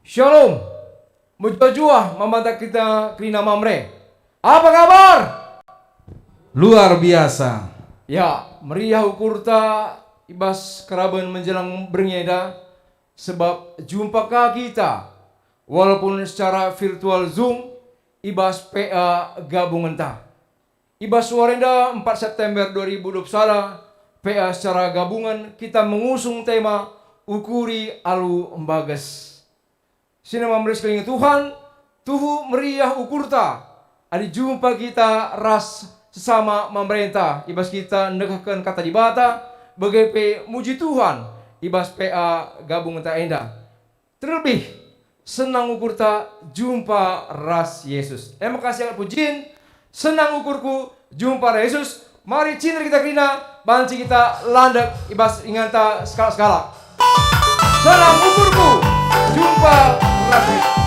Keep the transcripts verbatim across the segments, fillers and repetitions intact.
Shalom. Mejuah-juah man banta kita kerina Mamre. Apa kabar? Luar biasa. Ya, meriah ukurta i bas karaben menjelang berngi enda, sebab jumpa ka kita, walaupun secara virtual Zoom, i bas P A gabungenta. I bas wari enda, empat September dua ribu dua puluh sada, P A secara gabungan kita mengusung tema Ukuri Alu Mbages. Senina Mamre sekelilingta Tuhan, tuhu meriah ukurta adi jumpa kita ras sesama Mamrenta i bas kita ndekahken Kata Dibata, bage pe muji Tuhan i bas P A gabungenta enda. Terlebih, senang ukurta jumpa ras Yesus. E maka sial pujin, senang ukurku jumpa ras Yesus. Mari cinder kita kerina, banci kita landek i bas inganta sekalak-sekalak. Senang ukurku jumpa ras Yesus.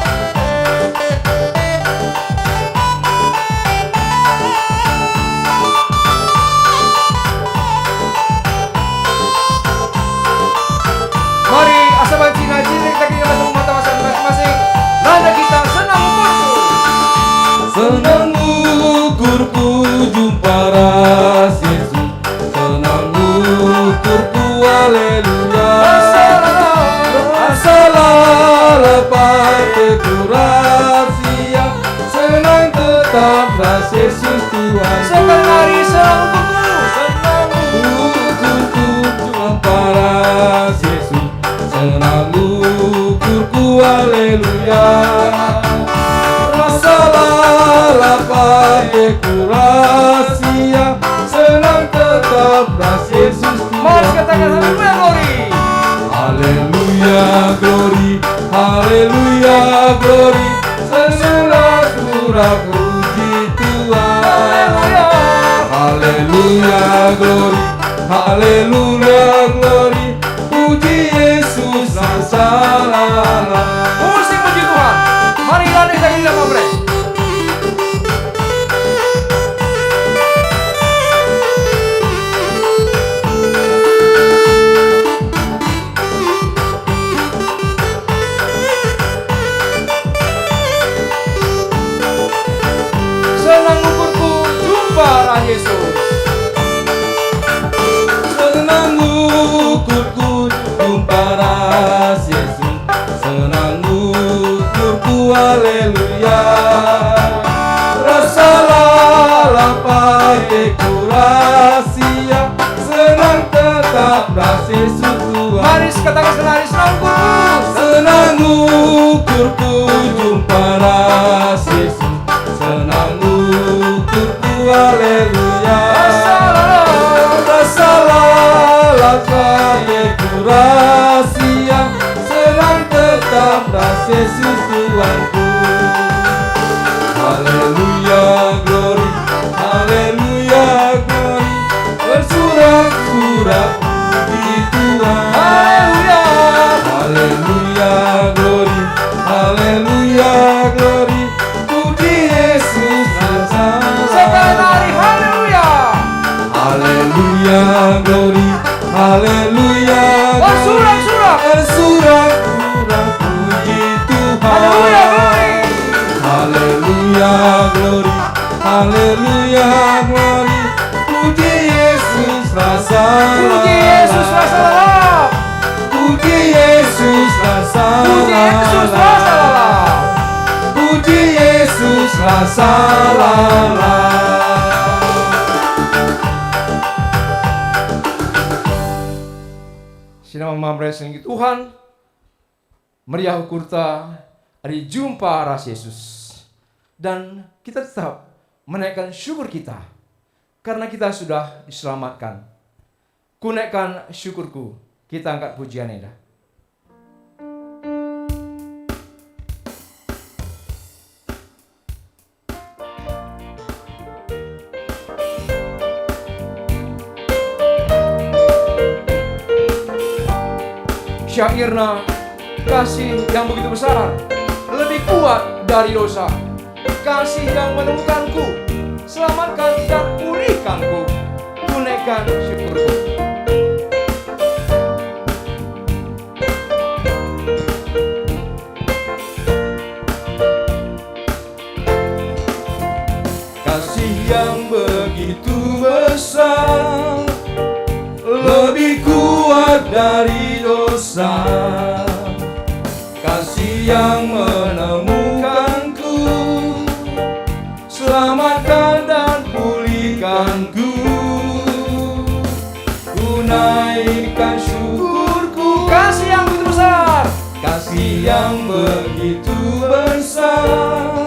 Mari, asa banci najine kita kini langsung mata masa masing-masing. Landa kita senang ukurku. Senang ukurku jumpa ras Yesus. Senang ukurku, haleluya. Asa lalap ateku ras Ia. Senang tetap ras Yesus Tuhan. Sekali lagi, senang ukurku. Senang ukurku jumpa ras Yesus. Senang ukurku, haleluya. Asa lalap ateku ras Ia. Senang tetap ras Yesus Tuhan. Mari katakan, haleluya, glory. Haleluya, glory. Haleluya, glory. Senang ukurku puji Tuhan. Haleluya. Haleluya, glory. Haleluya, glory. Puji Yesus asa lalap. Musik puji Tuhan. Mari landa kita gila, Mamre. Senang ukurku jumpa ras Yesus. Senang ukurku jumpa ras Yesus. Senang ukurku, haleluya. Asa lalap ateku ras Ia. Senang tetap ras Yesus Tuhan. Mari sekatakan sekali, senang ukurku. Senang ukurku jumpa ras Yesus. Senang ukurku, haleluya. Asa lalap. Asa lalap ateku ras Ia. Senang tetap ras Yesus Tuhanku. Haleluya, glory. Haleluya, glory. Bersorak-sorak puji Tuhan. Haleluya. Haleluya, glory. Haleluya, glory. Puji Yesus asa lalap. Sekali lagi, haleluya. Haleluya, glory. Haleluya, glory. Bersorak-sorak. Bersorak-sorak puji Tuhan. Haleluya, glory. Haleluya, glory. Haleluya, glory. Puji Yesus asa lalap. Puji Yesus asa lalap. Puji Yesus asa lalap. Puji Yesus asa lalap. Puji Yesus asa lalap. Senina Mamre sekelilingta Tuhan, meriah ukurta adi jumpa ras Yesus. Dan kita tetap menaikkan syukur kita karena kita sudah diselamatkan. Kunaikkan syukurku, kita angkat pujian enda. Syairna, kasih yang begitu besar, lebih kuat dari dosa. Kasih yang menemukanku, selamatkan dan pulihkanku. Kunaikkan syukurku. yang menemukanku, selamatkan dan pulihkanku. Ku naikkan syukurku. Kasih yang begitu besar. Kasih yang begitu besar,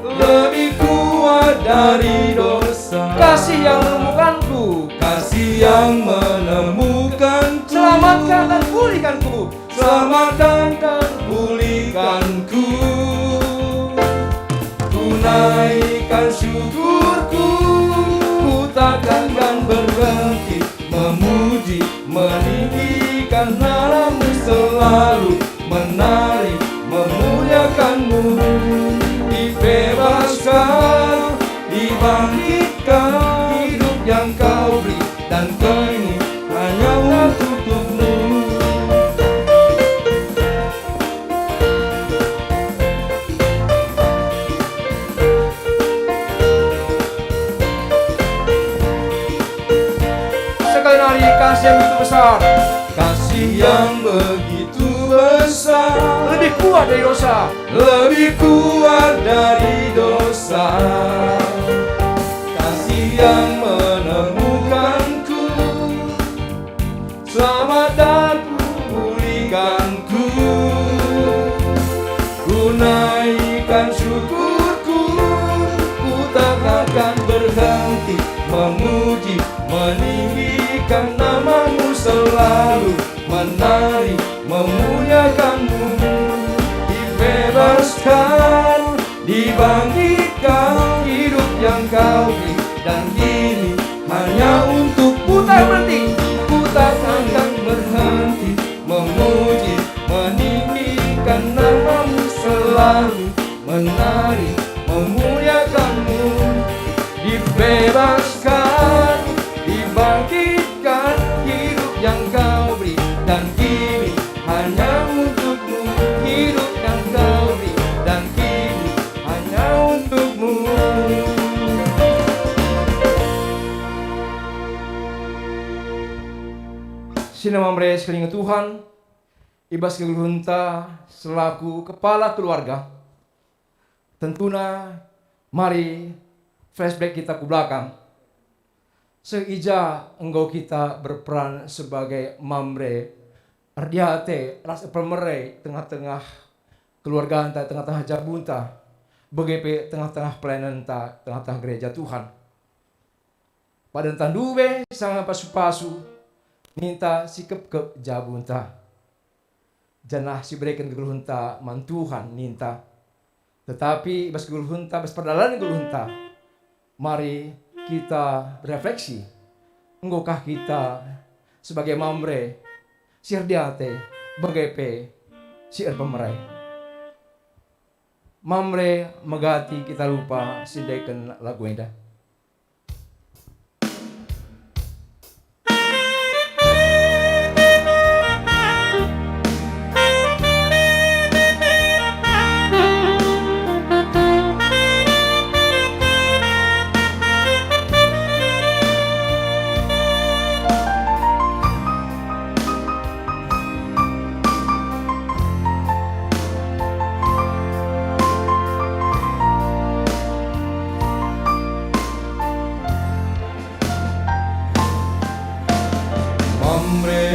lebih kuat dari dosa. Kasih yang menemukanku. Kasih yang menemukanku. Selamatkan dan pulihkanku. Selamatkan dan pulihkanku. Ku naikkan syukurku, ku takkan dan berhenti memuji, meninggikan namamu selalu, menari, memuliakanmu. Dibebaskan, dibangkitkan, hidup yang kau beri, dan kini hanya untukmu. Sekali lagi, kasih yang begitu besar. Kasih yang begitu besar. Lebih kuat dari dosa. Lebih kuat dari dosa. Kasih yang menemukanku, selamat dan pulihkanku. Ku naikkan syukurku, ku tak akan berhenti memuji, meninggikan namamu selalu, menari, memuliakanmu. Dibebaskan, dibangkitkan, hidup yang kau beri, dan kini hanya untukmu. Ku tak berhenti, ku tak akan berhenti memuji, meninggikan namamu selalu, menari, memuliakanmu. Dibebaskan, dibangkitkan, hidup yang kau beri, dan kini hanya untukmu. Hidup yang kau beri, dan kini hanya untukmu. Sina Mamre sekalian Tuhan, i bas kegeluhenta selaku kepala keluarga, tentuna mari flashback kita ku belakang. Seh i ja enggo kita berperan sebagai Mamre, erdiate ras erpemere tengah-tengah keluarganta, tengah-tengah jabunta, bage pe tengah-tengah pelayanenta, tengah-tengah gereja Tuhan. Padanta ndube sanga pasu-pasu ninta sikepkep jabunta, janah sibereken kegeluhenta man Tuhan ninta. Tetapi bas kegeluhenta, bas perdalanen kegeluhenta, mari kita berefleksi, enggokah kita sebagai Mamre si erdiate, bage pe si erpemere? Mamre megati kita lupa sindeken lagu enda. Mamre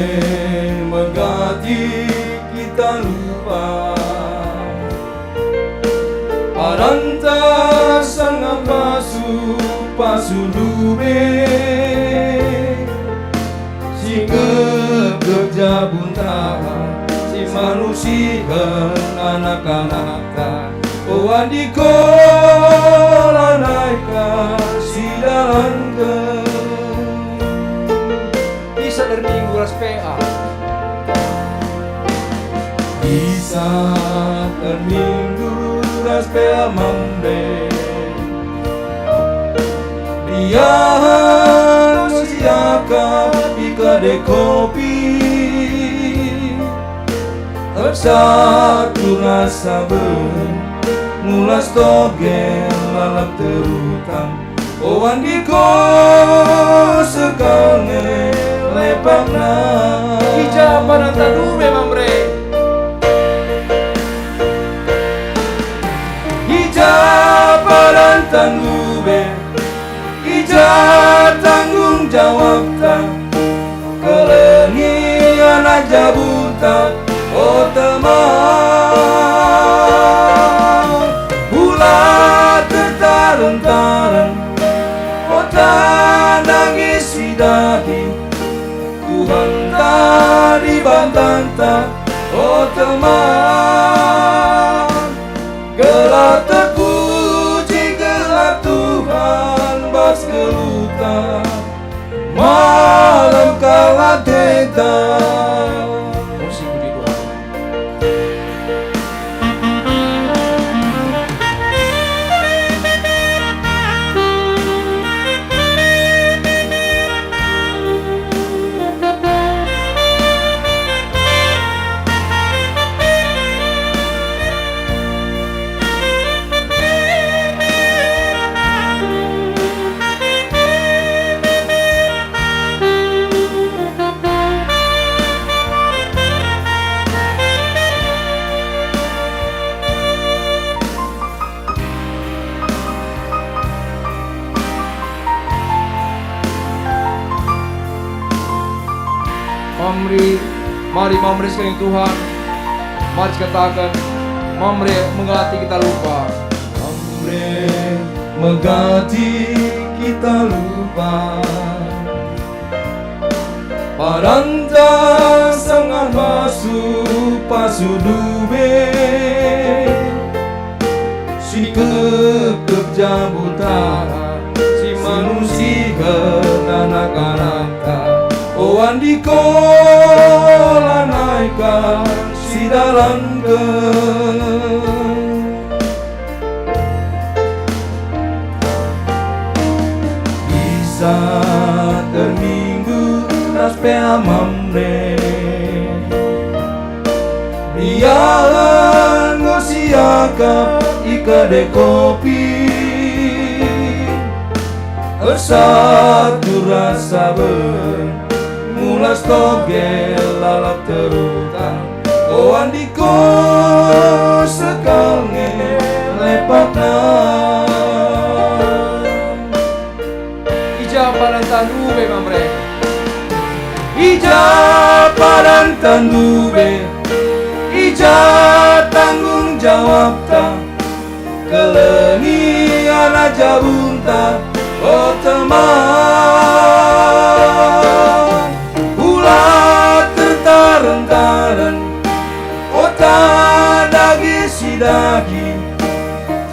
megati kita lupa, padanta sanga pasu-pasu ndube. Sikepkep jabunta, simanusiken anak-anakta. O andiko, lanai ka sidalanken. Isa erminggu ras P A. Isa erminggu ras P A Mamre. Ia siakap i kade kopi, ersatu rasa ben, mulas togen lalap terutang. O andiko, sekal nge lepakna. I ja padanta ndube Mamre. jawabta, kelengi anak jabunta, o teman. Ula tertaren-taren, o tandang isi dahi, Tuhanta Dibatanta, o teman. Gelah terpuji gelar Tuhan bas geluhta, malem kal ateta. Puji Tuhan. Mamre, mari mamre sekalian Tuhan. Mari kataken, mamre megati kita lupa. Mamre megati kita lupa. Padanta sangana pasu-pasu dube, si kepkep jabunta, si manusihen anak-anakta. O andiko, lanai kal sidalanken. Isa terminggu ras pe Mamre. Ia enggo siakap i kade kopi. Ersatu ras saben, mulas toge lalap terutang. O andiko, sekal nge lepakna. I ja padanta ndube, Mamre? I ja padanta ndube, i ja tanggung jawabta. Kelengi anak jabunta, o teman. Ula tertaren-taren, o tandang isi dahi,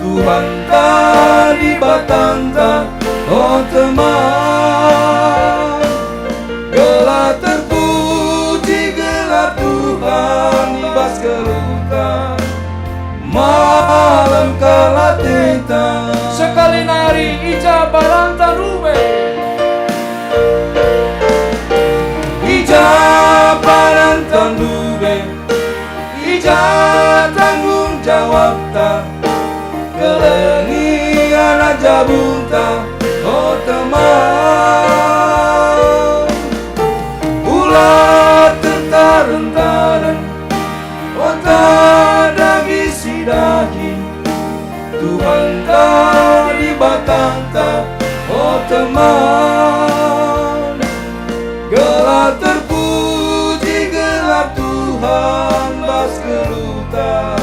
Tuhanta Dibatanta, o teman. Gelah terpuji gelar Tuhan i bas geluhta. Malem kal ateta. Sekali nari, i ja padanta ndube. I ja padanta ndube, i ja tanggung jawabta. Kelengi anak jabunta, o teman. Ula tertaren-taren, o tandang isi dahi, Tuhanta Dibatanta, o teman. Gelah terpuji gelar Tuhan bas geluhta.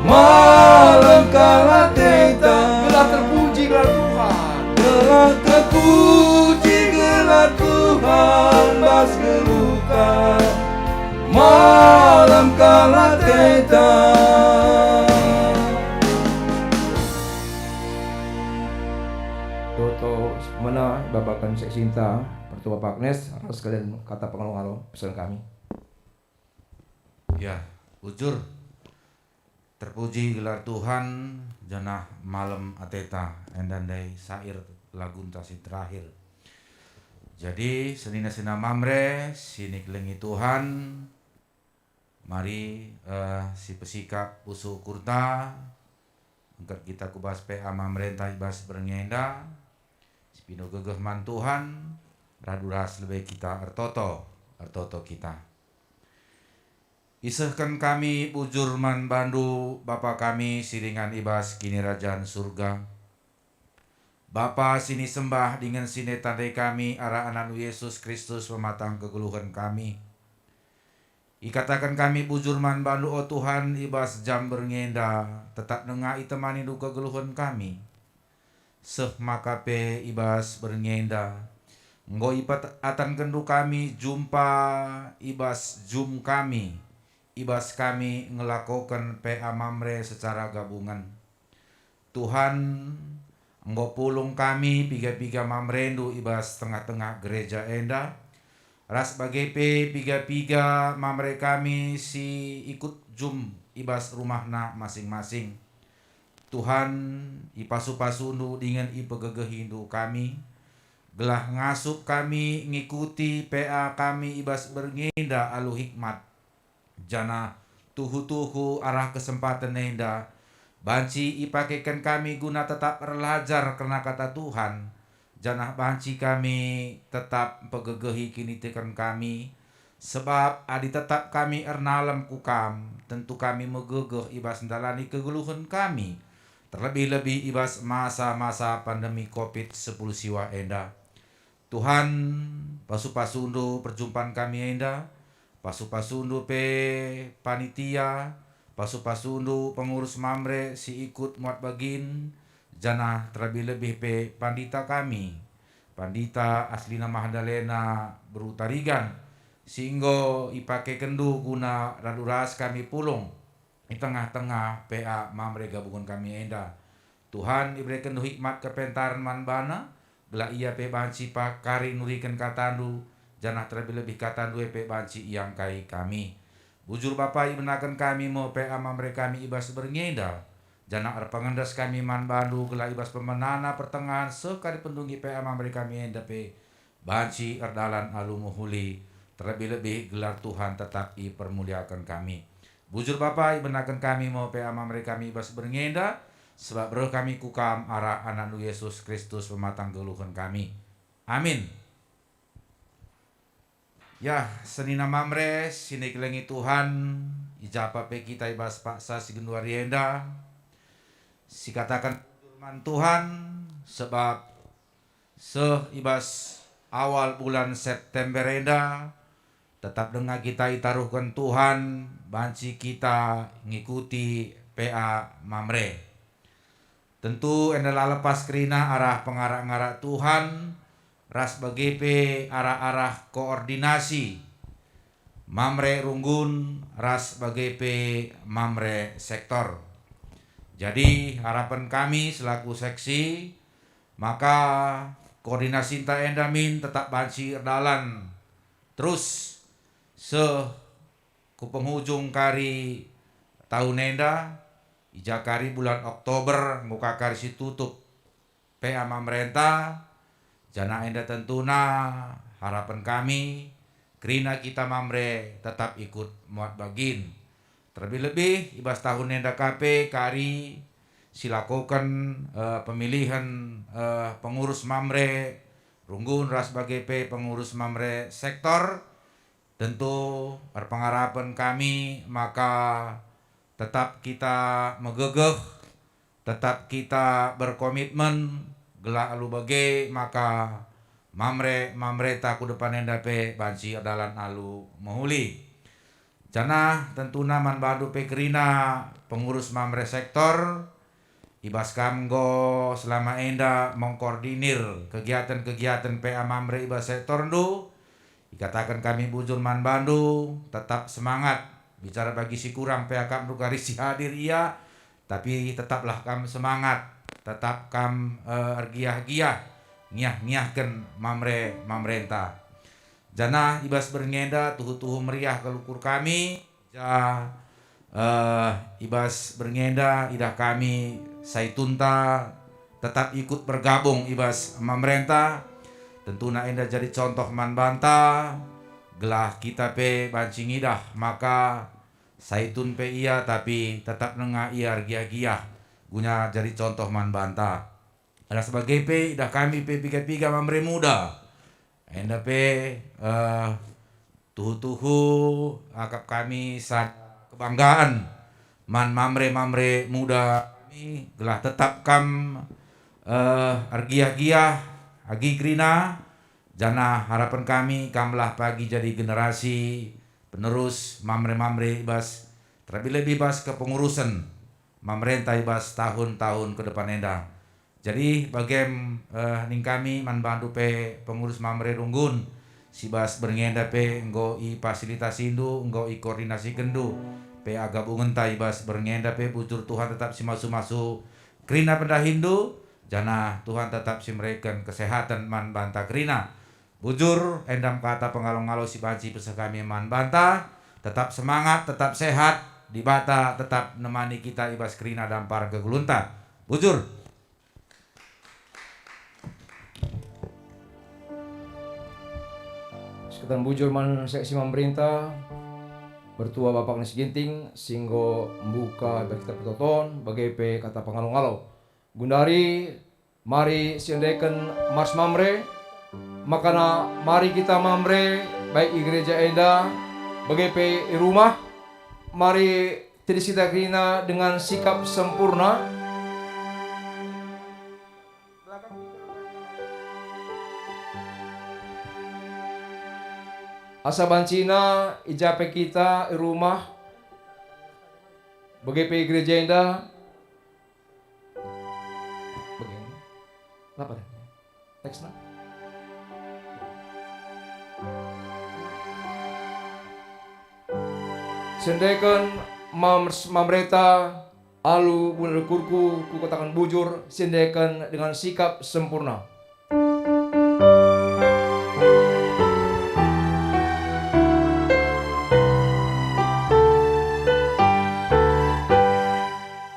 Malem kal ateta. Gelah terpuji gelar Tuhan. Gelah terpuji gelar Tuhan bas geluhta. Malem kal ateta. Toto mena Bapa kami si sinta, pertua Bapa Agnes, ras sekalian kata pengalo-ngalo pesan kami. Ya, bujur. Terpuji gelar Tuhan, janah malem ateta, enda ndai syair lagunta si terakhir. Jadi, senina-senina Mamre, si nikelengi Tuhan, mari, eh, sipesikap pusuh ukurta, engket kita ku bas P A Mamrenta i bas berngi enda, sipindo gegeh man Tuhan, radu ras lebe kita ertoto, ertoto kita. Isehken kami bujur man bandu, Bapa kami si ringan i bas Kinirajan Surga. Bapa si nisembah dingen si nitandai kami arah AnakNdu Yesus Kristus pematang kegeluhen kami. Ikataken kami bujur man bandu, o Tuhan, i bas jam berngi enda, tetap denga itemanindu kegeluhen kami. Seh maka pe i bas berngi enda, enggo ipeatankenndu kami jumpa i bas jum kami, i bas kami ngelakoken P A Mamre secara gabungen. Tuhan, enggo pulung kami piga-piga mamrendu i bas tengah-tengah gereja enda, ras bage pe piga-piga mamre kami si ikut jum i bas rumahna masing-masing. Tuhan, ipasu-pasundu dingen ipegegehindu kami, gelah ngasup kami ngikuti P A kami i bas berngi enda alu hikmat. Janah tuhu-tuhu arah kesempaten enda banci ipakeken kami guna tetap erlajar kerna Kata Tuhan, janah banci kami tetap mpegegehi kiniteken kami, sebab adi tetap kami ernalem ku Kam, tentu kami megegeh i bas ndalani kegeluhen kami, terlebih-lebih i bas masa-masa pandemi covid sepuluh siwah enda. Tuhan, pasu-pasundu perjumpan kami enda, pasu-pasundu pe panitia, pasu-pasundu pengurus Mamre si ikut muat bagin, janah terlebih-lebih pe pandita kami, Pandita Aslina Mahdalena Beru Tarigan, si enggo ipakekenndu guna radu ras kami pulung i tengah-tengah P A Mamre gabungen kami enda. Tuhan, iberekenndu hikmat kepentaren man bana, gelah ia pe banci pakari nuriken katandu, janah terlebih-lebih katandu e pe banci iangkai kami. Bujur Bapa, ibenaken kami me P A Mamre kami i bas berngi enda, janah erpengendes kami man bandu, gelah i bas pembenana pertengahen seh kari pendungi P A Mamre kami enda pe banci erdalan alu mehuli, terlebih-lebih gelar Tuhan tetap ipermuliaken kami. Bujur Bapa, ibenaken kami me P A Mamre kami i bas berngi enda, sebab reh kami ku Kam arah AnakNdu Yesus Kristus pematang kegeluhen kami. Amin. Ya, senina Mamre si nikelengi Tuhan, i ja pe kita i bas paksa si genduari enda, sikataken bujur man Tuhan, sebab seh i bas awal bulan September enda, tetap denga kita itaruhken Tuhan banci kita ngikuti P A Mamre. Tentu enda la lepas kerina arah pengarak-ngarak Tuhan ras bage pe arah-arah koordinasi Mamre Runggun ras bage pe Mamre Sektor. Jadi, harapen kami selaku seksi, maka koordinasinta enda min tetap banci erdalan terus seh ku penghujung kari tahun enda, i ja kari bulan Oktober enggo ka kari si tutup P A Mamrenta, janah enda tentuna harapen kami, kerina kita Mamre tetap ikut muat bagin. Terlebih-lebih i bas tahun enda ka pe kari silakoken, eh, pemilihen, eh, pengurus Mamre Runggun ras bage pe pengurus Mamre Sektor, tentu erpengarapen kami maka tetap kita megegeh, tetap kita berkomitmen, gelah alu bage maka Mamre-Mamreta ku depan enda pe banci erdalan alu mehuli. Janah tentuna man bandu pe kerina pengurus Mamre Sektor, i bas kam enggo selama enda mengkoordinir kegiaten-kegiaten P A Mamre i bas sektorndu, ikataken kami bujur man bandu, tetap semangat. Bicara bagi si kurang, P A akapndu kari si hadir ia, tapi tetaplah kam semangat, tetap kam, eh, ergiah-giah, ngiah-ngiahken Mamre-Mamrenta. Janah i bas berngi enda tuhu-tuhu meriah kal ukur kami, ja, eh, i bas berngi enda idah kami Saitunta tetap ikut bergabung i bas Mamrenta. Tentuna enda jadi contoh man banta, gelah kita pe banci ngidah maka Saitun pe ia, tapi tetap denga ia ergiah-giah guna jadi contoh man banta. Ras bage pe idah kami pe piga-piga Mamre Muda. Enda pe, eh, tuhu-tuhu akap kami sada kebanggaan man Mamre-Mamre Muda kami, gelah tetap kam, eh, ergiah-giah agi kerina, janah harapen kami kamlah pagi jadi generasi penerus Mamre-Mamre i bas, terlebih-lebih bas kepengurusen Mamrenta i bas tahun-tahun ke depan enda. Jadi bagem, eh, ning kami man bandu pe pengurus Mamre runggun, si bas berngi enda pe enggo ifasilitasindu, enggo ikoordinasikenndu pe gabungenta i bas berngi enda pe. Bujur Tuhan tetap si masu-masu kerina pendahinndu, janah Tuhan tetap si mereken kesehaten man banta kerina. Bujur, enda me kata pengalo-ngalo si banci peseh kami man banta. Tetap semangat, tetap sehat. Dibata tetap nemani kita i bas kerina dampar kegeluhenta. Bujur. Sekatan bujur man seksi Mamrenta, mertua Bapak Agnes Ginting, si enggo mbuka i bas kita pertoton, bage pe kata pengalo-ngalo. Gundari, mari siendeken Mars Mamre, makana mari kita Mamre, baik i gereja enda, bage pe i rumah, mari tedis kita kerina dengan sikap sempurna. Asa bancina i ja pe kita i rumah, bage pe i gereja enda, Bage. Lapa deh? Teksna. Siendeken Mam-, Mamreta alu bulan ukurku, kukataken bujur, siendeken dengan sikap sempurna.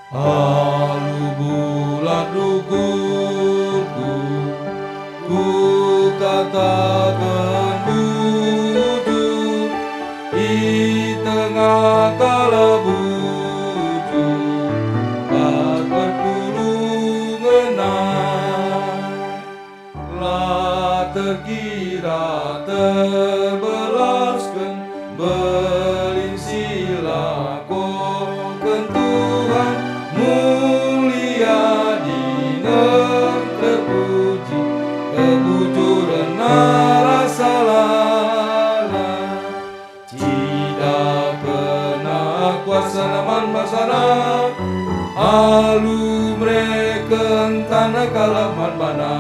Alu bulat ukurku, kukataken bujur, i tengah kalak bujur, empat perpulungen. La terkira terbelasken belin si lakoken Tuhan, mulia dingen terpuji, kebujuren ras salana. Cidakenna kuasana man basana, alu mereken taneh kalak man bana.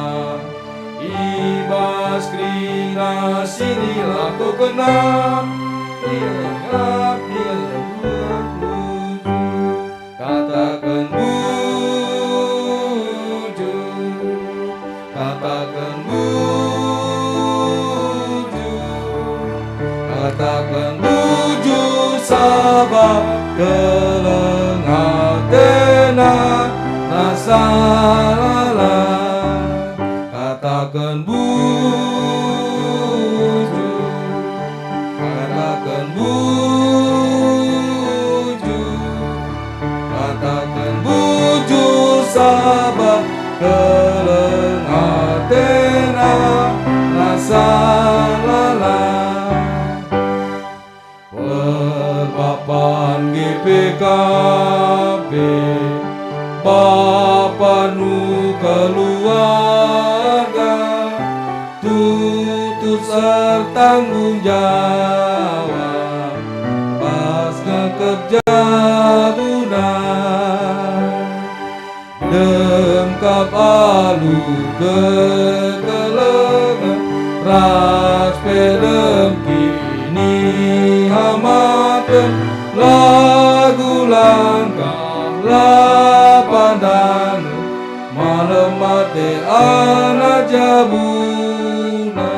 I bas kerina si nilakokenna, ia ngap, ia ngap bujur. Kataken bujur, kataken bujur, kataken bujur, sabap keleng atena nasa lalap. Kataken bujur, kataken bujur, kataken bujur, sabap keleng atena nasa lalap. Perbapan G P K B, bapanu keluarga, tutus ertanggung jawab, pas ngekep jabuna. Dem kap alu kekelengen, ras pe dem kinihamaten, lagu langkah la pandangen, malem ate anak jabuna.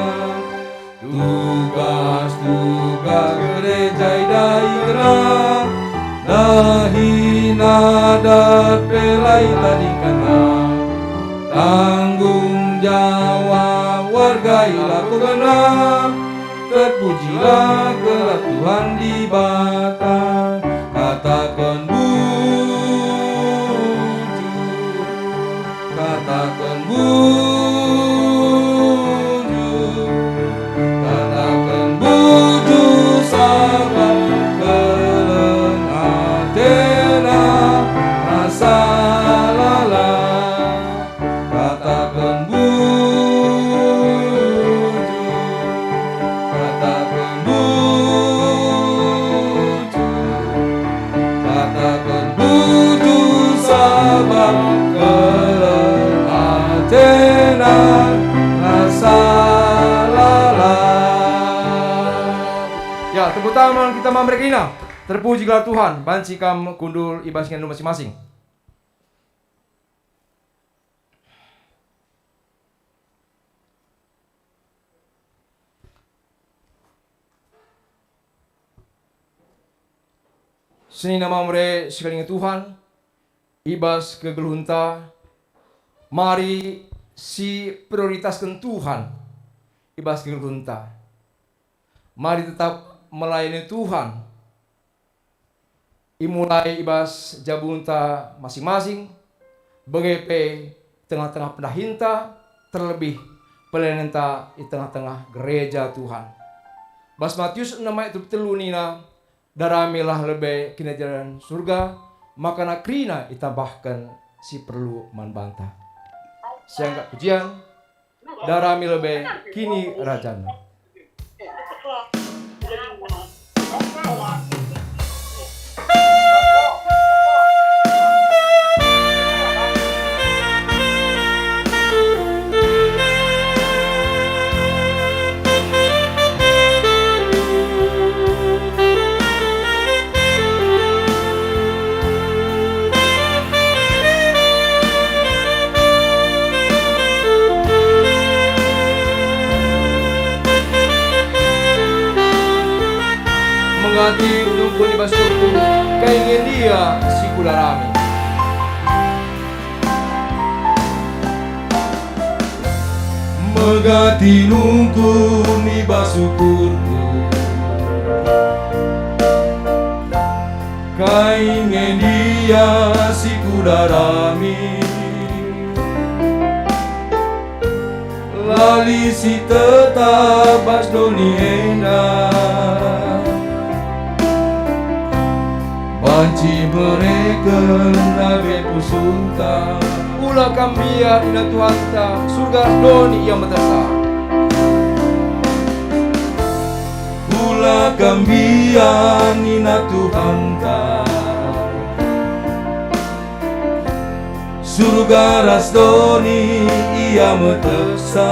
Tugas-tugas gereja idahina, dahina dat pe la itadingkenna. Tanggung jawab warga ilakokenna, terpujilah gelar Tuhan Dibata. Kataken bujur. Kataken bujur, kataken bujur, sabap keleng atena rasa lalap. Sabap keleng atena rasa lalap. Ya, tepuk tangan kita man mereka ina. Terpuji gelar Tuhan, banci kam kundul i bas ingandu masing-masing. Senina mam re sikalina Tuhan, i bas kegeluhenta, mari siprioritasken Tuhan i bas kegeluhenta. Mari tetap melayani Tuhan. Imulai i bas jabunta masing-masing, bage pe tengah-tengah pendahinta, terlebih pelayanenta i tengah-tengah gereja Tuhan. Bas Matius enem ayat dua puluh telu nina, "Daramilah lebe Kinirajan Surga, maka kerina itambahken si perlu man banta." Sianggap pujian, Darami lebe Kinirajan. Megati nungkun i bas ukurku, kai nge ndia si kudarami? Megati nungkun i bas ukurku, kai nge ndia si kudarami? Lali si tetap bas doni enda, banci mereken lebe pusuhta. Ula kam mbiar nina Tuhanta, Surga ras doni ia metehsa. Ula kam mbiar nina Tuhanta, Surga ras doni ia metehsa.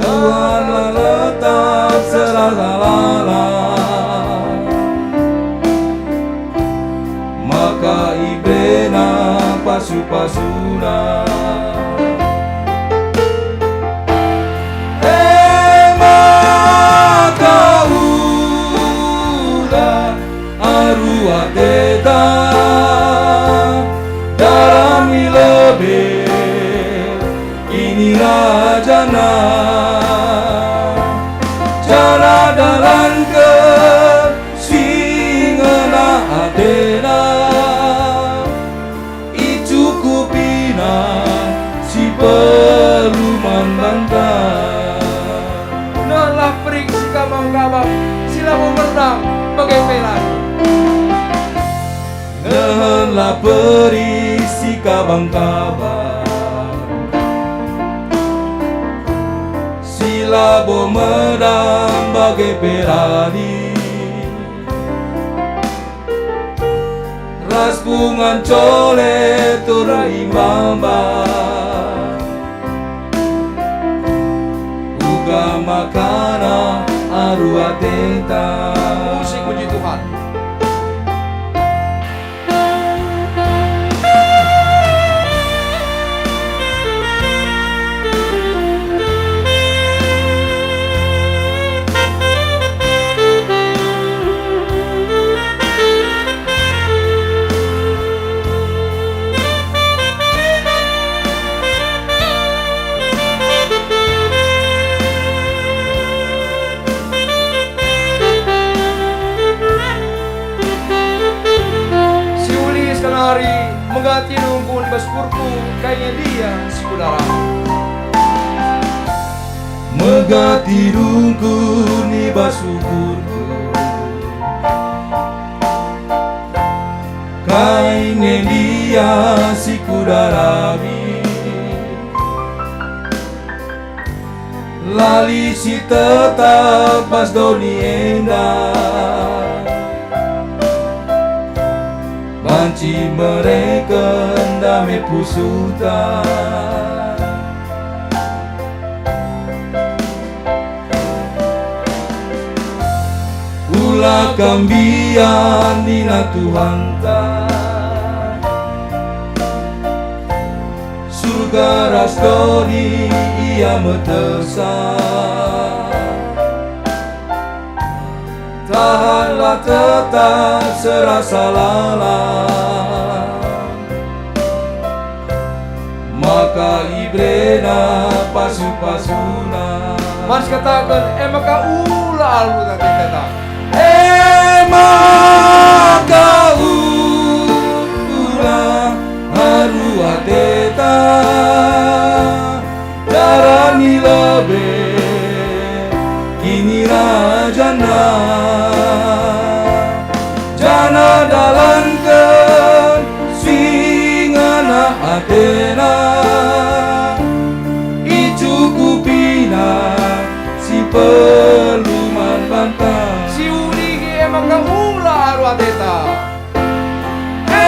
Tuhan la letap seh lalap, maka ibena pasu-pasuna. E maka ula aru ateta, darami lebe Kinirajanna, janah dalanken si ngena atena. Icukupina si perlu man banta. Nehenlah perik si kabang-kabang, si labo mernang bage pe lagi. Nehenlah perik si kabang-kabang, si labo mernang bage pe lagi. Ras pungan cole turah imbamba, uga makana aru ateta. Musik puji Tuhan. Si uli sekalari, megati nungkun i bas ukurku, kai nge ndia si kudarami? Megati nungkun i bas ukurku, kai nge ndia si kudarami? Lali si tetap bas doni enda, Banci mereken dame pusuhta. Ula kam mbiar nina Tuhanta. Surga ras doni ia metehsa. Tahanlah tetap serasa lalap, maka iberena pasu-pasuna. Mari kataken, e maka ula alu ateta. E maka ula alu ateta, darani lebe kinirajanna, janah dalanken si ngena atena, icukupina si perlu man banta. Si ulihi e maka ula alu ateta. E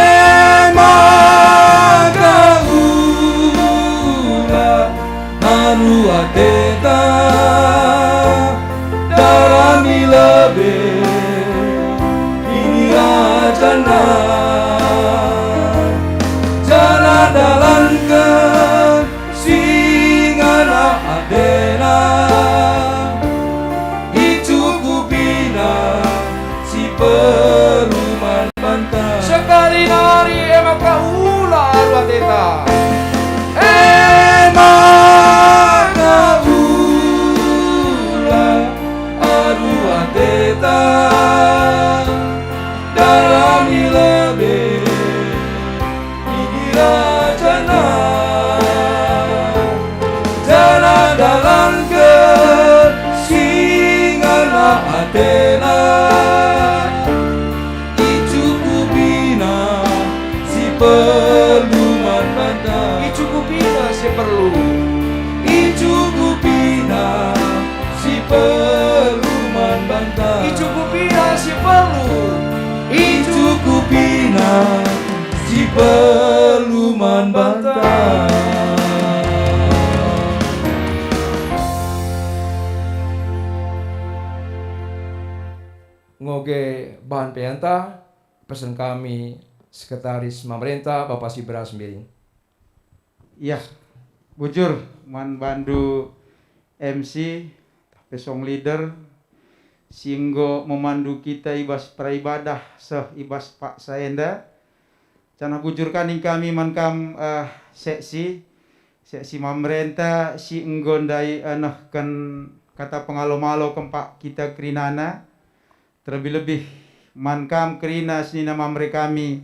maka ula alu ateta, darani lebe kinirajanna, janah dalanken si ngena atena, icukupina si perlu man banta. Sekali nari e maka ula alu ateta. E maka ula alu ateta, darani lebe kinirajanna, janah dalanken si ngena atena, icukupina si perlu man banta. Icukupina si perlu. Icukupina si perlu man banta. Icukupina si perlu. Icukupina si perlu man banta. Ngoge bahan peyanta, pesen kami Sekretaris Mamerenta, Bapa Siberah Sembiring. Yah, bujur man bandu M C, pe song leader, si enggo memandu kita i bas peraibadah seh i bas paksa enda. Janah bujur ka nina kami man kam, eh, seksi, seksi Mamerenta si enggo ndai, eh, nehken kata pengalo-malo kempak kita kerinana. Terlebih-lebih man kam kerina senina Mamre kami,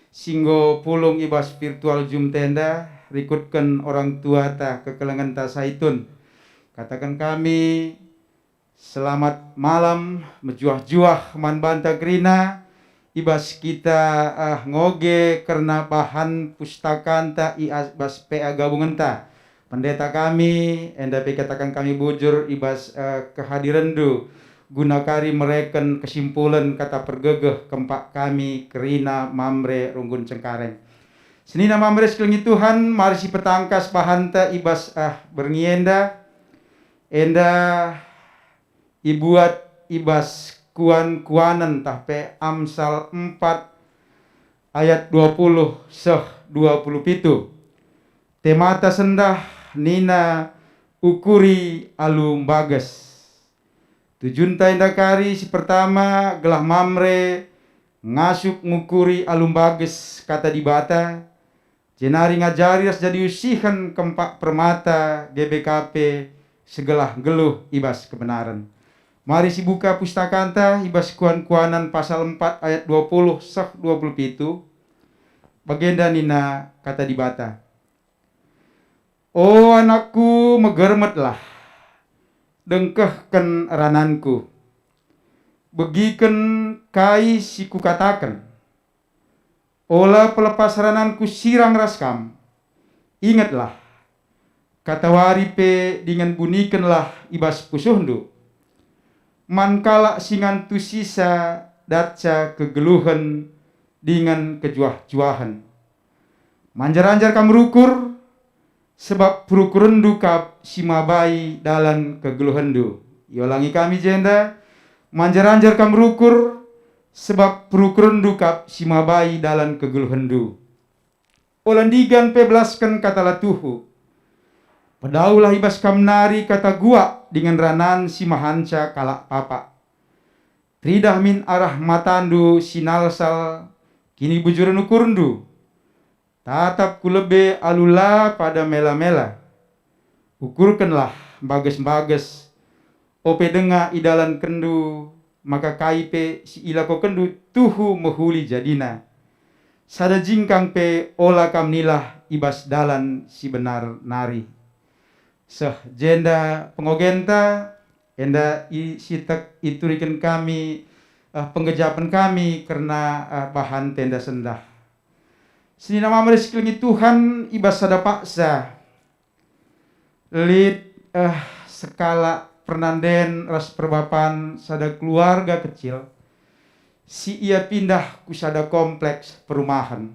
si enggo pulung i bas virtual jumpa enda, rikutken orang tuata kekelengenta Saitun. Kataken kami, selamat malam, mejuah-juah man banta kerina, i bas kita, ah, ngoge kerna bahan pustakanta i as-, bas P A gabungenta. Pendeta kami, enda pe kataken kami bujur i bas, eh, kehadirenndu, guna kari mereken kesimpulen kata pergegeh kempak kami kerina Mamre Runggun Cengkareng. Senina Mamre si kelengi Tuhan, mari sipetangkas bahanta i bas, eh, berngi enda, enda ibuat i bas kuan-kuanen tah pe Amsal empat ayat dua puluh seh dua puluh pitu. Temata sendah nina, "Ukuri alu mbages." Tujunta enda kari si pertama gelah Mamre ngasup ngukuri alu mbages Kata Dibata, jenari ngajari ras jadi usihen kempak permata G B K P segelah nggeluh i bas kebenaren. Mari sibuka pustakanta i bas Kuan-kuanan pasal empat ayat dua puluh seh dua puluh pitu. Bagenda nina Kata Dibata, "O anakku, megermetlah, dengkehken rananku, begiken kai si kukataken. Ola pelepas rananku sirang ras kam. Ingetlah, katawari pe dingen bunikenlah i bas pusuhndu. Man kalak si ngantusisa datca kegeluhen, dingen kejuah-juahen. Manjar-anjar kam rukur, sebab perukurenndu kap si mabai dalan kegeluhenndu. Iolangi kami jenda, manjar-anjar kam rukur, sebab perukurenndu kap si mabai dalan kegeluhenndu. Ola ndigan pe belasken kata la tuhu. Pedaulah i bas kam nari kata guak dingen ranan si mahanca kalak papak. Teridah min arah matandu si nalsal kinibujuren ukurndu. Tatap ku lebe alu la pada mela-mela. Ukurkenlah mbages-mbages, ope denga idalankenndu, maka kai pe si ilakokenndu tuhu mehuli jadina. Sada jingkang pe ola kam nilah i bas dalan si benar nari. Seh jenda pengogenta, enda i sitek ituriken kami, eh, penggejapen kami kerna, eh, bahan tenda sendah. Senina mama si ikelengi Tuhan, i bas sada paksa lit, eh, sekalak pernanden ras perbapan sada keluarga kecil si ia pindah ku sada kompleks perumahan.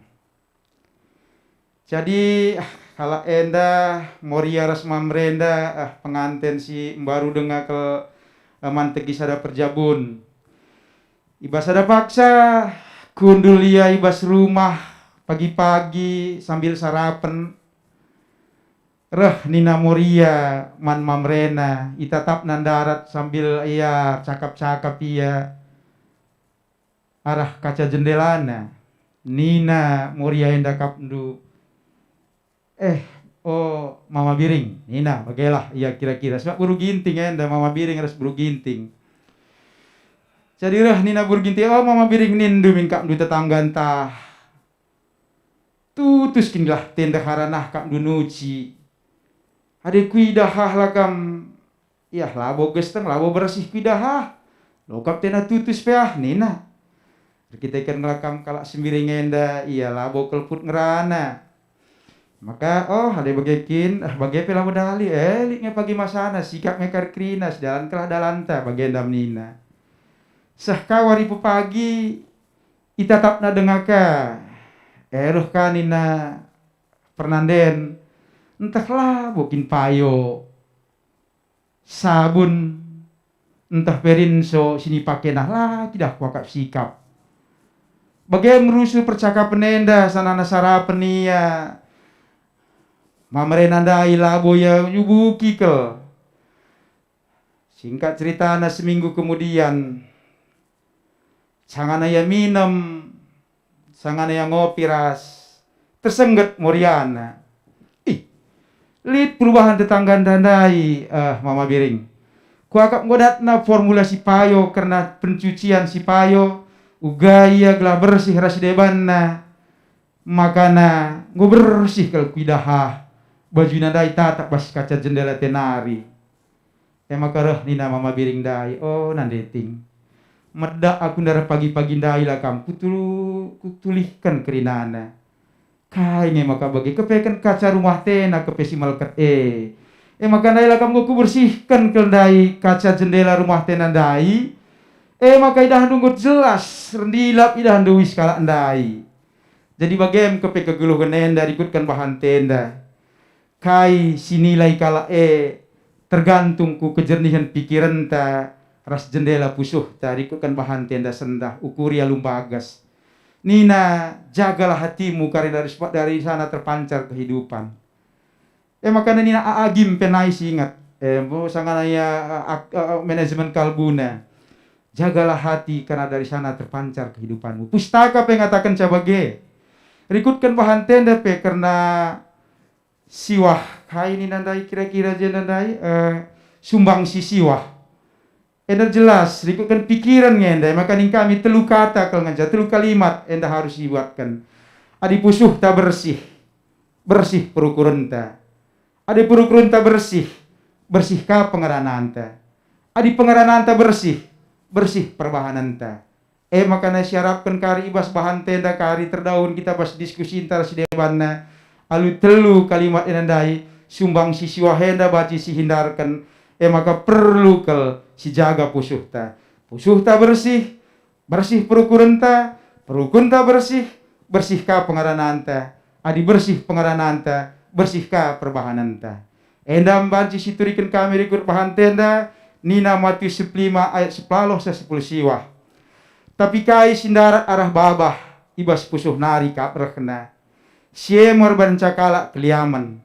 Jadi, ah, kalak enda, Moria ras Mamre enda, ah, penganten si mbaru denga kal, eh, mantegi sada perjabun. I bas sada paksa, kundul ia i bas rumah pagi-pagi sambil sarapen. Reh nina Moria man Mamrena, itatapna ndarat sambil ia cakap-cakap ia arah kaca jendelana. Nina Moria enda kapndu, "Eh, o Mama Biring," nina, bagelah ia kira-kira, sebab Beru Ginting enda, Mama Biring ras Beru Ginting. Jadi reh nina Beru Ginting, "O Mama Biring, ninndu min kapndu tetangganta. Tutus kin gelah tenda haranah kapndu nuci. Adi kuidah ah la kam, iah labo gesteng, labo bersih kuidah ah. Lokap tena tutus pe ah," nina. Erkiteken ngelakam kalak Sembiring enda, ia labo kelput ngerana. Maka, "Oh, adi bage kin, ah, bage pe labo dali, eh, lit nge pagi masana, sikap nge kari kerina, sidalan kelah dalanta," bagenda menina. Seh ka wari pepagi, itatapna denga ka. Eh, reh ka nina pernanden, "Ntah labo kin payo, sabun, ntah pe rinso si nipakena, la kidah kuakap sikap." Bage merusu percakapen enda, sanana sarapen ia. Mamrena ndai labo ia nyubuki kal. Singkat ceritana, seminggu kemudian, sangana ia minem, sangana ia ngopi ras, tersengget Moriana. "Ih, lit perubahan tetangganta ndai, eh, Mama Biring. Kuakap enggo datna formula si payo kerna pencucian si payo, uga ia gelah bersih ras debanna. Makana enggo bersih kal kuidah ah, bajuna ndai tatap bas kaca jendela tenari." E maka reh nina Mama Biring ndai, "O Nandeting, medak aku ndai pagi-pagi ndai la kam kutulu-, kutulihken kerinana. Kai nge maka bage kepeken kaca rumah tena kepe si melket e? E maka ndai la kam enggo kubersihken kal ndai kaca jendela rumah tena ndai. E maka idahndu enggo jelas, rendilap idahndu uis kalak ndai." Jadi bagem kepe kegeluhen enda rikutken bahan tenda. Kai si nilai kalak e tergantung ku kejernihen pikirenta ras jendela pusuhta rikutken bahan tenda sendah, ukuri alu mbages. Nina, "Jagalah hatimu, karena dari, dari sana terpancar kehidupan." E maka nina A A Gim pe nai si inget. E, empu sangana ia, a, a, a, manajemen kalbuna. "Jagalah hati, karena dari sana terpancar kehidupanmu." Pustaka pe ngatakenca bage. Rikutken bahan tenda pe kerna siwah. Kai nina ndai kira-kira jenda ndai? Eh, sumbang si siwah. Enda jelas, rikutken pikiren nge enda, maka ning kami telu kata kal ngenca, telu kalimat enda harus ibuatken. Adi pusuhta bersih, bersih perukurenta. Adi perukurenta bersih, bersih ka pengerananta. Adi pengerananta bersih, bersih perbahanenta. E maka nai siarapken kari i bas bahan tenda kari terdaun kita bas diskusinta ras si debanna. Alu telu kalimat enda ndai, sumbang si siwah enda banci sihindarken, e maka perlu kal sijaga pusuhta. Pusuhta bersih, bersih perukurenta, Rukunta bersih, bersih ka pengerananta. Adi bersih pengerananta, bersih ka perbahanenta. Enda banci situriken kami rikut bahanta enda, nina Matius sepuluh lima ayat sepuluh seh sepuluh siwah. Tapi kai si ndarat arah babah, i bas pusuh nari kap rehna. Si e me erbahanca kalak keliamen.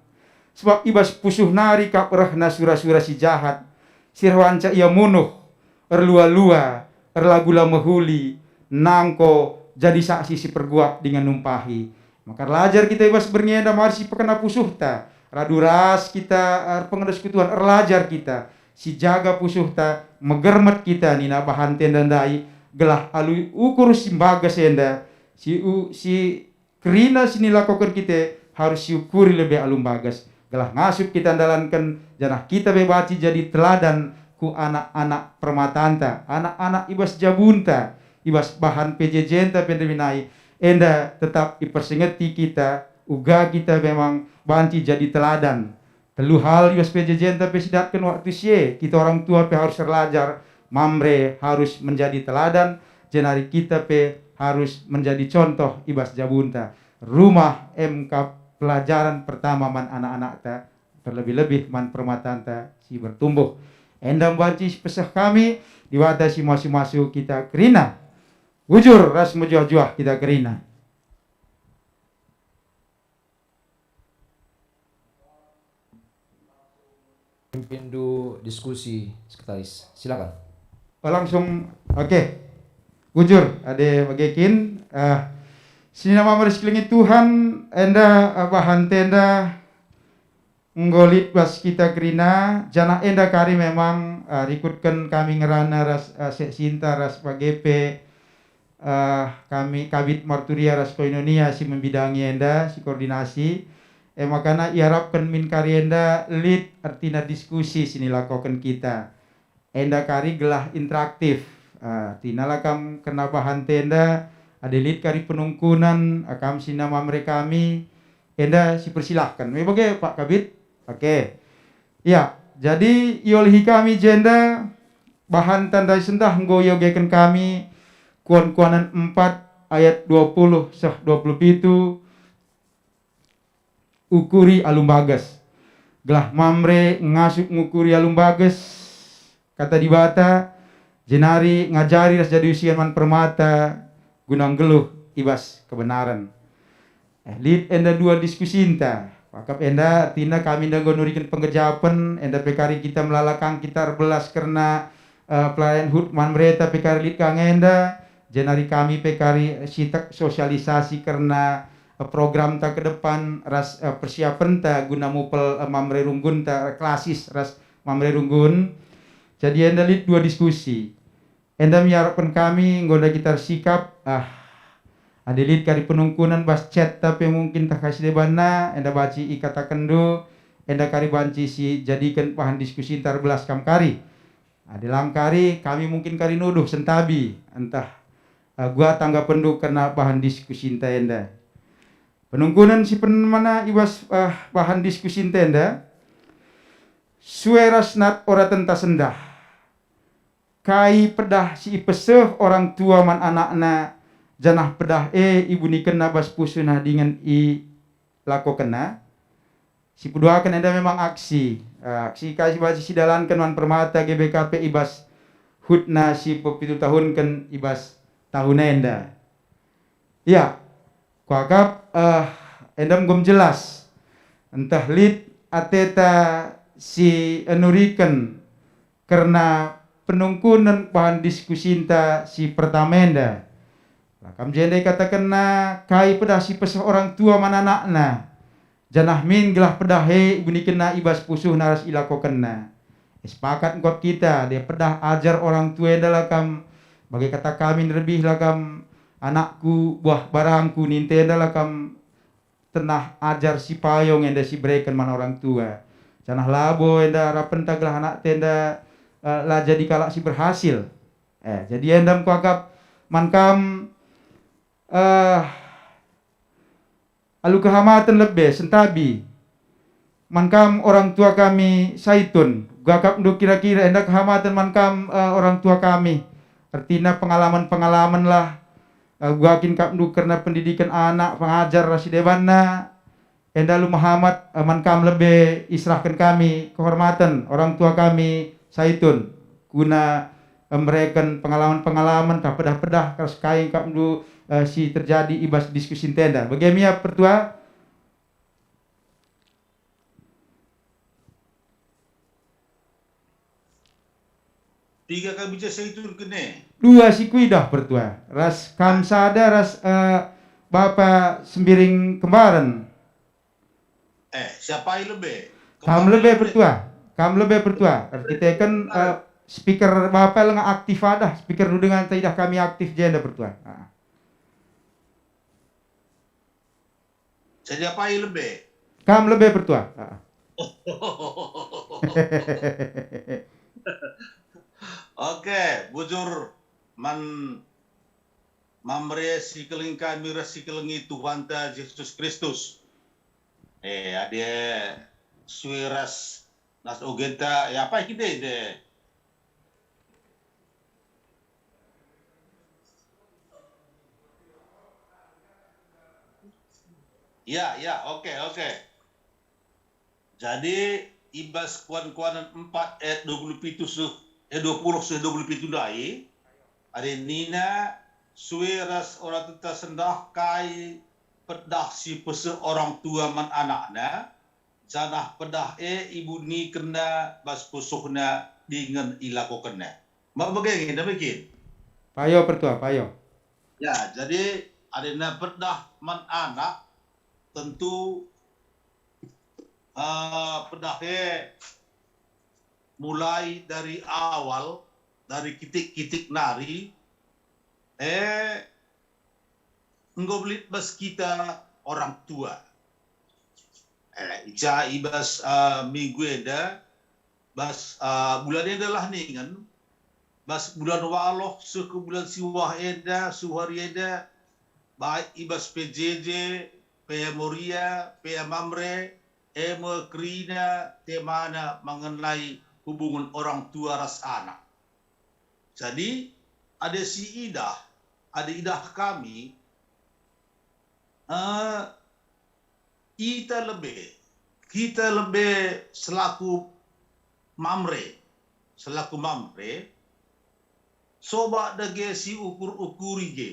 Sebab i bas pusuh nari kap rehna sura-sura si jahat, si erbahanca ia munuh, erlua-lua, erlagu la mehuli, nangko, jadi saksi si perguak dingen numpahi. Maka erlajar kita i bas berngi enda mari sipekena pusuhta, radu ras kita erpengendesken Tuhan, erlajar kita, sijaga pusuhta, megermet kita nina bahanta enda ndai, gelah alu ukur si mbages enda, si u-, si kerina si nilakoken kita harus siukuri lebe alu mbages, gelah ngasup kita ndalanken, janah kita pe banci jadi teladan ku anak-anak permatanta, anak-anak i bas jabunta, i bas bahan P J J-nta pe ndai, enda tetap ipersingeti kita, uga kita memang banci jadi teladan. Telu hal i bas P J J-nta pe sidatken waktu si e, kita orang tua pe harus erlajar, Mamre harus menjadi teladan, jenari kita pe harus menjadi contoh i bas jabunta. Rumah me kap pelajaran pertama man anak-anakta, terlebih-lebih man permatanta si bertumbuh. Enda banci sipeseh kami, Dibata si masu-masu kita kerina. Bujur ras mejuah-juah kita kerina. Pimpin diskusi, Sekretaris. Silakan. Oh, langsung, oke. Bujur, adi bage kin, eh, senina Mamre si kelengi Tuhan, enda, eh, bahanta enda enggo lit bas kita kerina, janah enda kari memang, eh, rikutken kami ngerana ras, eh, seksinta ras bage pe, eh, kami Kabid Marturia ras Koinonia si membidangi enda, si koordinasi. E makana iarapken min kari enda lit ertina diskusi si nilakoken kita. Enda kari gelah interaktif. Eh, ertina la kam kena bahanta enda, adi lit kari penungkunen, eh, kam senina Mamre kami, enda sipersilahken. Me bage, Pak Kabid? Oke. Ya, jadi iolehi kami jenda bahanta ndai sendah enggo iogeken kami, Kuan-kuanen empat ayat dua puluh seh dua puluh pitu, ukuri alu mbages. Gelah Mamre ngasup ngukuri alu mbages Kata Dibata, jenari ngajari ras jadi usihen man permata guna nggeluh i bas kebenaren. Eh, lit enda dua diskusinta. Kuakap enda, ertina kami enda enggo nuriken penggejapen, enda pe kari kita melala kang kita erbelas kerna, eh, pelayan HUT Mamre, tapi kari lit kang enda, jenari kami pe kari sitik sosialisasi kerna, eh, programta ke depan ras, eh, persiapenta guna mupel, eh, Mamre Runggunta, eh, klasis ras Mamre Runggun. Jadi enda lit dua diskusi. Enda me iarapken kami, enggo enda kita ersikap, ah, adi lit kari penungkunen bas chatta pe mungkin tah kai si debanna, enda banci ikatakenndu, enda kari banci sijadiken bahan diskusinta erbelas kam kari. Adi lang kari, kami mungkin kari nuduh sentabi, ntah, eh, gua tanggapenndu kerna bahan diskusinta enda. Penungkunen si pertama i bas, eh, bahan diskusinta enda, sue ras nat oratenta sendah. Kai pedah si ipeseh orang tua man anakna, janah pedah e ibunikenna bas pusuhna dingen ilakokenna? Si peduaken enda memang aksi. Eh, aksi kai si banci sidalanken man permata G B K P i bas hutna si pepitu tahunken i bas tahun enda. Ya, kuakap, eh, enda enggo jelas. Ntah lit ateta si nuriken kerna penungkunen bahan diskusinta si pertama enda. La kam jenda ikatakenna kai pedah si peseh orang tua man anakna, janah min gelah pedah e ibunikenna i bas pusuhna ras ilakokenna. Sepakat engkot kita, dia pedah ajar orang tua enda la kam, bage kata kami nderbih la kam, anakku, buah barangku, ninta enda la kam tenah ajar si payung enda si bereken man orang tua. Janah labo enda arapenta gelah anakta enda, eh, la jadi kalak si berhasil. Eh, jadi enda me kuakap man kam, eh, alu kehamaten lebe, sentabi. Man kam orang tua kami Saitun, kuakapndu kira-kira enda kehamaten man kam, eh, orang tua kami. Ertina pengalaman-pengalaman lah, Eh, kuga kin kapndu kerna pendidiken anak, pengajar ras si debanna, enda alu mehamat, eh, man kam lebe iserahken kami kehormaten orang tua kami Saitun, guna, eh, mereken pengalaman-pengalaman ntah pedah-pedah ras kai kapndu, eh, si terjadi i bas diskusinta enda. Bage me ia, Pertua? Piga ka bija Saitun kene? Dua si kuidah, Pertua. Ras kam sada ras, eh, Bapa Sembiring Kembaren. Eh, siapa i lebe? Kam lebe, Pertua. Kam lebe, Pertua. Erkiteken, eh, speaker Bapa langa aktif adah, speaker ndu denga ntah idah kami aktif jenda, Pertua. Ah. Jadi apai lebe? Kam lebe, Pertua. Ah. Oke, bujur man Mamre si kelengi kami ras si kelengi Tuhanta Jesus Kristus. Eh, adi sue ras nas ugenta, ya apai kita ide? Ya, ya, oke, oke. Jadi, i bas Kuan-kuanen empat ayat dua puluh pitu seh, eh, dua puluh seh dua puluh pitu ndai, adi nina, sue ras oratenta sendah kai pedah si peseh orang tua man anakna, janah pedah e ibunikenna bas pusuhna dingen ilakokenna. Maka bage nge, demikian. Payo, Pertua, payo. Ya, jadi adina pedah man anak, tentu, eh, pedah e mulai dari awal, dari kitik-kitik nari, eh, enggo lit bas kita orang tua. Eh, i ja i bas, eh, minggu enda, bas, eh, bulan enda lah ningen, bas bulan Waloh seh ku bulan Siwah enda, Siwah enda, baik i bas P J J, P A Moria, P A Mamre, e me kerina temana mengenai hubungen orang tua ras anak. Jadi, adi si idah, adi idah kami, eh, ita lebe, kita lebe selaku Mamre, selaku Mamre, coba dage si ukur-ukuri ge.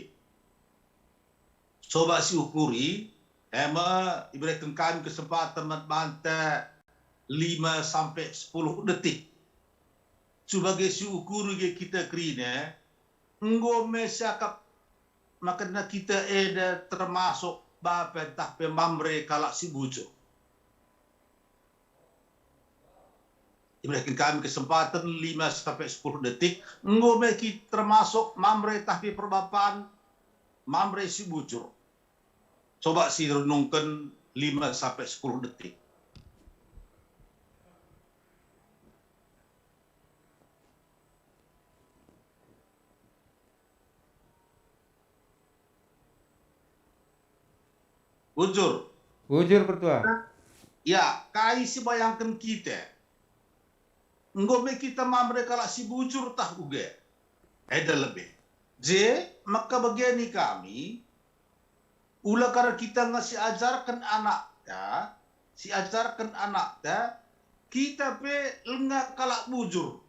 Coba si ukuri, e me ibereken kami kesempatan man banta lima sampe sepuluh detik. Cuba ge si ukuri ge kita kerina, enggo me siakap makana kita enda termasuk bapa ntah pe Mamre kalak si bujur. Ibereken kami kesempatan lima sampe sepuluh detik, enggo me kita termasuk Mamre ntah pe perbapan, Mamre si bujur. Coba si renungken lima sampe sepuluh detik. Bujur. Bujur, Pertua. Ya, kai si bayangken kita? Enggo me kita Mamre kalak si bujur tah uga? Enda lebe. Je, maka bage nina kami, ula kari kita nge si ajarken anakta, si ajarken anakta, kita pe langa kalak bujur.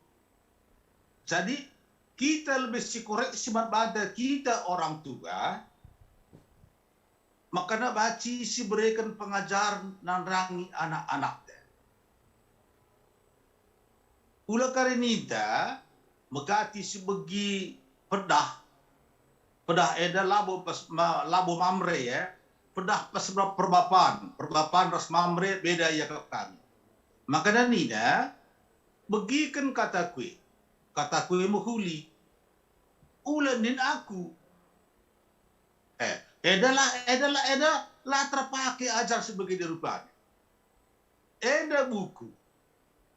Jadi, kita lebe si koreksi man banta kita orang tua, makana banci si bereken pengajaren nandangi anak-anakta. Ula kari ninta, megati si begi pedah, pedah enda labo pas, ma-, labo Mamre, ya, pedah pas perbapan, perbapan ras Mamre beda iakap kami. Makana nina, begiken kataku e, kataku e mehuli. Ula nin aku. Eh, enda la, enda la, enda la terpake ajar si bage rupana. Enda buku.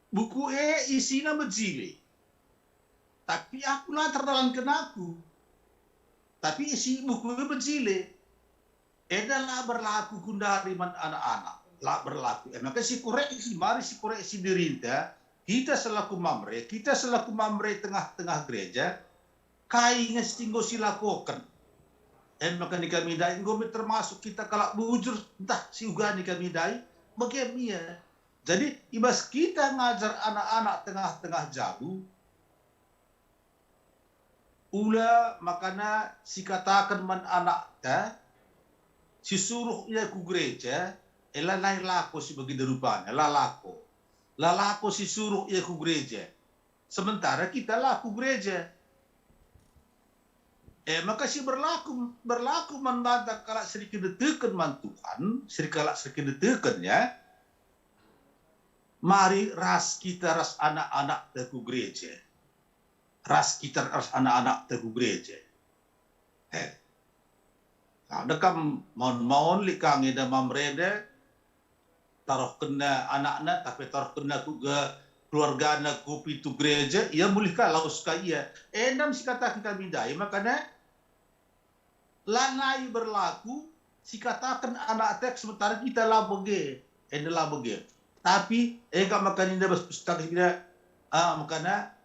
Buku e isina mejile. Tapi aku la terdalanken aku. Tapi isi buku e mejile. Enda la berlaku gundari man anak-anak, la berlaku. E maka si koreksi, mari si koreksi dirinta, kita selaku Mamre, kita selaku Mamre tengah-tengah gereja, kai nge si enggo silakoken? E maka nina kami ndai, enggo me termasuk kita kalak bujur, ntah si uga nina kami ndai, bage me ia. Jadi, i bas kita ngajar anak-anak tengah-tengah jabu, ula makana sikataken man anakta, sisuruh ia ku gereja, e lanai lako si bagenda rupana, la lako. La lako sisuruh ia ku gereja. Sementara kita la ku gereja. E maka si berlaku, berlaku man banta kalak si erkiniteken man Tuhan, si kalak si erkiniteken, ya. Mari ras kita ras anak-anakta ku gereja. Ras kita ras anak-anakta ku gereja. Eh. Sada kam maun-maun lit ka nge enda Mamre enda, taruhkenna anakna, tapi taruhkenna ku ge-, keluargana ku pintu gereja, ia mulih ka, lawes ka ia. Enda me sikataken kami ndai, makana lanai berlaku sikataken anak tek sementara kita la bage, enda la bage. Tapi, e kap maka ninda bas pustaka kita, ah, makana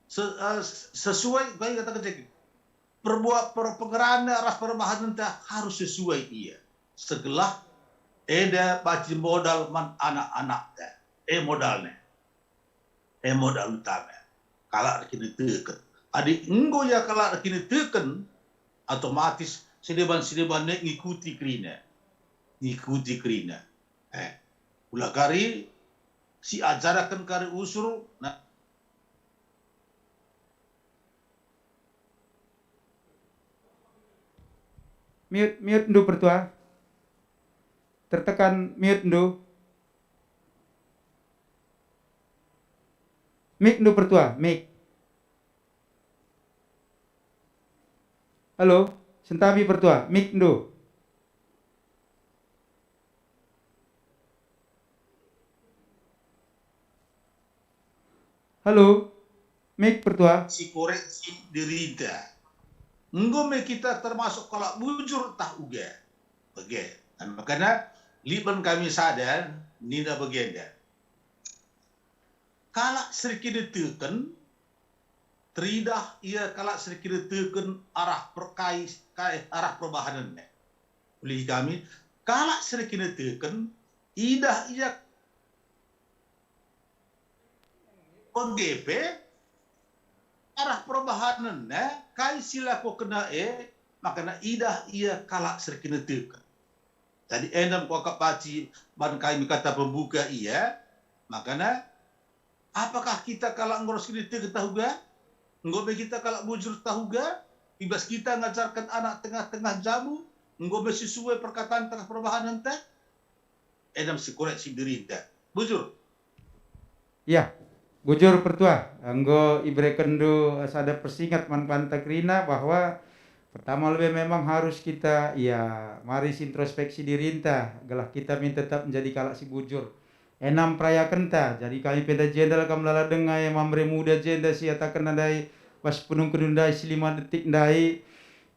se-, eh, sesuai, kai kata kecek, perbuat, per-, pengerana ras perbahanenta harus sesuai ia. Segelah enda banci modal man anak-anakta. E modalna. E modal utama. Kalak erkiniteken. Adi enggo ia kalak erkiniteken, otomatis sideban-sideban e ngikuti kerina. Ngikuti kerina. Eh, ula kari siajaraken kari usur, nah, Mute, mute ndu pertua. Tertekan mute ndu. Mik ndu pertua, mik. Halo, sentabi pertua, mik ndu. Halo, mik pertua. Sikoreksi dirinta. Enggo me kita termasuk kalak bujur tah uga? Bage. Nah, makana liban kami sada nina bagenda. Kalak si erkiniteken, teridah ia kalak si erkiniteken arah perkai, kai, arah perbahanenna. Ulihi kami, kalak si erkiniteken, idah ia bage pe arah perbahanenna, kai si lakokenna e, makana idah ia kalak si erkiniteken. Jadi enda me kuakap banci ban kami kata pembuka ia, makana, apakah kita kalak enggo ras kiniteken tah uga? Enggo me kita kalak bujur tah uga? I bas kita ngajarken anak tengah-tengah jabu, enggo me sesuai perkataan tengah perbahanenta? Enda me sikoreksi dirinta. Bujur. Ya, bujur pertua, enggo iberekenndu sada persingat man banta kerina bahwa pertama lebe memang harus kita, ya, mari si introspeksi dirinta, gelah kita min tetap menjadi kalak si bujur. Enda me perayakenta, jadi kami pe enda jenda la kam lala denga e Mamre Muda jenda si iatakenna ndai bas penungkun ndai si lima detik ndai,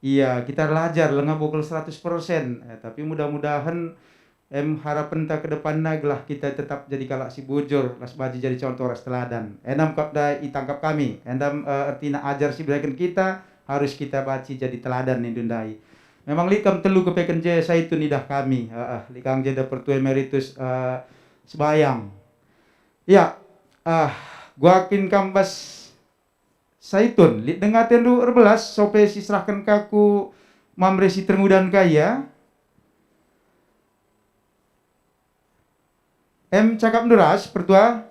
iya, kita erlajar, langa bokel seratus persen, eh, tapi mudah-mudahan em harapenta ke depanna gelah kita tetap jadi kalak si bujur, ras banci jadi contoh ras teladan. Enda me kap ndai itangkap kami, enda me, eh, ertina ajar si ibereken kita harus kita banci jadi teladan nindu ndai. Memang lit kam telu kepeken je Saitun idah kami, eh, eh, lit kang jenda Pertua Emeritus, eh, Sebayang. Ya, eh, gua kin kam bas Saitun, lit denga atendu erbelas, sope siserahken ka ku Mamre si termudan ka ia. Em cakapndu ras, pertua?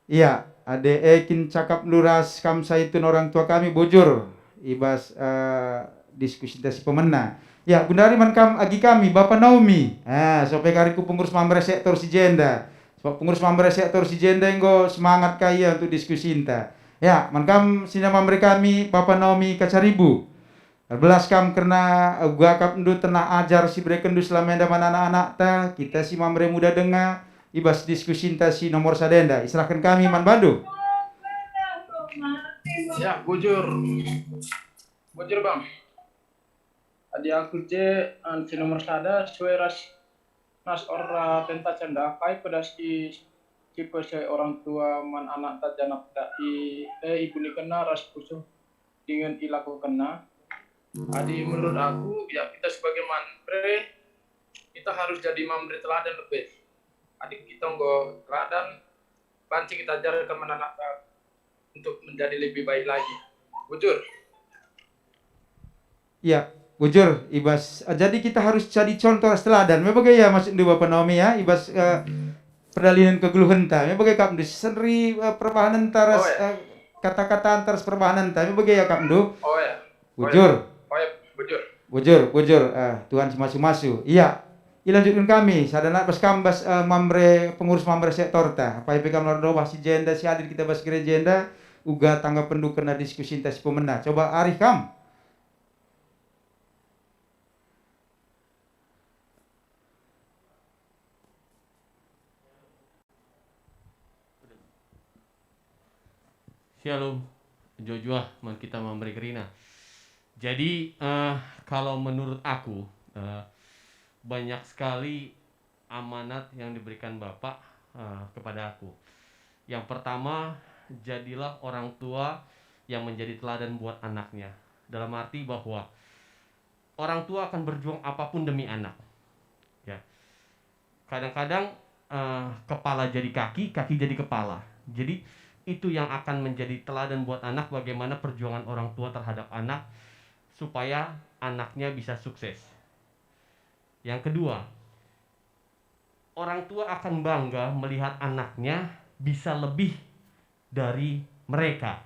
Iya, ade e kin cakapndu ras kam Saitun orang tua kami bujur i bas, eh, diskusinta si pemena. Ya, gundari man kam agi kami, Bapa Naomi. Ah, sope kari ku pengurus Mamre sektor si jenda. Sebab pengurus Mamre sektor si jenda enggo semangat ka ia untuk diskusinta. Ya, man kam sina Mamre kami, Bapa Naomi Kacaribu. Erbelas kam kerna, eh, gua akapndu tenah ajar si berekenndu selama enda man anak-anakta, kita si Mamre Muda denga, i bas diskusinta si nomor sada enda. Iserahken kami man bandu. Ya, bujur. Bujur, Bang. Adi aku je, an, si nomor sada, sue ras nas ora tenta cenda, kai pedas i, si pese orang tua man anakta janakta i, e, ibunikenna ras pusuh dingen ilakokenna. Adi menurut aku, ya, kita sebagai mamre, kita harus jadi mamre teladan lebih. Adi kita enggo teladan, banci kita ajarkan man anakta untuk menjadi lebih baik lagi. Bujur. Ya, bujur, i bas, eh, jadi kita harus jadi contoh ras teladan. Me bage ya maksudndu Bapa Naomi ya, i bas, eh, perdalanen kegeluhenta. Me bage kap ndu seri, eh, perbahanenta ras, Oh, ya. eh, kata-katanta ras perbahanenta. Me bage ya kap ndu. Oh, ya. Bujur. Oh, ya. Bujur. Bujur, bujur. Eh, Tuhan si masu-masu. Iya. Ilanjutken kami, sada nat bas kam bas, eh, mamre, pengurus mamre sektorta. Apai pe kam la erdohah si jenda si hadir kita bas gereja enda, uga tanggapenndu kerna diskusinta si pemena. Coba arih kam. Shalom, mejuah-juah man kita mamre kerina. Jadi, eh, kalau menurut aku, eh, banyak sekali amanat yang diberikan Bapak, eh, kepada aku. Yang pertama, jadilah orang tua yang menjadi teladan buat anaknya. Dalam arti bahwa orang tua akan berjuang apapun demi anak. Ya. Kadang-kadang, eh, kepala jadi kaki, kaki jadi kepala. Jadi, itu yang akan menjadi teladan buat anak, bagaimana perjuangan orang tua terhadap anak supaya anaknya bisa sukses. Yang kedua, orang tua akan bangga melihat anaknya bisa lebih dari mereka.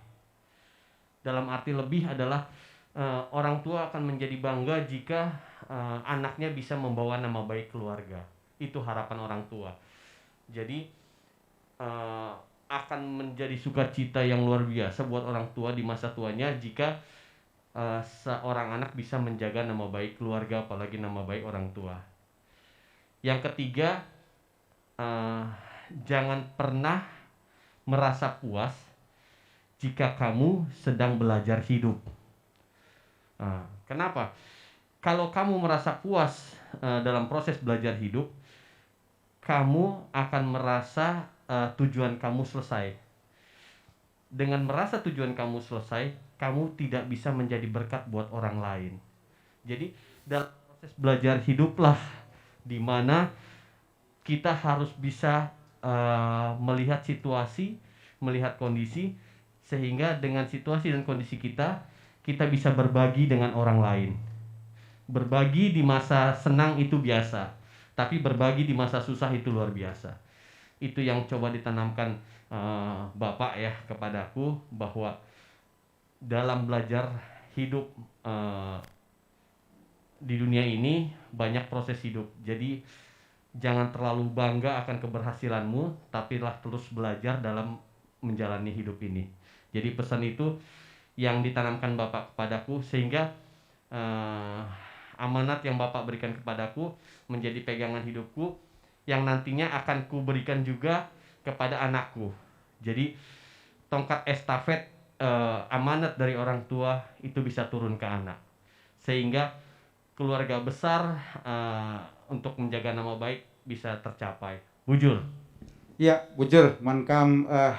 Dalam arti lebih adalah, eh, orang tua akan menjadi bangga jika, eh, anaknya bisa membawa nama baik keluarga. Itu harapan orang tua. Jadi, eh, akan menjadi sukacita yang luar biasa buat orang tua di masa tuanya jika, eh, seorang anak bisa menjaga nama baik keluarga, apalagi nama baik orang tua. Yang ketiga, eh, jangan pernah merasa puas jika kamu sedang belajar hidup. Ah, kenapa? Kalau kamu merasa puas, eh, dalam proses belajar hidup, kamu akan merasa, eh, tujuan kamu selesai. Dengan merasa tujuan kamu selesai, kamu tidak bisa menjadi berkat buat orang lain. Jadi, dalam proses belajar hiduplah di mana kita harus bisa, eh, melihat situasi, melihat kondisi, sehingga dengan situasi dan kondisi kita, kita bisa berbagi dengan orang lain. Berbagi di masa senang itu biasa, tapi berbagi di masa susah itu luar biasa. Itu yang coba ditanamkan, eh, Bapak ya kepadaku, bahwa dalam belajar hidup, eh, di dunia ini banyak proses hidup. Jadi, jangan terlalu bangga akan keberhasilanmu, tapi lah terus belajar dalam menjalani hidup ini. Jadi, pesan itu yang ditanamkan Bapak kepadaku, sehingga, eh, amanat yang Bapak berikan kepadaku menjadi pegangan hidupku, yang nantinya akan kuberikan juga kepada anakku. Jadi, tongkat estafet, eh, amanat dari orang tua itu bisa turun ke anak. Sehingga keluarga besar, eh, untuk menjaga nama baik bisa tercapai. Bujur. Ya, bujur. Man kam, eh,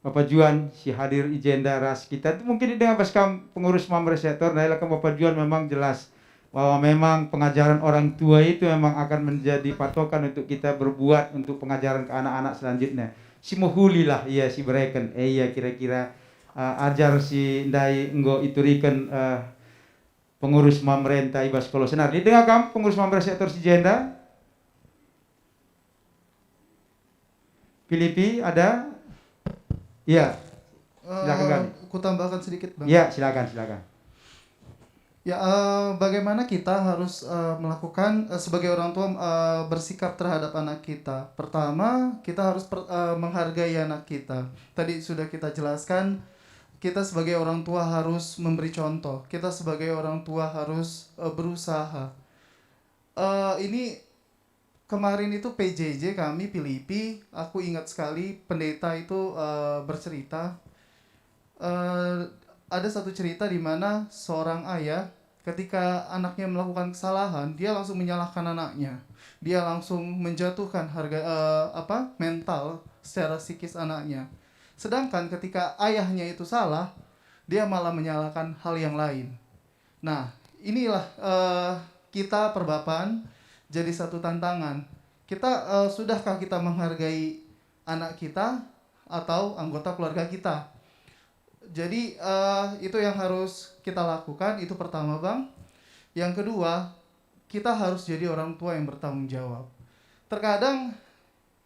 Bapa Juan si hadir i jenda ras kita. Mungkin denga bas kam pengurus Mamre Sektor, nah, ila kam Bapa Juan memang jelas bahwa memang pengajaran orang tua itu memang akan menjadi patokan untuk kita berbuat untuk pengajaran ke anak-anak selanjutnya. Si mehulilah ia si bereken, eh, ia kira-kira, eh, ajar si ndai enggo ituriken, eh, pengurus Mamre enta i bas Sekolah Senar. Didenga kam pengurus Mamre Sektor si jenda? Filipi ada? Iya. Silakan, eh, kami. Kutambahkan sedikit, Bang. Iya, silakan, silakan. Ya, eh, bagaimana kita harus, eh, melakukan, eh, sebagai orang tua, eh, bersikap terhadap anak kita? Pertama, kita harus per-, eh, menghargai anak kita. Tadi sudah kita jelaskan, kita sebagai orang tua harus memberi contoh. Kita sebagai orang tua harus, eh, berusaha. Eh, ini kemarin itu P J J kami, Filipi, aku ingat sekali pendeta itu, eh, bercerita. Eh, ada satu cerita di mana seorang ayah, ketika anaknya melakukan kesalahan, dia langsung menyalahkan anaknya. Dia langsung menjatuhkan harga, eh, apa, mental secara psikis anaknya. Sedangkan ketika ayahnya itu salah, dia malah menyalahkan hal yang lain. Nah, inilah, eh, kita perbapan jadi satu tantangan. Kita, eh, sudahkah kita menghargai anak kita atau anggota keluarga kita? Jadi, eh, itu yang harus kita lakukan, itu pertama, Bang. Yang kedua, kita harus jadi orang tua yang bertanggung jawab. Terkadang,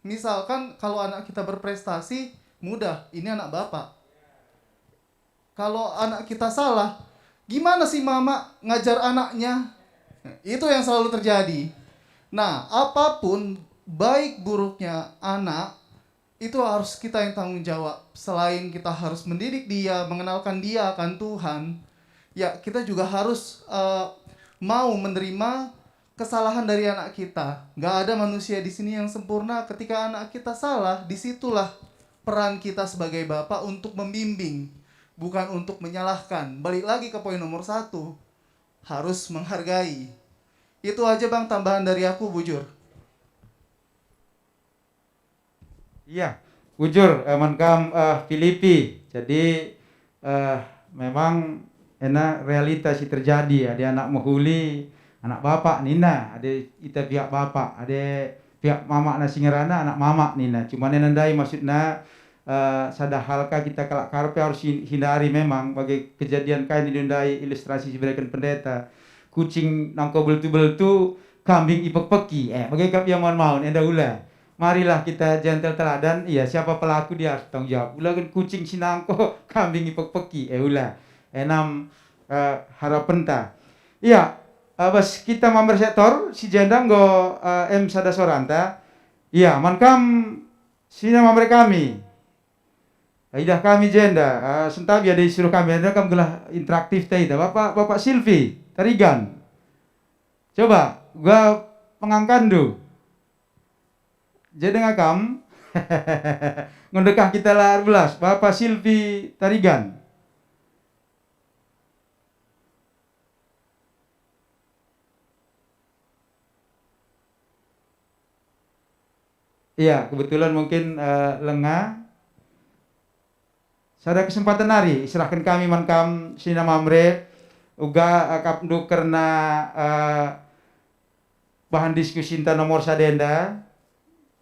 misalkan kalau anak kita berprestasi, mudah, ini anak bapak. Kalau anak kita salah, gimana sih mama ngajar anaknya? Itu yang selalu terjadi. Nah, apapun baik buruknya anak, itu harus kita yang tanggung jawab. Selain kita harus mendidik dia, mengenalkan dia akan Tuhan, ya, kita juga harus, eh, mau menerima kesalahan dari anak kita. Nggak ada manusia di sini yang sempurna. Ketika anak kita salah, disitulah peran kita sebagai bapak untuk membimbing, bukan untuk menyalahkan. Balik lagi ke poin nomor satu, harus menghargai. Itu aja, Bang, tambahan dari aku, bujur. Iya, bujur, eh, man kam, eh, Filipi. Jadi, eh, memang ena realita si terjadi, adi anak mehuli, anak bapak nina, adi ita pihak bapak, adi pihak mamakna si ngerana, anak mamak nina. Cuman ena ndai maksudna, eh, sada hal ka kita kalak Karpe harus hin-, hindari memang bagi kejadian kai nina ndai ilustrasi si ibereken pendeta. Kucing nangko beltu-beltu, kambing ipekpeki. Eh, bage kap ia maun-maun, enda ula. Marilah kita gentle teladan, iya, siapa pelaku dia harus tanggung jawab. Ula gen kucing si nangko, kambing ipekpeki, eh, ula. Enam, eh, harapenta. Iya, eh, bas kita mamre sektor, si jenda enggo, eh, em sada soranta. Iya, man kam si namamre kami. Idah kami jenda, eh, sentabi ada isuruh kami, ada kam gelah interaktif ta ita. Bapak, Bapak Silvi, Tarigan. Coba, gua pengangkandu. Je denga kam. Ngundekah kita la erbelas, Bapa Silvi Tarigan. Iya, kebetulan mungkin, eh, lenga. Sada kesempatan nari iserahken kami man kam, Sina Mamre, uga, eh, akapndu kerna, eh, bahan diskusinta nomor sada enda,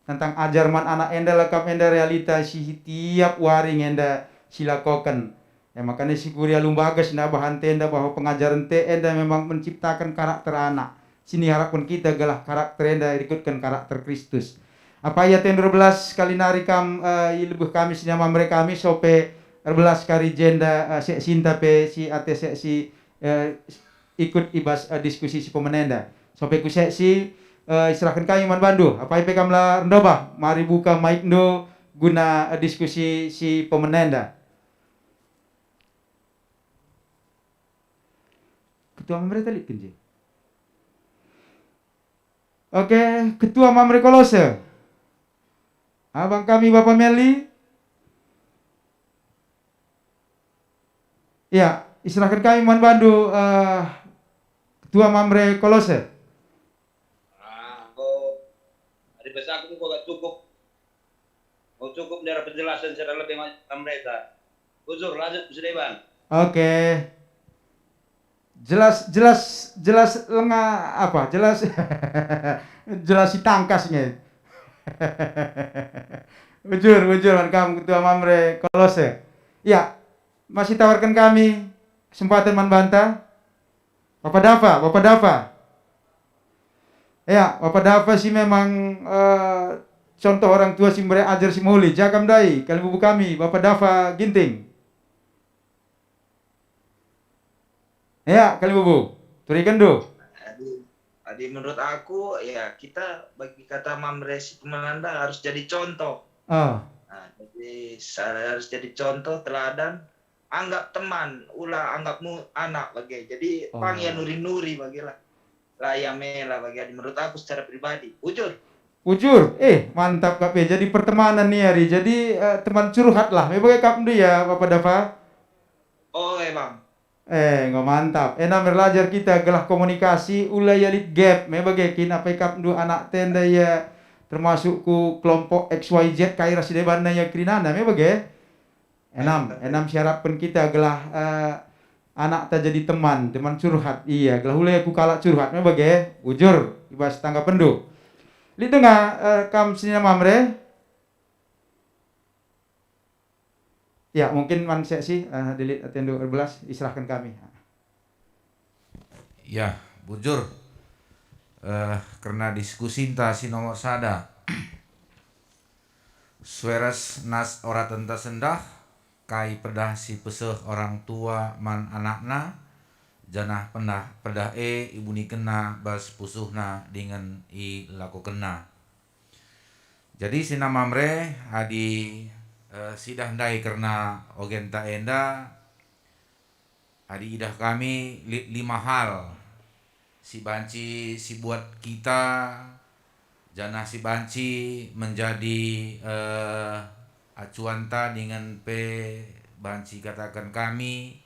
tentang ajar man anak enda, la kam enda realita si tiap wari nge enda silakoken. E, makana si Kuria Lumbages nda bahanta enda bahwa pengajaren te enda memang menciptaken karakter anak. Si niharapken kita gelah karakter enda irikutken karakter Kristus. Apai ate ndu erbelas kali nari kam, eh, i lebuh kami, Sina Mamre kami, sope erbelas kari jenda, eh, seksinta pe si ate seksi, eh, ikut i bas, eh, diskusi si pemena enda. Sope ku seksi, eh, iserahken kami man bandu. Apai pe kam la erndobah, mari buka maikndu guna, eh, diskusi si pemena enda. Ketua Mamre tali kenje. Oke, Ketua Mamre Kolose. Abang kami Bapak Meli. Ya, iserahken kami man bandu, eh, Ketua Mamre Kolose. Ah, engko, adi bas aku engko gak cukup. Engko cukup ndai penjelasan secara lebih ma-, Mamre ta. Bujur, lanjut, Bujur Dewan. Oke. Jelas, jelas, jelas lenga apa? Jelas, jelas si tangkas nge. Bujur, bujur, man kam Ketua Mamre Kolose. Ya, masih tawarken kami kesempatan man banta. Bapa Dafa, Bapa Dafa. Ya, Bapa Dafa si memang, eh, contoh orang tua si mere ajar si mehuli. Jagam ndai, kalimbubu kami, Bapa Dafa Ginting. Ya, kalimbubu. Turikenndu. Adi, adi menurut aku, ya, kita bagi kata Mamre si pemenanda harus jadi contoh. Ah. Nah, jadi sa-, harus jadi contoh teladan. Anggap teman, ula anggapmu anak bage. Jadi, pang ia nuri-nuri bage lah. La ia mela bage, adi menurut aku secara pribadi. Bujur. Bujur, eh, mantap kap e. Jadi pertemanan ni ari. Jadi, eh, teman curhat lah. Me bage kap ndu ya, Bapa Dafa? Oh, eh, Bang. Eh, enggo mantap. Ena merlajar kita gelah komunikasi, ula ia lit gap. Me bage kin apai kap ndu anak tenda ia termasuk ku kelompok X Y Z kai ras debanna ia kerinana. Me bage? Enam, enam si arapken kita gelah, eh, anakta jadi teman, teman curhat. Iya, gelah ula ku kalak curhat me bage, bujur, i bas tanggapenndu. Lit denga, eh, kam senina Mamre? Ya, mungkin man seksi, eh, dilit atendu erbelas, iserahken kami. Ya, bujur. Eh, kerna diskusinta si nomor sada. Sue ras nas oratenta sendah, kai pedah si peseh orang tua man anakna, janah pedah, pedah e ibunikenna bas pusuhna dingen ilakokenna. Jadi senina Mamre, adi, eh, sidah ndai kerna ogenta enda, adi idah kami lit lima hal si banci sibuat kita, janah si banci menjadi, eh, acuanta dingen pe banci kataken kami,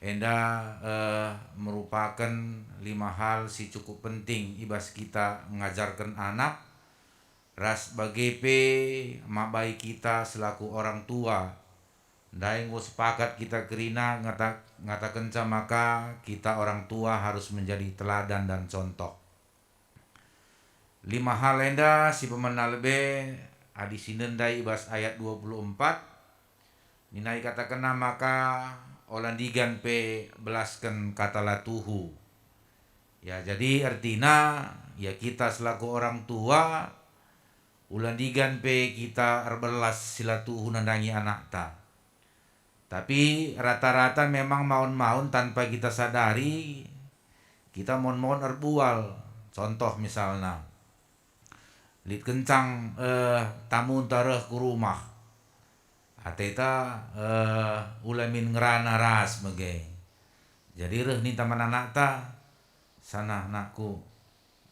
enda, eh, merupaken lima hal si cukup penting i bas kita ngajarken anak, ras bage pe mabai kita selaku orang tua. Ndai enggo sepakat kita kerina ngata-, ngatakenca maka kita orang tua harus menjadi teladan dan contoh. Lima hal enda si pemena lebe adi si ndendai i bas ayat dua puluh empat, nina ikatakenna maka ola ndigan pe belasken kata la tuhu. Ya, jadi ertina, ya, kita selaku orang tua, ula ndigan pe kita erbelas si la tuhu nandangi anakta. Tapi rata-rata memang maun-maun tanpa kita sadari, kita maun-maun erbual. Contoh misalna, lit kencang, eh, tamunta reh ku rumah. Ateta, eh, ula min ngerana ras bage. Jadi reh ninta man anakta, "Sana, nakku,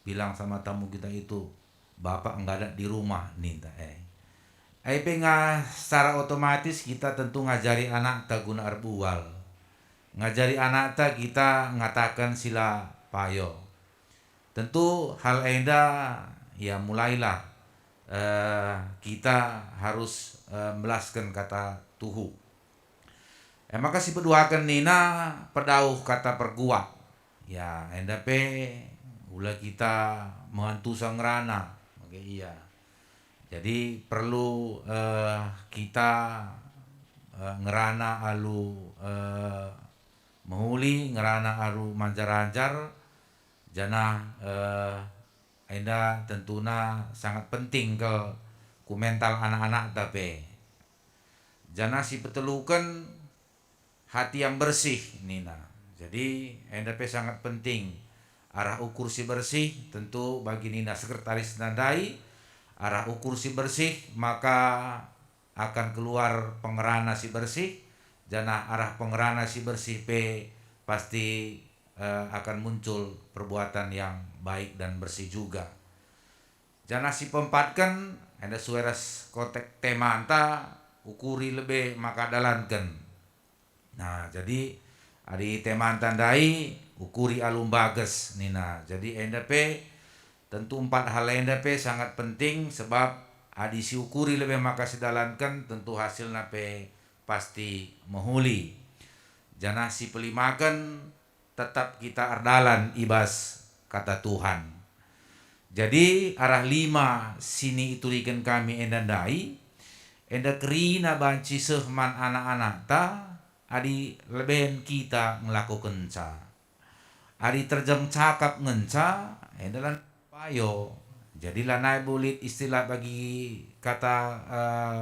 bilang sama tamu kita itu, Bapak enggo ada di rumah," ninta e. Ai pe nga secara otomatis kita tentu ngajari anakta guna erbual. Ngajari anakta kita ngataken si la payo. Tentu hal enda, ya, mulailah, eh, kita harus, eh, mbelasken kata tuhu. E maka si peduaken nina pedauh kata perguak. Ya, enda pe ula kita mengantusa ngerana, bage ia. Jadi perlu, eh, kita, eh, ngerana alu, eh, mehuli, ngerana alu manjar-anjar, janah, eh, enda tentuna sangat penting kal ku mental anak-anakta pe. Janah si peteluken, hati yang bersih, nina. Jadi, enda pe sangat penting. Arah ukur si bersih, tentu bagi nina sekretaris ndai, arah ukur si bersih, maka akan keluar pengerana si bersih, janah arah pengerana si bersih pe pasti, eh, akan muncul perbuatan yang baik dan bersih juga. Janah si peempatken, enda sue ras konteks temanta, ukuri lebe maka dalanken. Nah, jadi adi temanta ndai, ukuri alu mbages, nina. Jadi enda pe, tentu empat hal enda pe sangat penting, sebab adi siukuri lebe maka sidalanken, tentu hasilna pe pasti mehuli. Janah si pelimaken, tetap kita erdalan i bas Kata Tuhan. Jadi, arah lima si niituriken kami enda ndai, enda kerina banci seh man anak-anakta adi leben kita ngelakokenca. Adi terjeng cakap ngenca, enda lanai payo. Jadi lanai bulit istilah bagi kata, eh,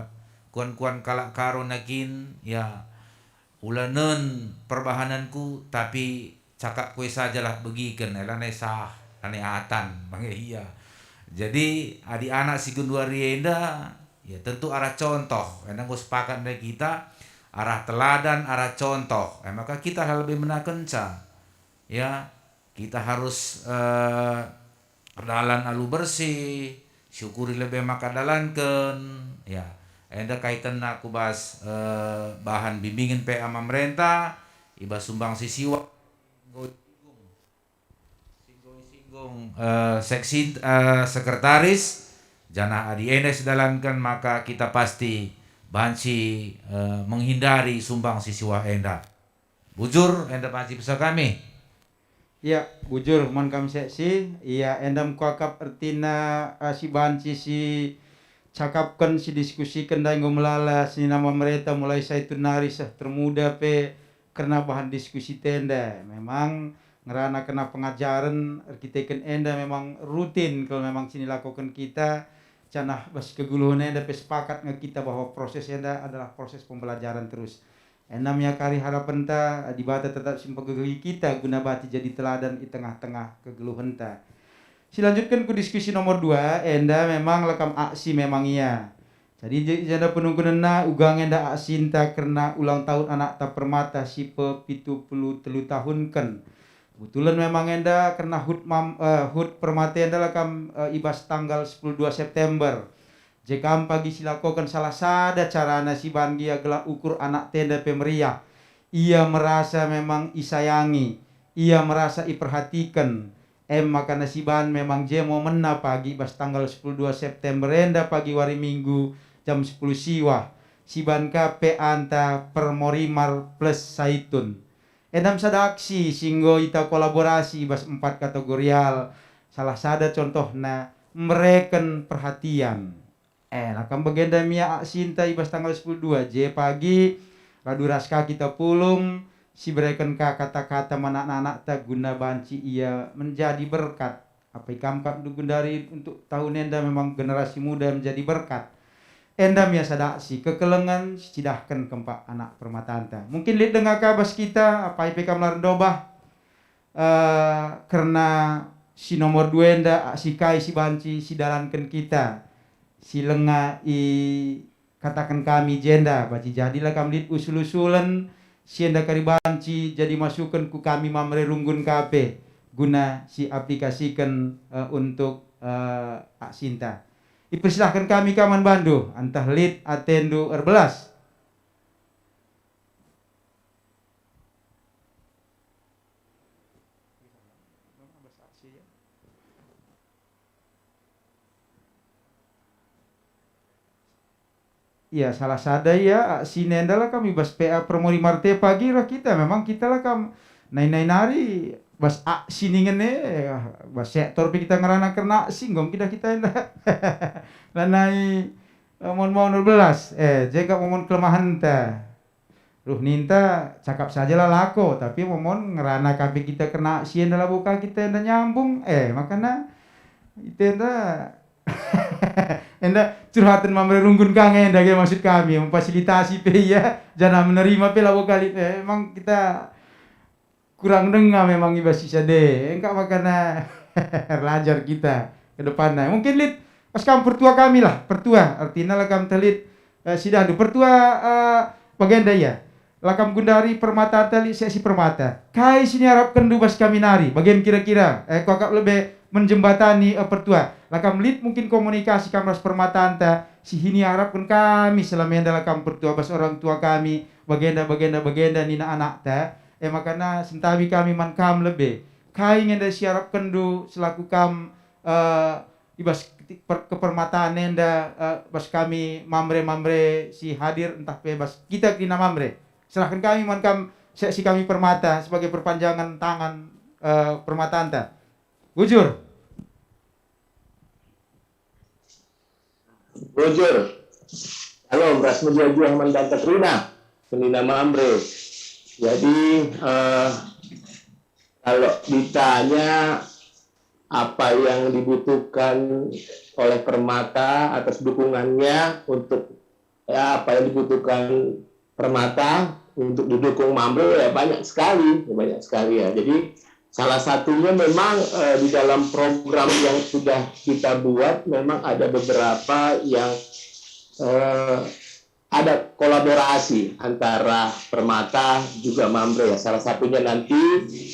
kuan-kuan kalak Karo nagin, ya, ula nen perbahanenku, tapi cakapku e sajalah begiken, eh, lanai sah, lanai atan, bage ia. Jadi, adi anak si genduari enda, ya tentu arah contoh, enda enggo sepakat ndai kita, arah teladan, arah contoh, eh, maka kita la lebe menakenca. Ya, kita harus, eh, erdalan alu bersih, siukuri lebe maka dalanken, ya. Enda kaitenna ku bas, eh, bahan bimbingen P A Mamrenta, i bas sumbang si siwa, enggo isinggung, eh, seksin-, eh, sekretaris, janah adi enda sidalanken maka kita pasti banci, eh, menghindari sumbang si siwah enda. Bujur enda banci pesa kami. Ia, bujur man kam seksi, ia enda mekuakap ertina, eh, si banci si cakapken, si diskusiken ndai enggo melala senina Mamreta mulai Saitun nari seh termuda pe kerna bahan diskusi tenda. Memang ngerana kerna pengajaren erkiteken enda memang rutin kal memang si nilakoken kita, janah bas kegeluhen enda pe sepakat nge kita bahwa proses enda adalah proses pembelajaran terus. Enda me ia kari harapenta, Dibata tetap si mpegegehi kita guna banci jadi teladan i tengah-tengah kegeluhenta. Silanjutken ku diskusi nomor dua, enda memang la kam aksi memang ia. Jadi, je-, jenda penungkunenna uga nge enda aksinta kerna ulang tahun anakta Permata si pepitu puluh telu tahunken. Kebetulan memang enda kerna hut mam-, eh, hut Permata enda la kam, eh, i bas tanggal sepuluh dua September. Je kam pagi silakoken salah sada carana si bandia gelah ukur anakta enda pe meriah. Ia merasa memang isayangi, ia merasa iperhatiken. Em maka na si ban memang je momenna pagi bas tanggal sepuluh dua September enda pagi wari Minggu jam sepuluh siwah, si ban ka pe anta Permorimar plus Saitun. Enda me sada aksi si enggo ita kolaborasi bas empat kategorial, salah sada contohna mereken perhatian. Eh, la kam bagenda me ia aksinta i bas tanggal sepuluh dua, je pagi radu ras ka kita pulung, si bereken ka kata-kata man anak-anakta guna banci ia menjadi berkat. Apai kam kap ndu gundari untuk tahun enda memang generasi muda menjadi berkat. Enda me ia sada aksi kekelengen si cidahken kempak anak Permatanta. Mungkin lit denga ka bas kita, apai pe kam la ndobah, eh, kerna si nomor dua enda, aksi kai si banci sidalanken kita, si langa ikataken kami jenda, banci jadi la kam lit usul-usulen si enda kari banci jadi masuken ku kami Mamre runggun ka pe guna si aplikasiken, eh, untuk, eh, aksinta. Ipersilahken kami ka man bandu, antah lit atendu erbelas. Iya, salah sada ia aksi enda la kam i bas P A Permorimarte pagi reh kita. Memang kita la kam nai-nai nari bas aksi ningen e, bas sektor pe kita ngerana kerna aksi, nggom kita, kita enda. Lanai, eh, mon-mon erbelas, eh, je kap mon kelemahenta. Ruh ninta cakap saja la lako, tapi momon ngerana ka pe kita kerna si enda labo ka kita enda nyambung. Eh, makana ita enda, enda curhaten Mamre runggun ka nge enda ge maksud kami, memfasilitasi pe ia, janah menerima pe labo kali. Eh, emang kita kurang denga memang i bas sisade. Engka makana erlajar kita ke depanna. Mungkin lit, pas kam pertua kami lah, pertua. Artina la kam teh lit, eh, sidahndu. Pertua, eh, bagenda ia. La kam gundari Permata teh lit seksi Permata. Kai si niarapkenndu bas kami nari? Bagen kira-kira, eh, kuakap lebe menjembatani, eh, pertua. La kam lit mungkin komunikasi kam ras Permatanta, si hini arapken kami selama enda la kam pertua bas orang tua kami, bagenda, bagenda, bagenda nina anakta. E makana sentabi kami man kam lebe. Kai nge enda siarapkenndu selaku kam, eh, i bas keti-, per-, kepermatan enda, eh, bas kami Mamre-Mamre si hadir ntah pe bas kita kerina Mamre? Serahken kami man kam seksi kami Permata sebagai perpanjangan tangan, eh, Permatanta. Bujur. Bujur. Halo, ras mejuah-juah man banta kerina, senina Mamre. Jadi, eh, kalau ditanya apa yang dibutuhkan oleh Permata atas dukungannya untuk, ya, apa yang dibutuhkan Permata untuk didukung Mamre, ya, banyak sekali, ya, banyak sekali, ya. Jadi, salah satunya memang, eh, di dalam program yang sudah kita buat, memang ada beberapa yang, eh, ada kolaborasi antara Permata juga Mamre, ya. Salah satunya nanti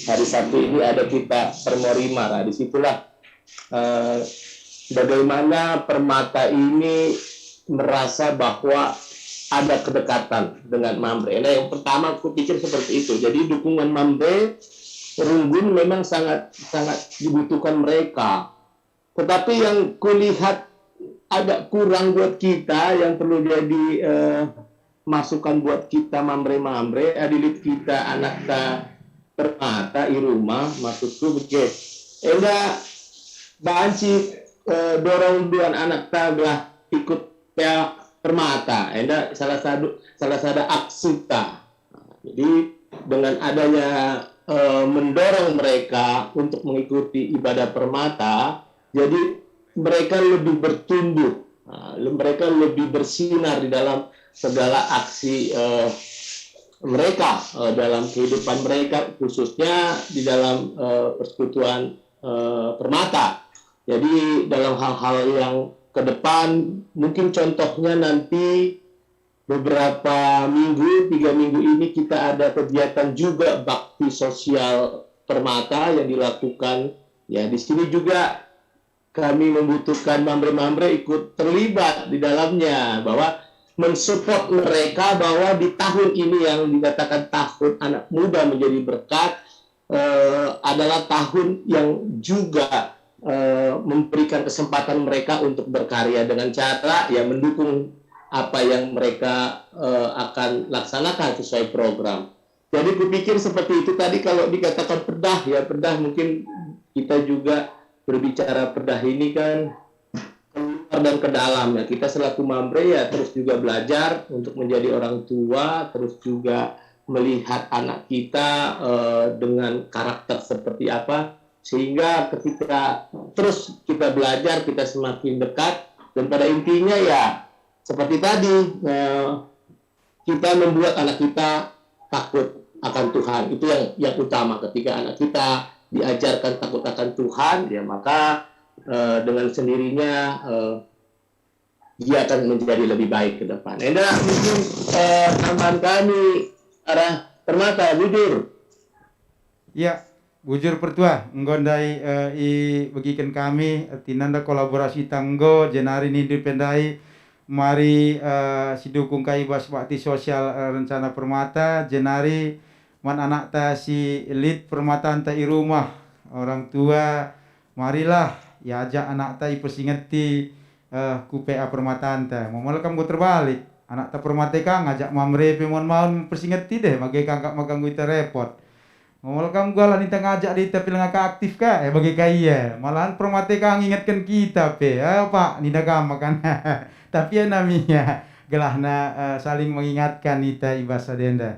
hari Sabtu ini ada kita Permorimar. Nah, disitulah, eh, bagaimana Permata ini merasa bahwa ada kedekatan dengan Mamre. Nah, yang pertama aku pikir seperti itu. Jadi dukungan Mamre Runggun memang sangat, sangat dibutuhkan mereka. Tetapi yang kulihat agak kurang buat kita yang perlu jadi, eh, masukan buat kita mamre-mamre, adi lit kita anakta permata i rumah, maksudku bage. Enda banci, eh, dorong duan anakta gelah ikut pe permata. Enda salah satu, salah sada aksita. Jadi, dengan adanya, eh, mendorong mereka untuk mengikuti ibadah permata, jadi mereka lebih bertumbuh, nah, le-, mereka lebih bersinar di dalam segala aksi, eh, mereka, eh, dalam kehidupan mereka, khususnya di dalam, eh, persekutuan, eh, permata. Jadi, dalam hal-hal yang ke depan, mungkin contohnya nanti beberapa minggu, tiga minggu ini kita ada kegiatan juga bakti sosial permata yang dilakukan. Ya, di sini juga kami membutuhkan mamre-mamre ikut terlibat di dalamnya, bahwa mensupport mereka bahwa di tahun ini yang dikatakan tahun anak muda menjadi berkat, eh, adalah tahun yang juga, eh, memberikan kesempatan mereka untuk berkarya dengan cara, ya, mendukung apa yang mereka, eh, akan laksanakan sesuai program. Jadi kupikir seperti itu tadi, kalau dikatakan pedah, ya pedah, mungkin kita juga berbicara pedah ini kan keluar dan ke dalam. Nah, kita selaku mamre ya terus juga belajar untuk menjadi orang tua, terus juga melihat anak kita, eh, dengan karakter seperti apa, sehingga ketika terus kita belajar, kita semakin dekat, dan pada intinya ya seperti tadi, eh, kita membuat anak kita takut akan Tuhan. Itu yang, yang utama. Ketika anak kita diajarkan takut akan Tuhan, ya maka, eh, dengan sendirinya, eh, dia akan menjadi lebih baik ke depan. Enda mungkin, eh, tambahan kami arah permata, bujur. Ya, bujur pertua, enggo ndai, eh, ibegiken kami, ertina enda kolaborasita enggo, jenari nindu pe ndai, mari, eh, sidukung kai bas bakti sosial, eh, rencana permata, jenari man anakta si lit permatanta i rumah, orang tua, marilah iajak anakta ipesingeti, eh, ku P A permatanta. Momo la kam enggo terbalik, anakta permata ka ngajak mamre pe maun-maun ipesingeti deh, bage ka kap maka enggo ita repot. Momo la kam enggo la ninta ngajak dita pe langa ka aktif ka, eh, bage ka ia. Malahan permata ka ngingetken kita pe, eh, Pak, ninda kam makan. Tapi ia nami ia, gelahna, eh, saling mengingatkan ita i bas sada enda.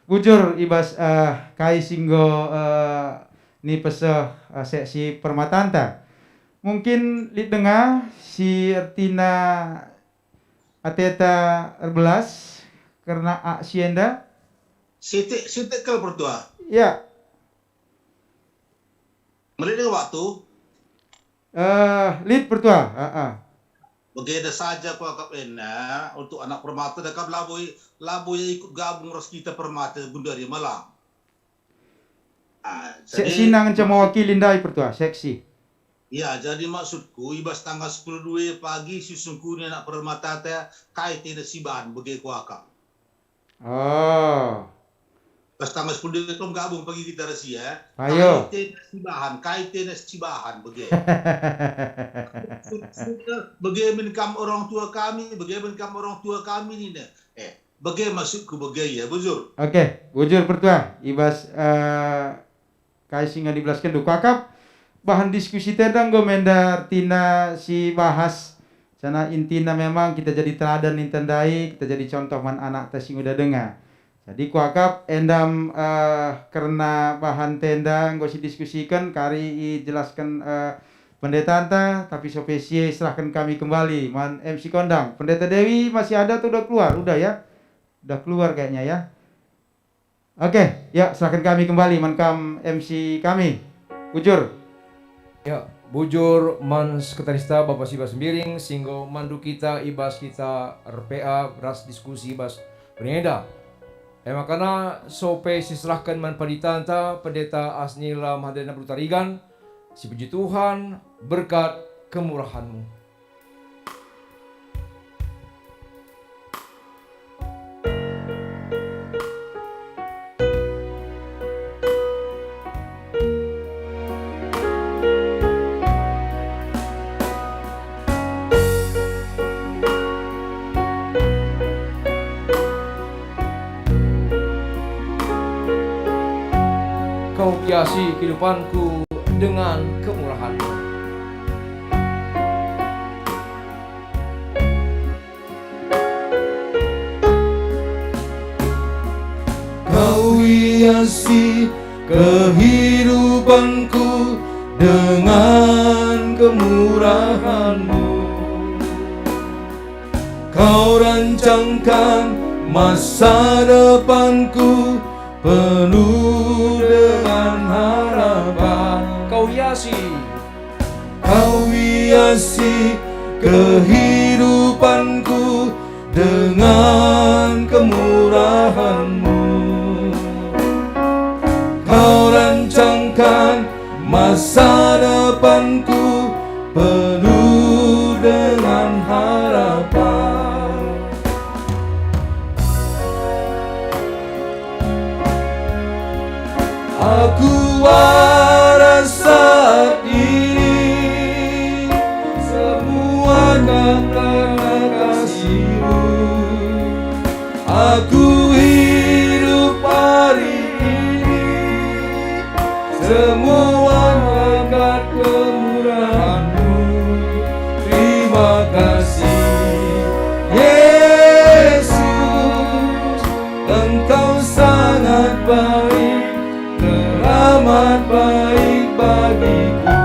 Bujur i bas, eh, kai si enggo, eh, nipeseh, eh, seksi permatanta. Mungkin lit denga si ertina ateta erbelas kerna aksi enda? Sitik, sitik kal pertua. Ya. Melihat waktu. Eh, lit pertua. Ah, ah. Bagenda saja kuakap enda untuk anak permata dekap labo i-, labo ia ikut gabung ras kita permata gundari malam. Ah, seksi jadi nang nca mewakili ndai pertua, seksi. Ya, jadi maksudku, i bas tanggal sepuluh dua pagi si sungkuni anak permatata, kai tena sibahan bage kuakap. Oh. Pas tanggal sepuluh dua gabung pagi kita ras ia. Ayo. Kai tena sibahan, kai tena sibahan bage. Sudah, bage min kam orang tua kami, bage min kam orang tua kami nina. Eh, bage maksudku bage ya, bujur. Oke, bujur pertua. I bas, eh, kai si enggo ibelasken kuakap, bahan diskusi tenda enggo menda ertina si bahas. Sana intina memang kita jadi teladan ninta ndai, kita jadi contoh man anakta si nguda denga. Jadi kuakap endam, eh, kerna bahan tenda enggo sidiskusiken, kari ijelasken, eh, pendetanta, tapi sope si e serahken kami kembali man M C kondang. Pendeta Dewi masih ada atau udah keluar? Udah ya? Udah keluar kayaknya ya. Oke, ya, serahken kami kembali man kam M C kami. Bujur. Ya, bujur man sekretarista Bapa Siba Sembiring, si enggo mandu kita i bas kita R P A ras diskusi bas berngi enda. E makana sope siserahken man panditanta, Pendeta Asnila Mahdena Berutarigan, sipuji Tuhan, berkat kemurahanmu. Hiasi kehidupanku dengan kemurahan-Mu. Kau hiasi kehidupanku dengan kemurahan-Mu. Kau rancangkan masa depanku penuh dengan harapan. Kau hiasi. Kau hiasi kehidupanku dengan kemurahan-Mu. Kau rancangkan masa depanku penuh dengan harapan. Aku arah saat ini, semua karena kasih-Mu. Aku hidup hari ini, semua berkat kemurahan-Mu. Terima kasih, Yesus. Engkau sangat baik, teramat baik bagiku.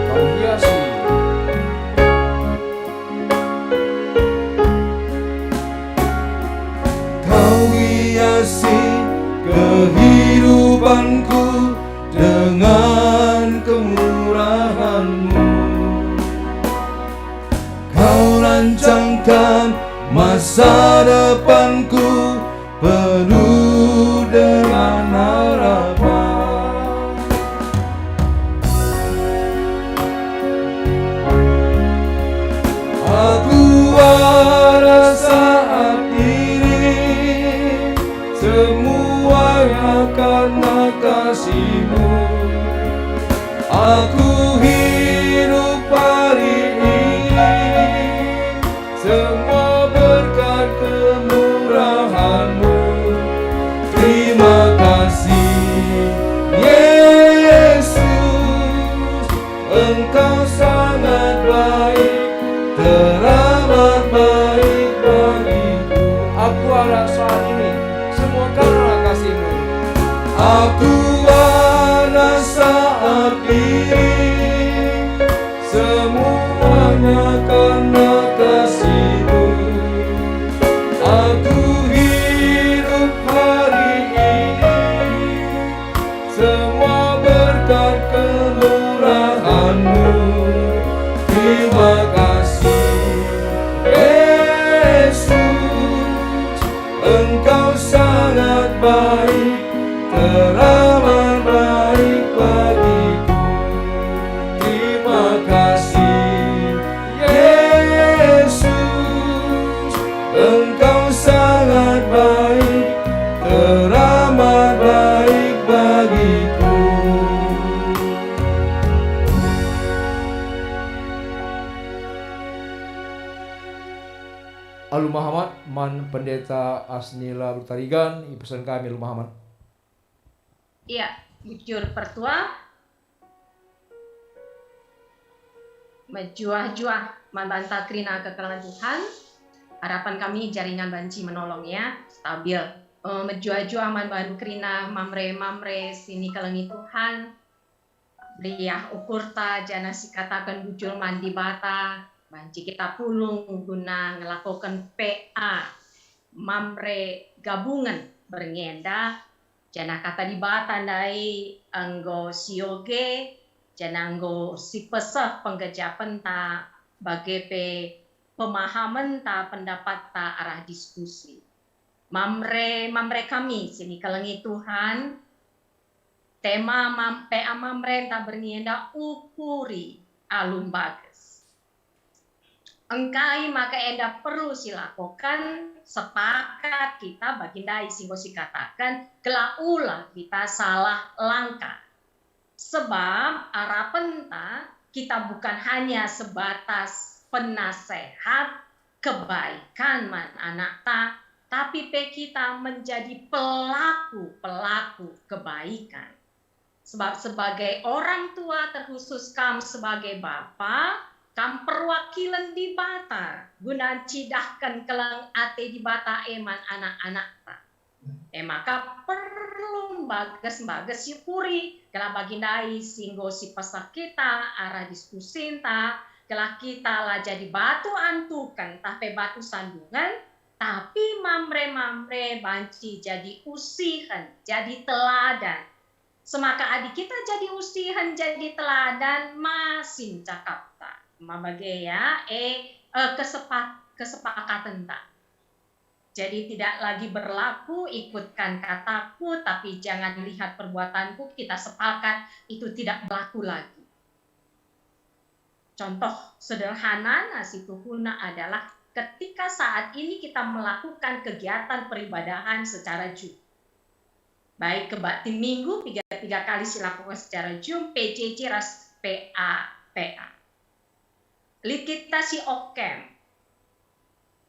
Kau hiasi. Kau hiasi kehidupanku dengan kemurahan-Mu. Kau rancangkan masa depanku penuh dengan harapan. Aku arah saat ini, semuanya karena kasih-Mu. Aku hidup hari ini, semua berkat kemurahan-Mu. Terima kasih, Yesus, Engkau sangat baik, teramat baik bagiku. Aku arah saat ini, semua karena kasih-Mu. Aku arah saat ini, semuanya karena kasih-Mu. Aku hidup hari ini, semua berkat kemurahan-Mu. Terima kasih, Yesus. Engkau sangat baik, teramat baik bagiku. Terima kasih, Yesus, Engkau sangat baik, teramat baik bagiku. Alu mehamat man Pendeta Asnila Bertarigan, ipesen kami alu mehamat. Iya, bujur pertua. Mejuah-juah man banta kerina kekelengen Tuhan. Harapan kami jaringan banci menolong ya, stabil. Eh, mejuah-juah man bandu kerina mamre-mamre si nikelengi Tuhan. Meriah ukurta janah sikataken bujur man Dibata, banci kita pulung guna ngelakoken P A, mamre gabungen berngi enda, janah Kata Dibata ndai enggo sioge, janah enggo sipeseh penggejapenta, bage pe pemahamenta, pendapatta arah diskusi. Mamre, Mamre kami si nikelengi Tuhan, tema Mam-, P A Mamre ntah berngi enda ukuri alu mbages. Engkai maka enda perlu silakoken, sepakat kita bagi ndai si enggo sikataken, gelah ula kita salah langkah. Sebab arapenta kita bukan hanya sebatas penasehat kebaikan man anakta, tapi pe kita menjadi pelaku-pelaku kebaikan. Sebab sebagai orang tua, terkhusus kam sebagai bapa, kam perwakilen Dibata guna ncidahken keleng ate Dibata e man anak-anakta. E maka perlu mbages-mbages syukuri, gelah bagi ndai si enggo sipeseh kita arah diskusinta, gelah kita la jadi batu antuken tah pe batu sandungen, tapi Mamre-Mamre banci jadi usihen, jadi teladan. Semaka adi kita jadi usihen, jadi teladan, masin cakapta. Ma bage ya, eh, eh, kesepak-, kesepakatenta. Jadi tidak lagi berlaku ikutkan kataku, tapi jangan lihat perbuatanku, kita sepakat itu tidak berlaku lagi. Contoh sederhanana si tuhuna adalah ketika saat ini kita melakukan kegiatan peribadahan secara Zoom. Baik kebaktin Minggu, piga-piga kali silakoken secara Zoom, P J J ras P A P A. Lit kita si off cam.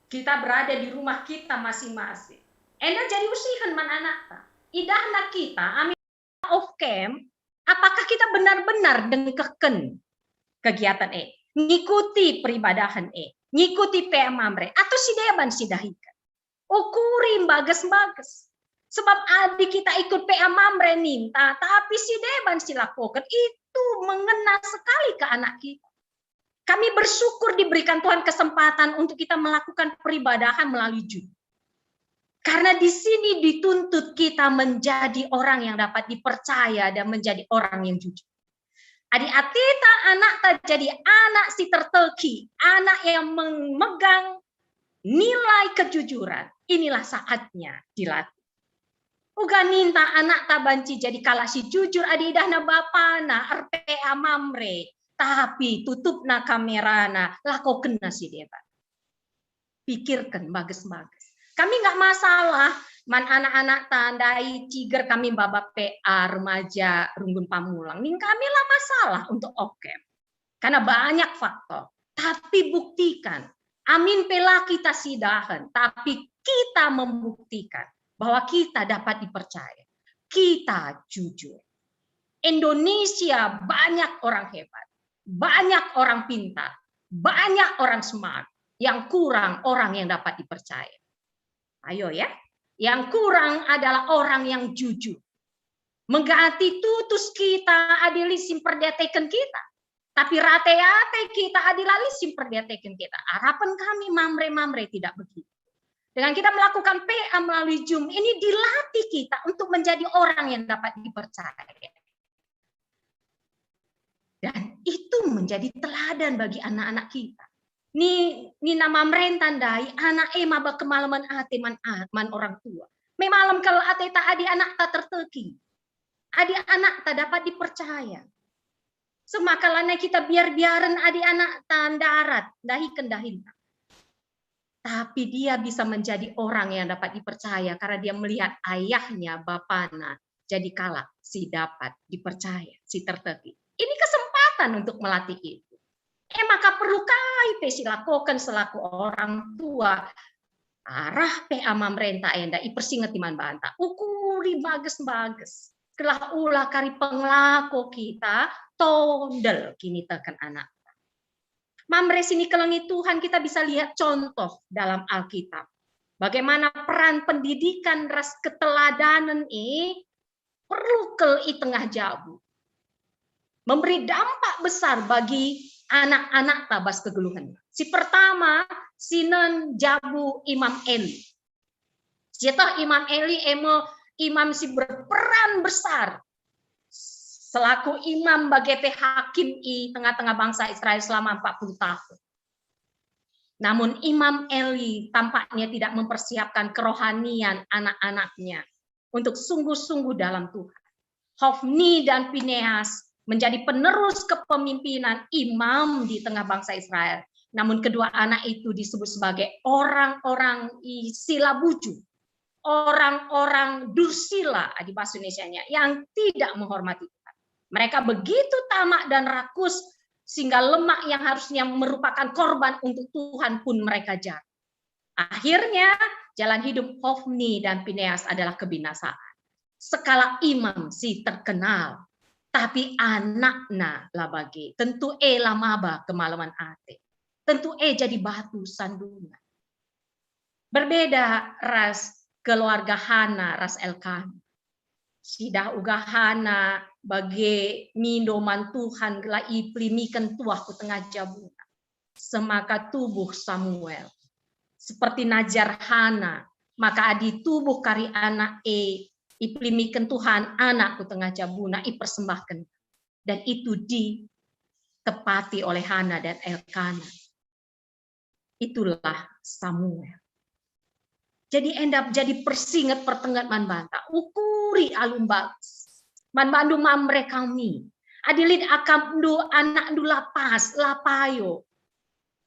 Kita berada di rumah kita masing-masing. Enda jadi usihen man anakta. Idahna kita, amin off cam, apakah kita benar-benar dengkehken kegiatan e, ngikuti peribadahan e, ngikuti P A Mamre, atau si deban si dahiken? Ukuri mbages-mbages. Sebab adi kita ikut P A Mamre ninta, tapi si deban si lakoken, itu mengena sekali ke anak kita. Kami bersyukur diberikan Tuhan kesempatan untuk kita melakukan peribadahan melalui Zoom. Karena di sini dituntut kita menjadi orang yang dapat dipercaya dan menjadi orang yang jujur. Adi ateta anakta jadi anak si terteki, anak yang memegang nilai kejujuran, inilah saatnya dilatih. Uga ninta anakta banci jadi kalak si jujur adi idahna bapana, er P A Mamre, tapi tutupna kamerana, lakokenna si deban. Pikirken mbages-mbages. Kami nggak masalah man anak-anakta ndai ciger kami maba P A remaja Runggun Pamulang. Ning kami la masalah untuk off cam. Karena banyak faktor. Tapi buktikan. Amin pe la kita sidahen, tapi kita membuktikan bahwa kita dapat dipercaya. Kita jujur. Indonesia banyak orang hebat, banyak orang pintar, banyak orang smart, yang kurang orang yang dapat dipercaya. Ayo ya, yang kurang adalah orang yang jujur. Menggati tutus kita adi lit si mperdiateken kita. Tapi rate-ate kita adi la lit si mperdiateken kita. Arapen kami Mamre-Mamre tidak begitu. Dengan kita melakukan P A melalui Zoom, ini dilatih kita untuk menjadi orang yang dapat dipercaya. Dan itu menjadi teladan bagi anak-anak kita. Ni, nina Mamre ndai, anak e maba kemalemen ate man, man orang tua. Memalem kal ateta adi anakta terteki. Adi anakta dapat dipercaya. Semaka lanai kita biar-biaren adi anakta ndarat, ndahiken dahinta. Tapi dia bisa menjadi orang yang dapat dipercaya karena dia melihat ayahnya, bapana, jadi kalak si dapat dipercaya, si terteki. Ini kesempatan untuk melatih itu. E maka perlu kai pe silakoken selaku orang tua arah P A Mamre enda ipersingeti man banta. Ukuri mbages-mbages. Gelah ula kari pengelako kita tondel kiniteken anak. Mamre si nikelengi Tuhan, kita bisa lihat contoh dalam Alkitab. Bagaimana peran pendidikan ras keteladanen e perlu kal i tengah jabu. Memberi dampak besar bagi anak-anak tabas kegeluhen. Si pertama, sinen jabu Imam Eli. Sietoh Imam Eli e me imam si berperan besar selaku imam bage pe hakim i tengah-tengah bangsa Israel selama empat puluh tahun. Namun Imam Eli tampaknya tidak mempersiapkan kerohanian anak-anaknya untuk sungguh-sungguh dalam Tuhan. Hofni dan Pineas menjadi penerus kepemimpinan imam di tengah bangsa Israel. Namun kedua anak itu disebut sebagai orang-orang i-, si la bujur, orang-orang dursila di bahasa Indonesianya, yang tidak menghormati Tuhan. Mereka begitu tamak dan rakus sehingga lemak yang harusnya merupakan korban untuk Tuhan pun mereka jarah. Akhirnya, jalan hidup Hofni dan Pineas adalah kebinasaan. Sekalak imam si terkenal, tapi anakna la bage. Tentu e la maba kemalemen ate. Tentu e jadi batu sandungan. Berbeda ras keluarga Hana ras Elkana. Sidah uga Hana bage mindo man Tuhan gelah ipelimiken tuah ku tengah jabuna. Semaka tubuh Samuel. Seperti najar Hana, maka adi tubuh kari anak e, ipelimiken Tuhan anak ku tengah jabuna, ipersembahken. Dan itu ditepati oleh Hana dan Elkana. Itulah Samuel. Jadi enda jadi persinget pertenget man banta. Ukuri alu mbages. Man bandu Mamre kami. Adi lit akamndu, anakndu la pas, la payo.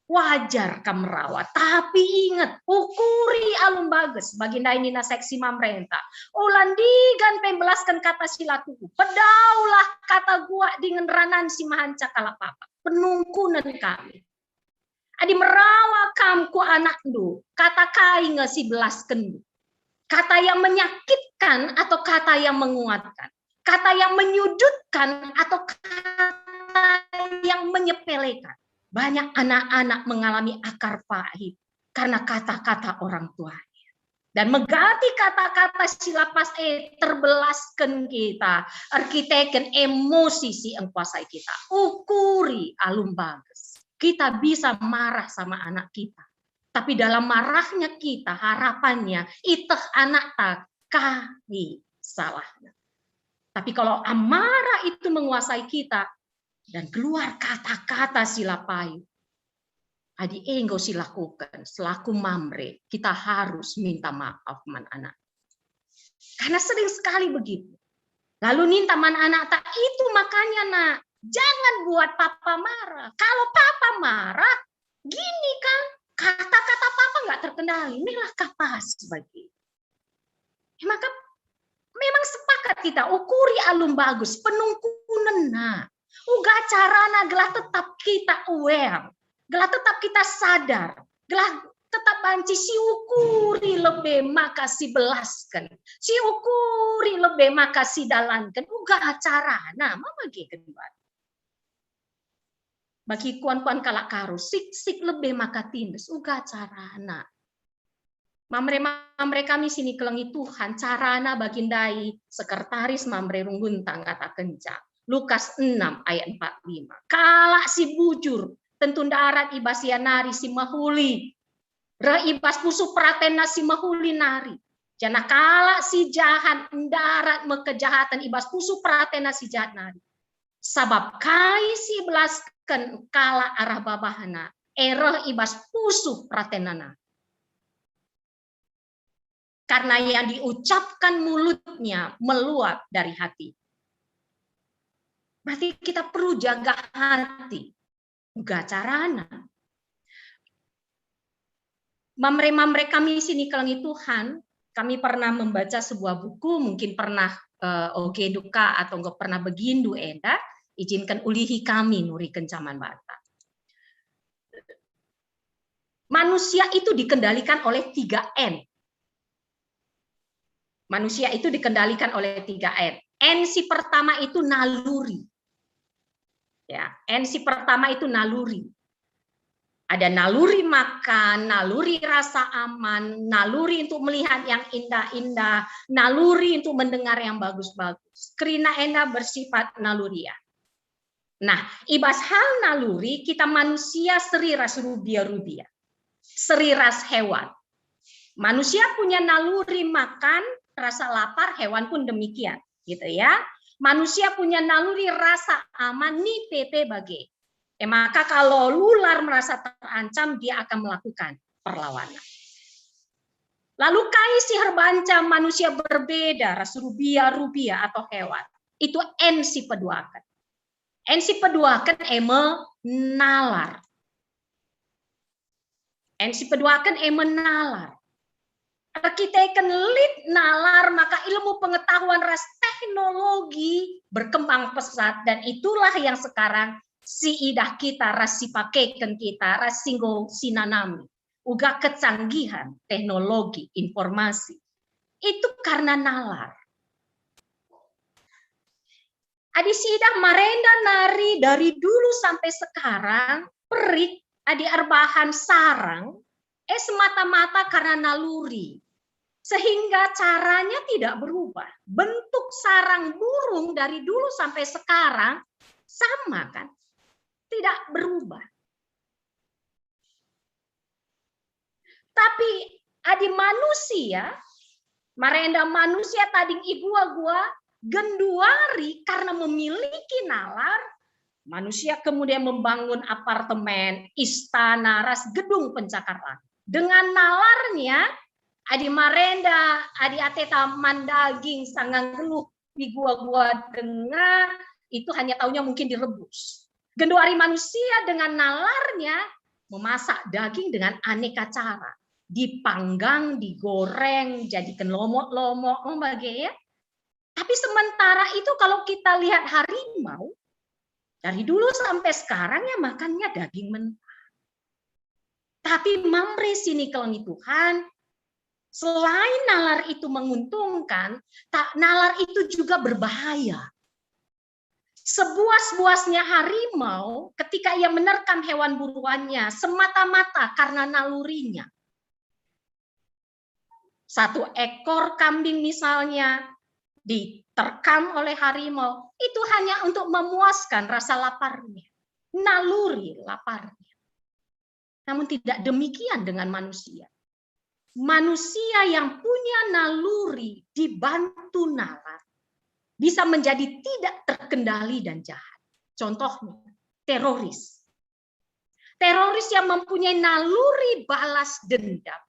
Wajar kam merawat, tapi inget, ukuri alu mbages, bagi ndai nina seksi Mamrenta. Ula ndigan pe mbelasken kata si la tuhu. Pedaulah kata guak dingen ranan si mahanca kalak papa. Penungkunen kami. Adi merawa kam ku anakndu, kata kai nge si belaskenndu? Kata yang menyakitkan atau kata yang menguatkan? Kata yang menyudutkan atau kata yang menyepelekan? Banyak anak-anak mengalami akar pahit karena kata-kata orang tuanya. Dan mengganti kata-kata si la pas e terbelasken kita, erkiteken emosi si engkuasai kita. Ukuri alu mbages. Kita bisa marah sama anak kita. Tapi dalam marahnya kita, harapannya, iteh anakta kai salahna. Tapi kalau amarah itu menguasai kita, dan keluar kata-kata si la payo, adi enggo si lakuken, selaku Mamre, kita harus minta maaf man anak. Karena sering sekali begitu. Lalu ninta man anakta, "Itu makanya, Nak, jangan buat papa marah. Kalau papa marah, gini kan, kata-kata papa nggak terkendali. Inilah kapas bagi." Ya, maka memang sepakat kita, ukuri alu mbages, penungkunenna. Uga carana gelah tetap kita aware, gelah tetap kita sadar, gelah tetap banci siukuri lebe maka sibelasken, siukuri lebe maka sidalanken, uga carana, ma bage kedua. Bagi kuan-kuan kalak Karo, sik-sik lebe maka tindes, uga carana. Mamre-mamre kami si nikelengi Tuhan, carana bagi ndai sekretaris Mamre Runggunta ngatakenca. Lukas enam ayat empat lima. Kalak si bujur tentu ndarat i bas ia nari si mehuli. Reh i bas pusuh peratenna si mehuli nari. Janah kalak si jahat ndarat me kejahaten i bas pusuh peratenna si jahat nari. Sabap kai si ibelasken kalak arah babahna, e reh i bas pusuh peratenna nari. Karena yang diucapkan mulutnya meluap dari hati. Berarti kita perlu jaga hati. Uga carana. Mamre-mamre kami si nikelengi Tuhan, kami pernah membaca sebuah buku, mungkin pernah, eh, oge ndu ka atau enggo pernah begindu enda, ijinken ulihi kami nuriken jaman banta. Manusia itu dikendalikan oleh tiga N. Manusia itu dikendalikan oleh tiga N. N si pertama itu naluri. Ya, N si pertama itu naluri. Ada naluri makan, naluri rasa aman, naluri untuk melihat yang indah-indah, naluri untuk mendengar yang bagus-bagus. Kerina enda bersifat nalurian. Nah, i bas hal naluri kita manusia seri ras rubia-rubia. Seri ras hewan. Manusia punya naluri makan, rasa lapar, hewan pun demikian, gitu ya. Manusia punya naluri rasa aman, nipe pe bage. E maka kalau ular merasa terancam, dia akan melakukan perlawanan. Lalu kai si erbahanca manusia berbeda ras rubia-rubia atau hewan? Itu en si peduaken. En si peduaken e me nalar. En si peduaken e me nalar. Erkiteken lit nalar maka ilmu pengetahuan ras teknologi berkembang pesat, dan itulah yang sekarang si idah kita ras si pakeken kita ras si enggo sinanami uga kecanggihan teknologi informasi. Itu karena nalar. Adi sidah marenda nari dari dulu sampai sekarang, perik, adi erbahan sarang, eh, semata-mata karena naluri. Sehingga caranya tidak berubah. Bentuk sarang burung dari dulu sampai sekarang sama, kan? Tidak berubah. Tapi adi manusia, marenda manusia tading igua-gua, genduari karena memiliki nalar, manusia kemudian membangun apartemen, istana, ras gedung pencakar langit. Dengan nalarnya, adi marenda, adi ateta man daging sanga nggeluh, igua-gua denga, itu hanya taunya mungkin direbus. Genduari manusia dengan nalarnya memasak daging dengan aneka cara. Dipanggang, digoreng, jadikan lomok-lomok, oh, bage, ya. Tapi sementara itu kalau kita lihat harimau, dari dulu sampai sekarang ya makannya daging mentah. Tapi Mamre si nikelengi Tuhan, selain nalar itu menguntungkan, tak, nalar itu juga berbahaya. Sebuas-buasnya harimau, ketika ia menerkam hewan buruannya, semata-mata karena nalurinya. Satu ekor kambing misalnya diterkam oleh harimau, itu hanya untuk memuaskan rasa laparnya, naluri laparnya. Namun tidak demikian dengan manusia. Manusia yang punya naluri dibantu nalar bisa menjadi tidak terkendali dan jahat. Contohnya, teroris. Teroris yang mempunyai naluri balas dendam,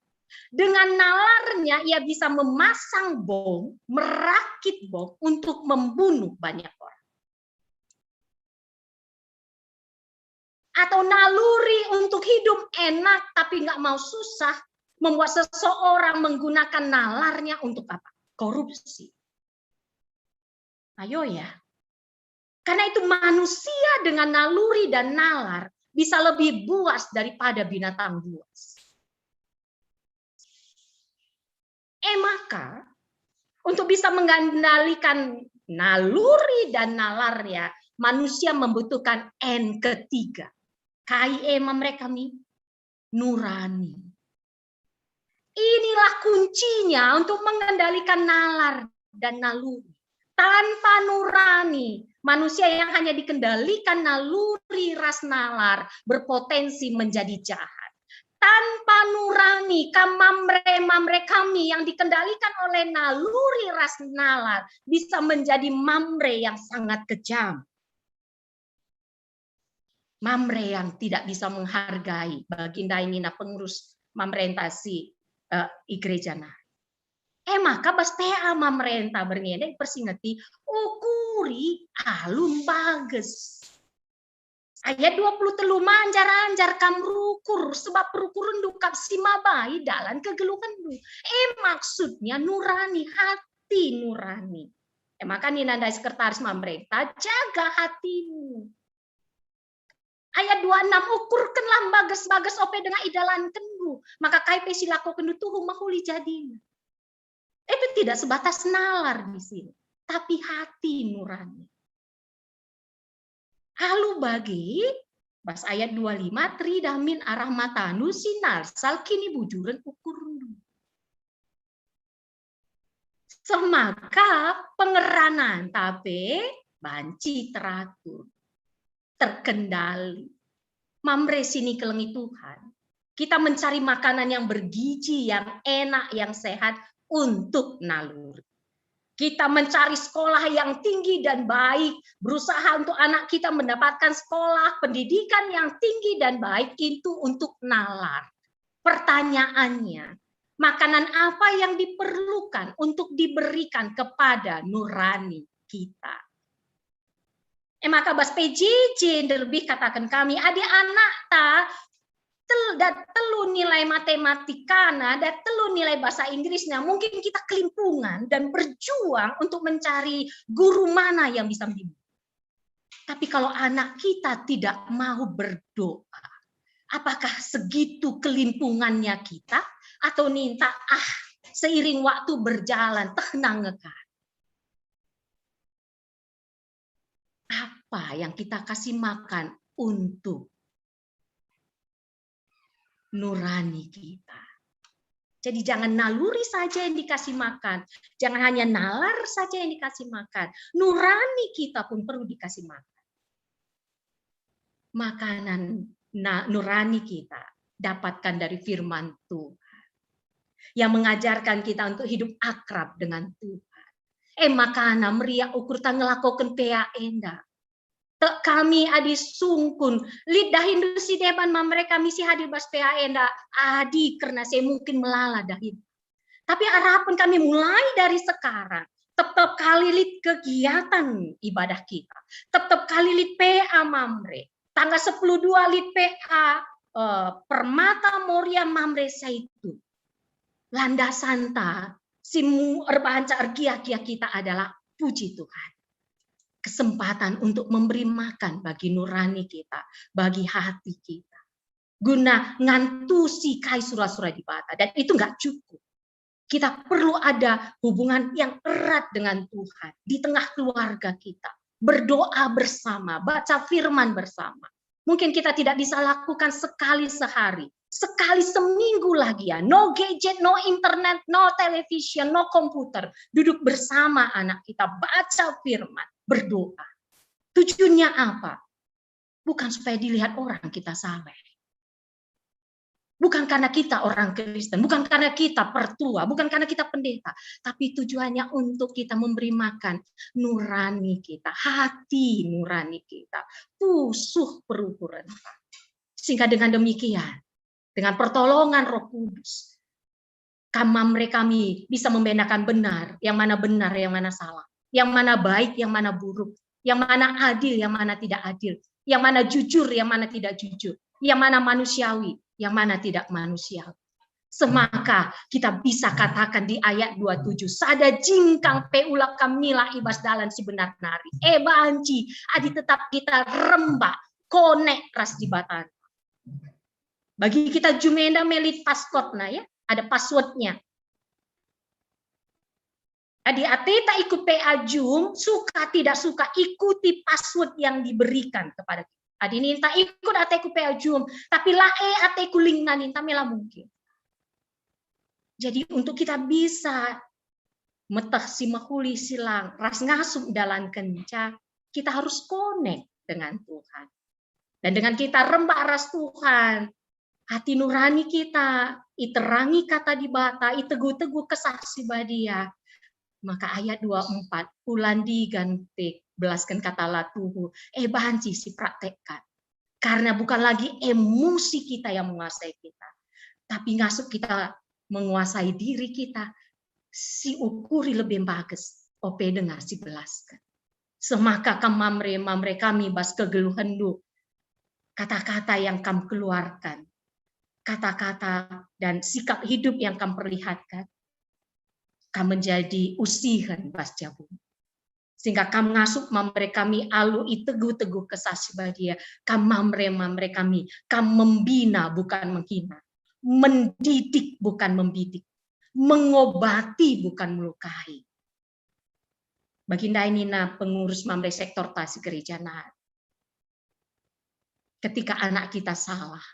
dengan nalarnya ia bisa memasang bom, merakit bom untuk membunuh banyak orang. Atau naluri untuk hidup enak tapi nggak mau susah, membuat seseorang menggunakan nalarnya untuk apa? Korupsi. Ayo, ya. Karena itu manusia dengan naluri dan nalar bisa lebih buas daripada binatang buas. E maka, untuk bisa mengendalikan naluri dan nalarnya, manusia membutuhkan en ketiga. Kai e, Mamre kami? Nurani. Inilah kuncinya untuk mengendalikan nalar dan naluri. Tanpa nurani, manusia yang hanya dikendalikan naluri ras nalar berpotensi menjadi jahat. Tanpa nurani, kam Mamre-Mamre kami yang dikendalikan oleh naluri ras nalar bisa menjadi Mamre yang sangat kejam. Mamre yang tidak bisa menghargai, bagi ndai nina pengurus Mamrenta si, eh, i gereja nari. E maka bas tea Mamrenta berngi enda ipersingeti, ukuri alu mbages. Ayat dua puluh telu, manjar-anjar kam rukur, sebab perukurndu kap si mabai dalan kegeluhenndu. E, maksudnya nurani, hati nurani. E maka nina ndai sekretaris Mamrenta, jaga hatimu. Ayat dua enam, ukurkenlah mbages-mbages ope denga idalankenndu, maka kai pe si lakokenndu tuhu mehuli jadina. Itu tidak sebatas nalar di sini, tapi hati nurani. Alu bage, bas ayat dua lima, teridah min arah matandu si nalsal kinibujuren ukurndu. Semaka pengerananta pe banci teratur, terkendali. Mamre si nikelengi Tuhan, kita mencari makanan yang bergizi, yang enak, yang sehat untuk naluri. Kita mencari sekolah yang tinggi dan baik, berusaha untuk anak kita mendapatkan sekolah pendidikan yang tinggi dan baik itu untuk nalar. Pertanyaannya, makanan apa yang diperlukan untuk diberikan kepada nurani kita? E maka bas P J J lebih kataken kami, adi anakta tel, dat telu nilai matematikana, dat telu nilai bahasa Inggrisna, mungkin kita kelimpungan dan berjuang untuk mencari guru mana yang bisa membimbing. Tapi kalau anak kita tidak mau berdoa, apakah segitu kelimpungannya kita? Atau ninta, ah, seiring waktu berjalan, teh nangeka. Apa yang kita kasih makan untuk nurani kita? Jadi jangan naluri saja yang dikasih makan, jangan hanya nalar saja yang dikasih makan, nurani kita pun perlu dikasih makan. Makanan na-, nurani kita dapatkan dari firman Tuhan yang mengajarkan kita untuk hidup akrab dengan Tuhan. E maka meriah ukurta ngelakoken pea enda. Tek kami adi sungkun, lit dahinndu si deban mamre kami si hadir bas pea enda, adi kerna si e mungkin melala dahin. Tapi arapen kami mulai dari sekarang, tep-tep kali lit kegiatan ibadah kita, tep-tep kali lit pea mamre, tanggal sepuluh dua lit pea, eh, Permata Moria Mamre Saitun. Landasanta si mu-, erbahanca ergia-gia kita adalah puji Tuhan. Kesempatan untuk memberi makan bagi nurani kita, bagi hati kita. Guna ngantusi kai sura-sura Dibata. Dan itu nggak cukup. Kita perlu ada hubungan yang erat dengan Tuhan di tengah keluarga kita. Berdoa bersama, baca firman bersama. Mungkin kita tidak bisa lakukan sekali sehari, sekali seminggu lagi ya. No gadget, no internet, no television, no komputer. Duduk bersama anak kita, baca firman, berdoa. Tujuannya apa? Bukan supaya dilihat orang kita saleh. Bukan karena kita orang Kristen, bukan karena kita pertua, bukan karena kita pendeta, tapi tujuannya untuk kita memberi makan nurani kita, hati nurani kita, pusuh perukuren. Sehingga dengan demikian, dengan pertolongan Roh Kudus, kam mamre kami bisa membedakan benar, yang mana benar, yang mana salah, yang mana baik, yang mana buruk, yang mana adil, yang mana tidak adil, yang mana jujur, yang mana tidak jujur, yang mana manusiawi, yang mana tidak manusiawi. Semaka kita bisa katakan di ayat dua tujuh, sada jingkang pe ula kam mila i bas dalan si benar nari. E banci, adi tetap kita rembak, konek ras Dibata. Bagi kita jumenda me lit passwordna ya, ada passwordnya. Adi ateta ikut pea jum, suka tidak suka, ikuti password yang diberikan kepada kita. Adi ninta ikut ateku pea jum, tapi la e ateku lingna ninta me la mungkin. Jadi untuk kita bisa meteh si mehuli si lang, ras ngasup dalankenca, kita harus konek dengan Tuhan. Dan dengan kita rembak ras Tuhan, hati nurani kita iterangi kata Dibata, itegu-tegu Kesah Si Badia. Maka ayat dua empat, ulandigan pe belasken kata la tuhu, e banci sipraktekkan. Karena bukan lagi emosi kita yang menguasai kita, tapi ngasup kita menguasai diri kita, si ukuri lebih bagus, ope denga si belasken. Semaka kam mamre, mamre kami bas kegeluhenndu, kata-kata yang kam keluarkan, kata-kata dan sikap hidup yang kam perlihatkan, kam menjadi usihen bas jabu. Sehingga kam ngasup mamre kami alu itegu-tegu Kesah Si Badia, kam mamre-mamre kami, kam membina bukan menghina, mendidik bukan membidik, mengobati bukan melukai. Bagi ndai nina pengurus mamre sektor ta si gereja nari. Ketika anak kita salah,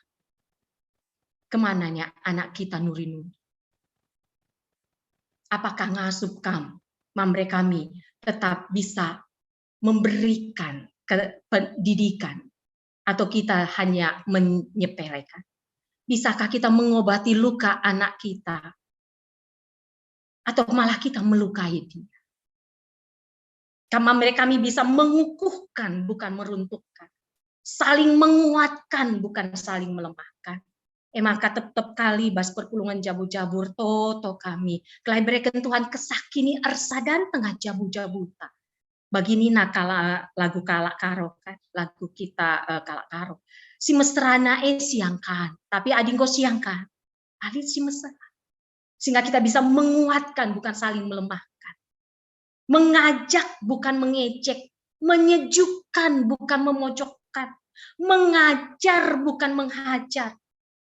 kemananya anak kita nuri-nuri? Apakah ngasup kam, mamre kami, tetap bisa memberikan ke-, pendidikan? Atau kita hanya menyepelekan? Bisakah kita mengobati luka anak kita? Atau malah kita melukai dia? Kam mamre kami bisa mengukuhkan, bukan meruntuhkan. Saling menguatkan, bukan saling melemahkan. E maka tep-tep kali bas perpulungen jabu-jabu ertoto kami. Kelai bereken Tuhan kesah kini ersadan tengah jabu-jabuta. Bagi nina kalak, lagu kalak Karo kan, lagu kita, eh, kalak Karo. Si mesrana e siangkan, tapi adi enggo siangkan, alit si mesra. Sehingga kita bisa menguatkan, bukan saling melemahkan. Mengajak, bukan mengejek. Menyejukkan, bukan memojokkan. Mengajar, bukan menghajar.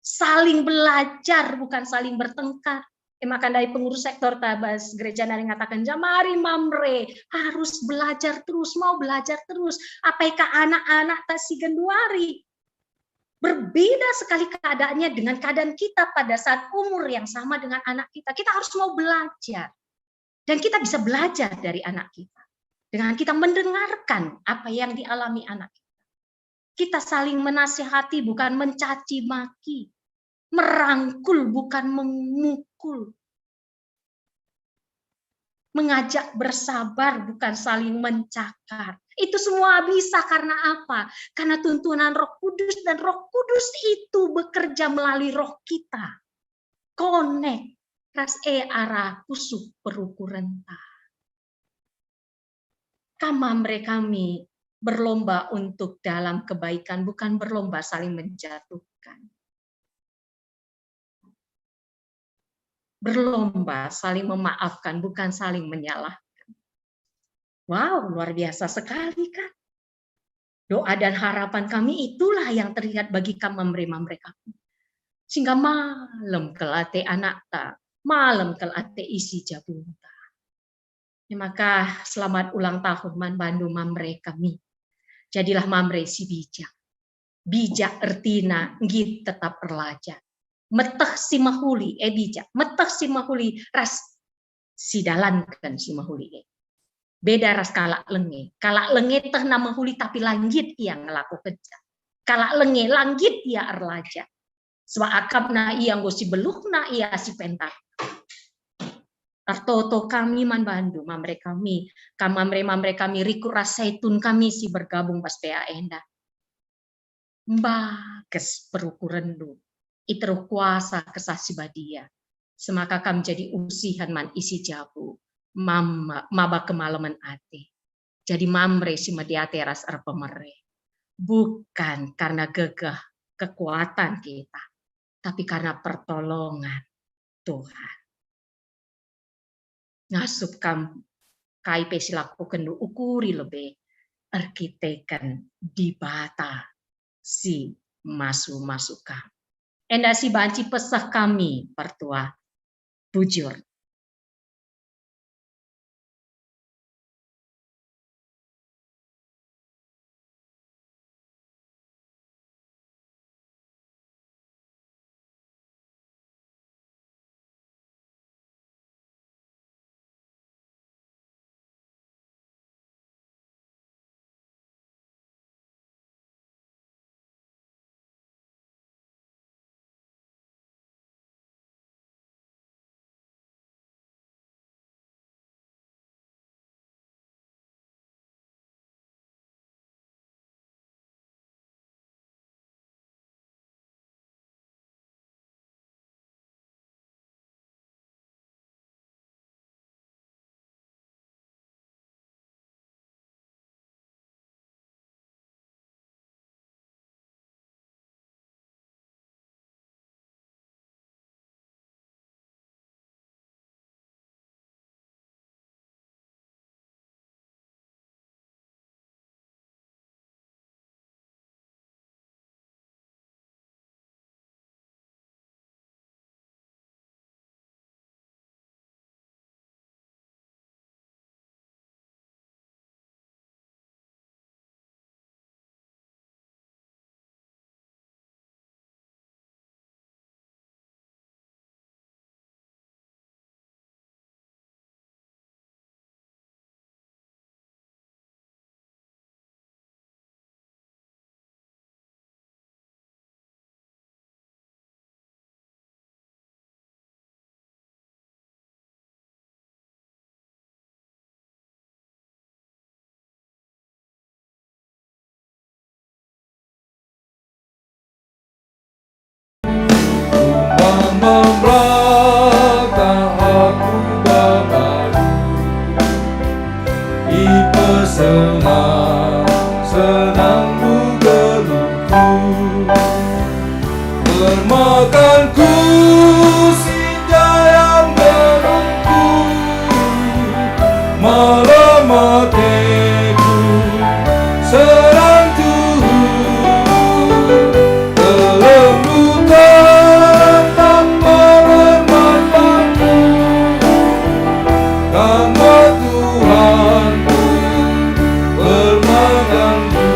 Saling belajar, bukan saling bertengkar. E maka ndai pengurus sektor ta bas gereja nari ngataken, "Jamari Mamre harus belajar terus, mau belajar terus. Apai ka anak-anak ta si genduari?" Berbeda sekali keadaannya dengan keadaan kita pada saat umur yang sama dengan anak kita. Kita harus mau belajar. Dan kita bisa belajar dari anak kita. Dengan kita mendengarkan apa yang dialami anak kita. Kita saling menasihati, bukan mencaci maki. Merangkul, bukan memukul. Mengajak bersabar, bukan saling mencakar. Itu semua bisa karena apa? Karena tuntunan Roh Kudus, dan Roh Kudus itu bekerja melalui roh kita. Konek ras e arah pusuh perukurenta. Kam mamre kami berlomba untuk dalam kebaikan, bukan berlomba saling menjatuhkan. Berlomba saling memaafkan, bukan saling menyalahkan. Wow, luar biasa sekali kan? Doa dan harapan kami itulah yang terlihat bagi kam mamre-mamre kami. Sehingga malem kal ate anakta, malem kal ate isi jabunta. E maka selamat ulang tahun man bandu mamre kami. Jadilah mamre si bijak. Bijak ertina nggit tetap erlaja. Meteh si mehuli, eh bijak, meteh si mehuli ras sidalanken si mehuli e. Beda ras kalak lenge. Kalak lenge tehna mehuli tapi la nggit ia ngelakokenca. Kalak lenge la nggit ia erlaja. Sebab akapna ia enggo si beluhna ia si pentar. Ertoto kami man bandu, mamre kami, kam mamre-mamre kami, rikut ras Saitun kami si bergabung bas P A enda. Mbages perukurenndu, i teruh kuasa Kesah Si Badia, semaka kam jadi usihen man isi jabu, mam-, maba kemalemen ate. Jadi mamre si mediate ras erpemere, bukan karena gegeh kekuatan kita, tapi karena pertolongan Tuhan. Ngasup kam kai pe si lakokenndu ukuri lebe erkiteken Dibata si masu-masu kam. Enda si banci peseh kami, pertua, bujur. Senang, senang ku geluhku, bermakanku sinjai anggerengku, malam ateku senang tuhu. Kelengku tetap bermanfaatku, Kam me Tuhanku, permaganku.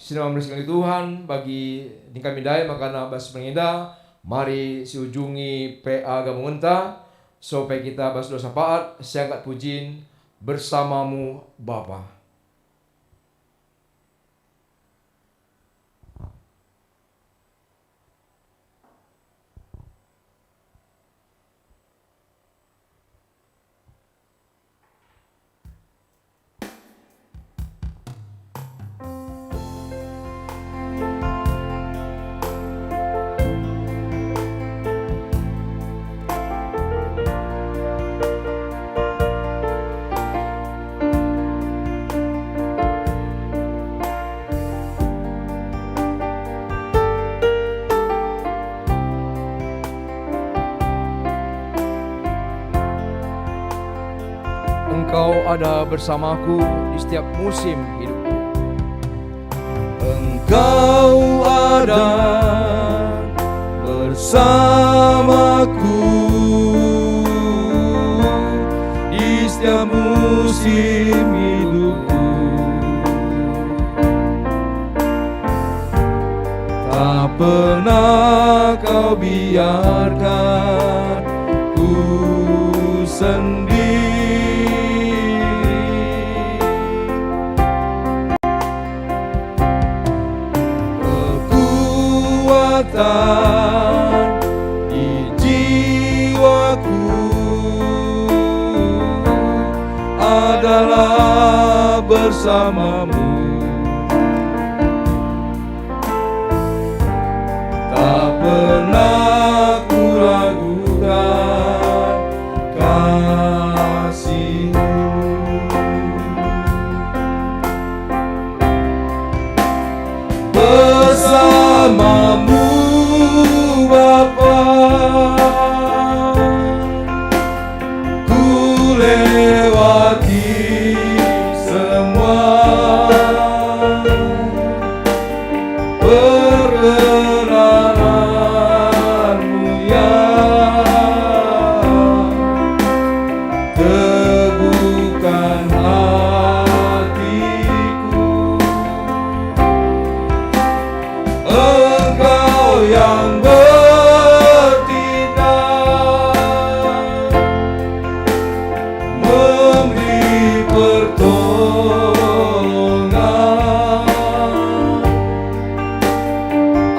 Senina memuliaken Tuhan, bagi nina kami ndai maka bas menginda, mari siujungi pe gabungenta, sope kita bas doa syafaat, siangkat pujin, Bersamamu, Bapa. Engkau ada bersamaku di setiap musim hidupku. Engkau ada bersamaku di setiap musim hidupku. Tak pernah Kau biarkan ku sendiri. Kekuatan di jiwaku adalah bersamamu. Tak pernah kuragukan kasihmu. Bersamamu, Bapa, ku lewati semua perkenalanmu yang teguhkan hatiku. Engkau yang bertindak, memberi pertolongan,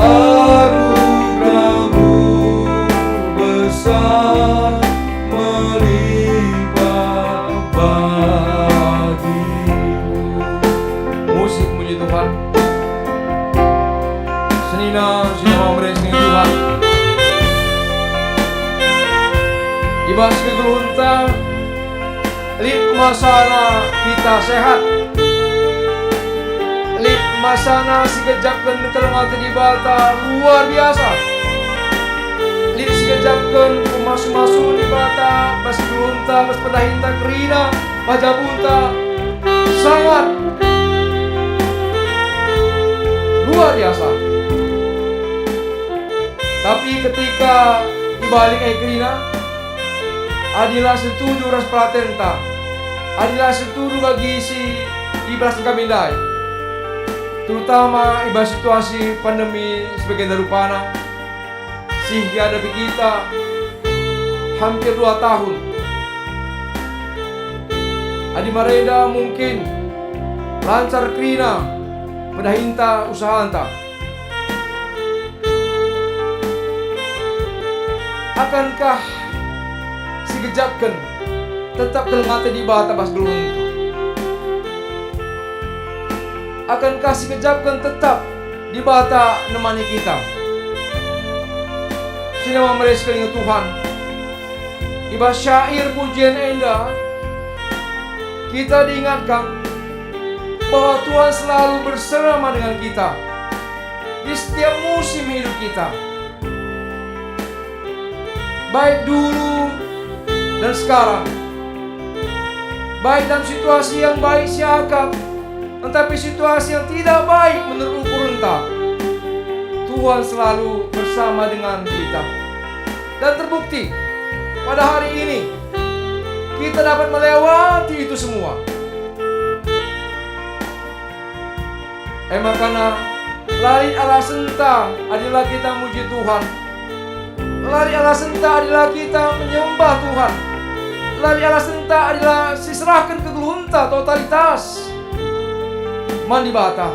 anugerah-Mu besar melimpah bagiku. Musik muji Tuhan. Senina, senina meres dengan Tuhan. I bas kegeluhenta lit masana kita sehat. Lit masana si gejapken keleng ate Dibata luar biasa. Lit si gejapken pemasu-masu Dibata bas kegeluhenta, bas pendahinta kerina, bas jabunta sangat luar biasa. Tapi ketika ibalik e kerina, adi la setuju ras pelatenta, adi la setuju bagi si iberasken kami ndai, terutama i bas situasi pandemi si bagenda rupana, si ihadapi kita hampir dua tahun. Adi marenda mungkin lancar kerina pendahinta usahanta. Akankah si gejapken tetap keleng ate Dibata bas geluhenta? Akankah si gejapken tetap Dibata nemani kita? Sinema meriah sekali nge Tuhan. I bas syair pujian enda, kita diingatkan bahwa Tuhan selalu bersama dengan kita di setiap musim hidup kita, baik dulu dan sekarang, baik dalam situasi yang baik siakap, tetapi situasi yang tidak baik menurut ukurenta, Tuhan selalu bersama dengan kita. Dan terbukti, pada hari ini, kita dapat melewati itu semua. E maka, la lit alasenta adi la kita muji Tuhan. La lit alasenta adi la kita menyembah Tuhan. La lit alasenta adi la siserahken kegeluhenta totalitas man Dibata.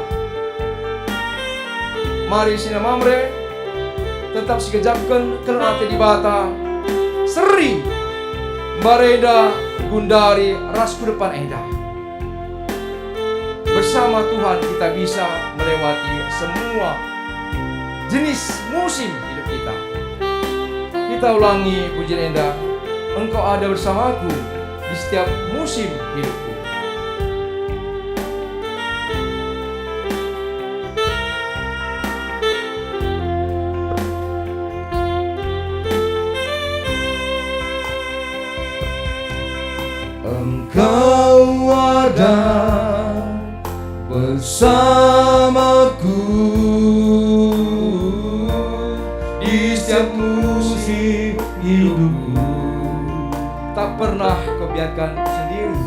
Mari sinema meriah tetap sigejapken keren ate Dibata, seri, mbarenda, gundari ras ku depan enda. Bersama Tuhan kita bisa melewati semua jenis musim hidup kita. Kita ulangi pujian enda, "Engkau ada bersamaku di setiap musim hidupku." Engkau ada bersamaku di setiap musim hidupku. Tak pernah kau biarkan ku sendiri.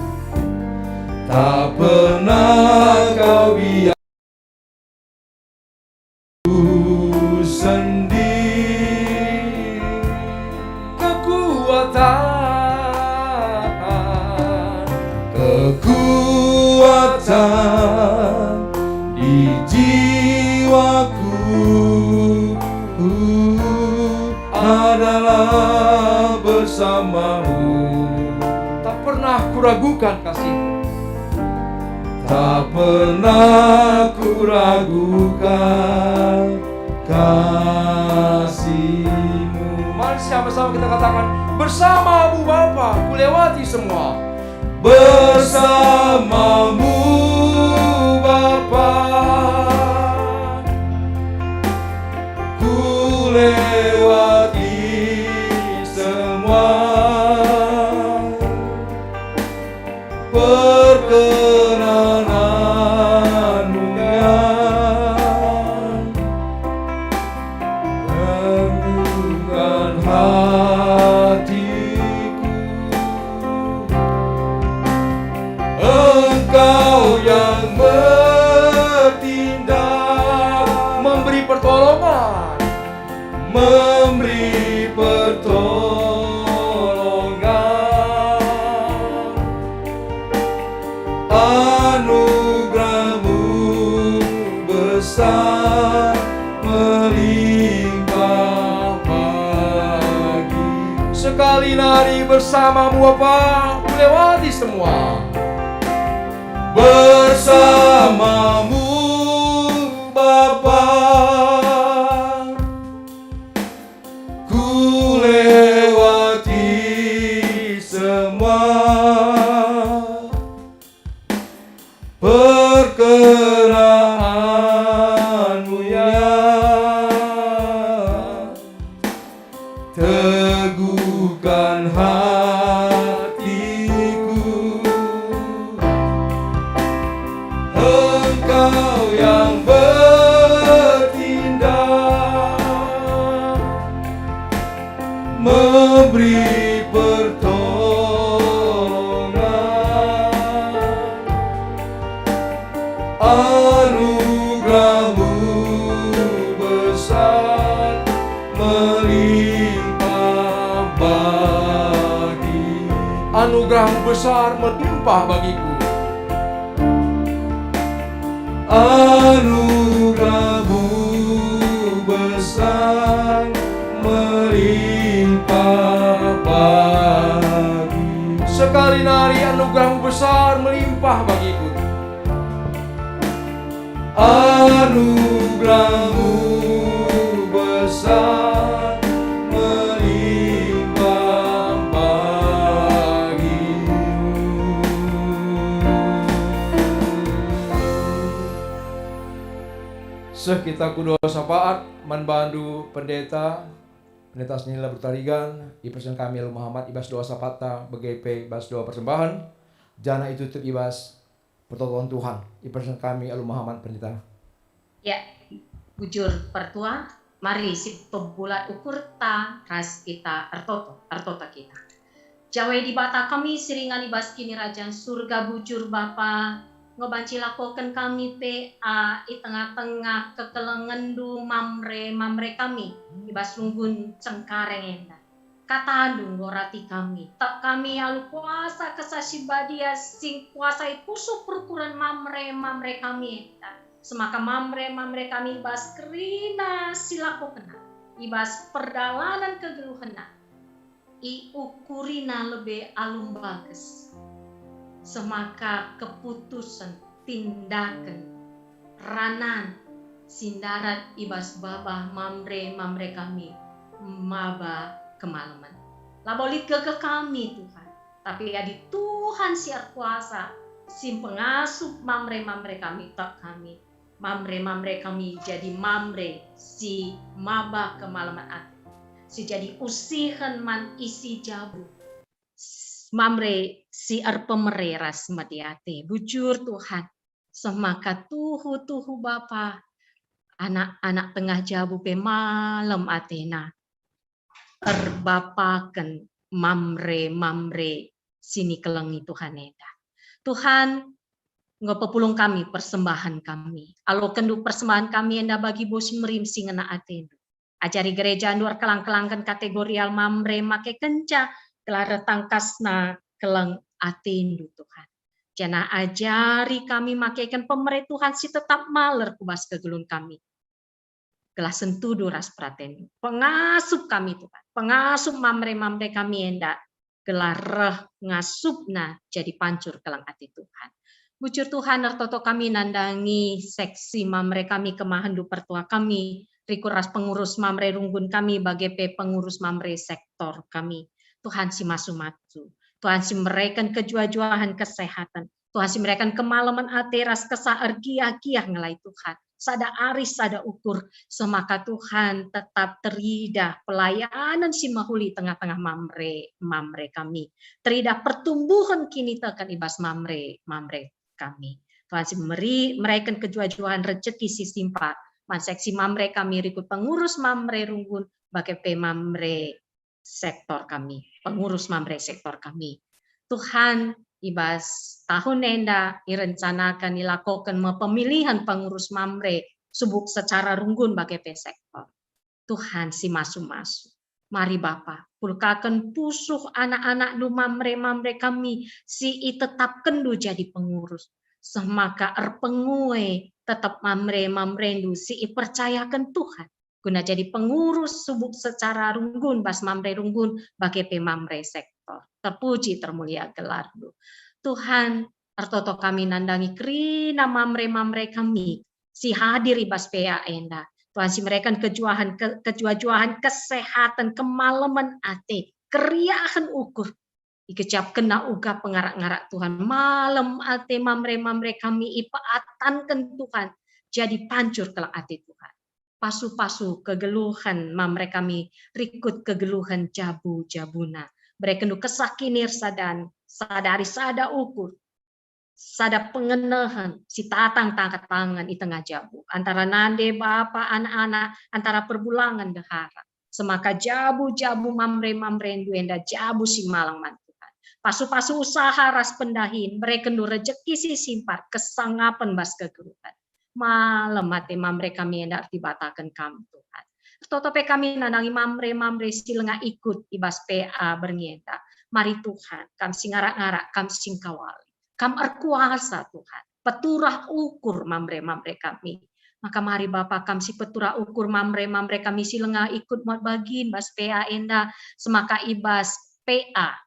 Tak pernah kau biarkan ku sendiri. Kekuatan, kekuatan di jiwaku adalah bersamamu. Tak pernah kuragukan kasihmu. Tak pernah kuragukan kasihmu. Mari sama-sama kita katakan, "Bersamamu Bapa, kulewati semua." Bersamamu Bapa, kulewati semua. Perkenananmu yang teguhkan hatiku. Engkau yang bertindak, memberi pertolongan, memberi pertolongan. Anugerahmu besar melimpah bagi. Sekali nari bersamamu, Bapa, kulewati semua. Bersamamu, Bapa, kulewati semua. Perkenanmu yang teguhkan hatiku. Engkau yang bertindak, memberi pertolongan. Anugerahmu besar melimpah bagi. Anugerahmu besar melimpah bagiku. Anugerahmu besar melimpah bagi. Sekali nari, anugerahmu besar melimpah bagiku. Anugerahmu besar Aku doa syafaat man bandu, Pendeta, Pendeta Senila Bertarigan, ipersembahken kami alu Muhammad ibas doa syafaatta, bage pe ibas doa persembahen, janah itutup ibas pertolongan Tuhan, ipersembahken kami alu Muhammad, Pendeta. Ya, bujur pertua, mari sipebulat ukurta ras kita ertoto, ertoto kita. Jawe Dibata kami si ringan ibas Kinirajan Surga, bujur Bapa, enggo banci lakoken kami pe, a, i tengah-tengah kekelengenNdu Mamre, Mamre kami, ibas runggun Cengkareng enda. KataNdu enggo rati kami, tek kami alu kuasa Kesah Si Badia si ngkuasai pusuh perukuren Mamre, Mamre kami enda. Semaka Mamre, Mamre kami ibas kerina si lakokenna, ibas perdalanen kegeluhenna, iukurina lebe alu mbages. Semaka keputusen, tindaken, ranan si ndarat ibas babah Mamre, Mamre kami maba kemalemen. Labo lit gegeh kami, Tuhan, tapi adi Tuhan si erkuasa, si pengasup Mamre, Mamre kami, tek kami, Mamre, Mamre kami jadi Mamre si maba kemalemen ate, si jadi usihen man isi jabu, Mamre si erpemere ras medi ate. Bujur Tuhan, semaka tuhu-tuhu Bapa, anak-anak tengah jabu pe malem atena erbapaken Mamre-Mamre si nikelengi Tuhan enda. Tuhan, enggo pepulung kami persembahen kami. AlokenNdu persembahen kami enda bagi bas merim si ngena ateNdu. Ajari gerejaNdu erkelang-kelangken kategorial Mamre makekenca gelah reh tangkasna keleng ateNdu, Tuhan. Janah ajari kami makeken pemere Tuhan si tetap maler ku bas kegeluhen kami. Gelah sentudu ras peratenNdu. Pengasup kami, Tuhan. Pengasup Mamre-Mamre kami enda, gelah reh ngasupna jadi pancur keleng ate Tuhan. Bujur Tuhan, ertoto kami nandangi seksi Mamre kami, kemahenNdu pertua kami, rikut ras pengurus Mamre runggun kami, bage pe pengurus Mamre sektor kami. Tuhan si masu-masu, Tuhan si mereken kejuah-juahen kesehatan, Tuhan si mereken kemalemen ate ras kesah ergiah-giah ngelai Tuhan, sada arih sada ukur, semaka Tuhan tetap teridah pelayanan si mehuli tengah-tengah Mamre, Mamre kami. Teridah pertumbuhen kiniteken ibas Mamre, Mamre kami. Tuhan si meri, mereken kejuah-juahen rejeki si simpa man seksi Mamre kami, rikut pengurus Mamre runggun, bage pe Mamre sektor kami, pengurus Mamre sektor kami. Tuhan, ibas tahun enda irencanaken, ilakoken me pemilihan pengurus Mamre subuk secara runggun bage pe sektor. Tuhan si masu-masu. Mari Bapa, pulkaken pusuh anak-anakNdu Mamre-Mamre kami si itetapkenNdu jadi pengurus. Semaka erpengue tetap Mamre-MamreNdu si ipercayaken Tuhan guna jadi pengurus subuk secara runggun bas Mamre runggun, bage pe Mamre sektor. Terpuji termulia gelarNdu. Tuhan, ertoto kami nandangi kerina Mamre-Mamre kami si hadir i bas P A enda. Tuhan si mereken kejuahen, ke-, kejuah-juahen, kesehatan, kemalemen ate, keriahen ukur. Ikecapkenna uga pengarak-ngarak Tuhan. Malem ate Mamre-Mamre kami ipeatanken Tuhan jadi pancur keleng ate Tuhan. Pasu-pasu kegeluhen Mamre kami rikut kegeluhen jabu-jabuna. BerekenNdu kesah kinirsadan, sada arih sada ukur, sada pengenehen si tatang tangkat tangen i tengah jabu, antara nande, bapa, anak-anak, antara perbulangen ndehara. Semaka jabu-jabu Mamre-MamreNdu enda jabu si malang man Tuhan. Pasu-pasu usaha ras pendahin, berekenNdu rejeki si simpar, kesangapen bas kegeluhen. Malem ate Mamre kami enda ertibataken Kam, Tuhan. Ertoto pe kami nandangi Mamre-Mamre si langa ikut i bas P A berngi enda. Mari Tuhan, Kam si ngarak-ngarak, Kam si ngkawali. Kam erkuasa, Tuhan. Peturah ukur Mamre-Mamre kami. Maka mari Bapa, Kam si peturah ukur Mamre-Mamre kami si langa ikut muat bagin bas P A enda, semaka i bas P A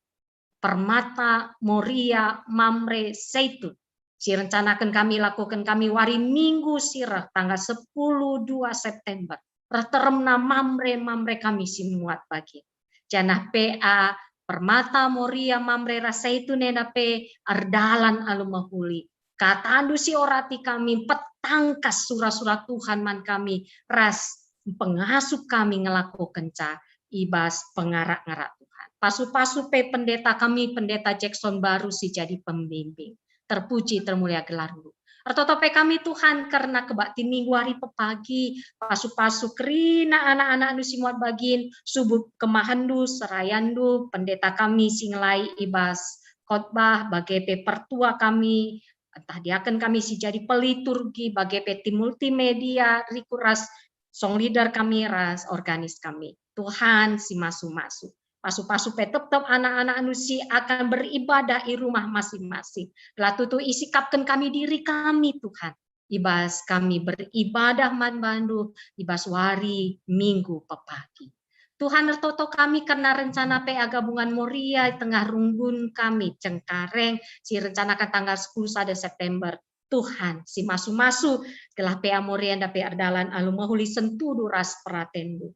Permata Moria Mamre Zaitun, si rencanaken kami, lakoken kami wari Minggu si reh tanggal sepuluh dua September, reh teremna Mamre-Mamre kami si muat bagin. Janah P A Permata Moria Mamre ras Zaitun enda pe erdalan alu mehuli. KataNdu si orati kami, mpet tangkas sura-sura Tuhan man kami, ras pengasup kami ngelakokenca i bas pengarak-ngarak Tuhan. Pasu-pasu pe pendeta kami, Pendeta Jackson Baru si jadi pembimbing. Terpuji, termulia gelarNdu. Ertoto pe kami, Tuhan, kerna kebaktin Minggu ari pepagi, pasu-pasu kerina anak-anakNdu si muat bagin, subuk kemahenNdu, serayanNdu, pendeta kami si ngelai i bas khotbah, bage pe pertua kami, ntah diaken kami si jadi peliturgi, bage pe tim multimedia, riku ras song leader kami ras organis kami. Tuhan si masu-masu. Pasu-pasu pe tep-tep anak-anakNdu si akan beribadah i rumah masing-masing. Gelah tutu isikapken kami diri kami, Tuhan, i bas kami beribadah man bandu i bas wari Minggu pepagi. Tuhan, ertoto kami kerna rencana P A Gabungan Moria i tengah runggun kami Cengkareng si rencanaken tanggal sepuluh sada September. Tuhan, si masu-masu, gelah P A Moria enda pe erdalan alu mehuli sentudu ras peratenNdu.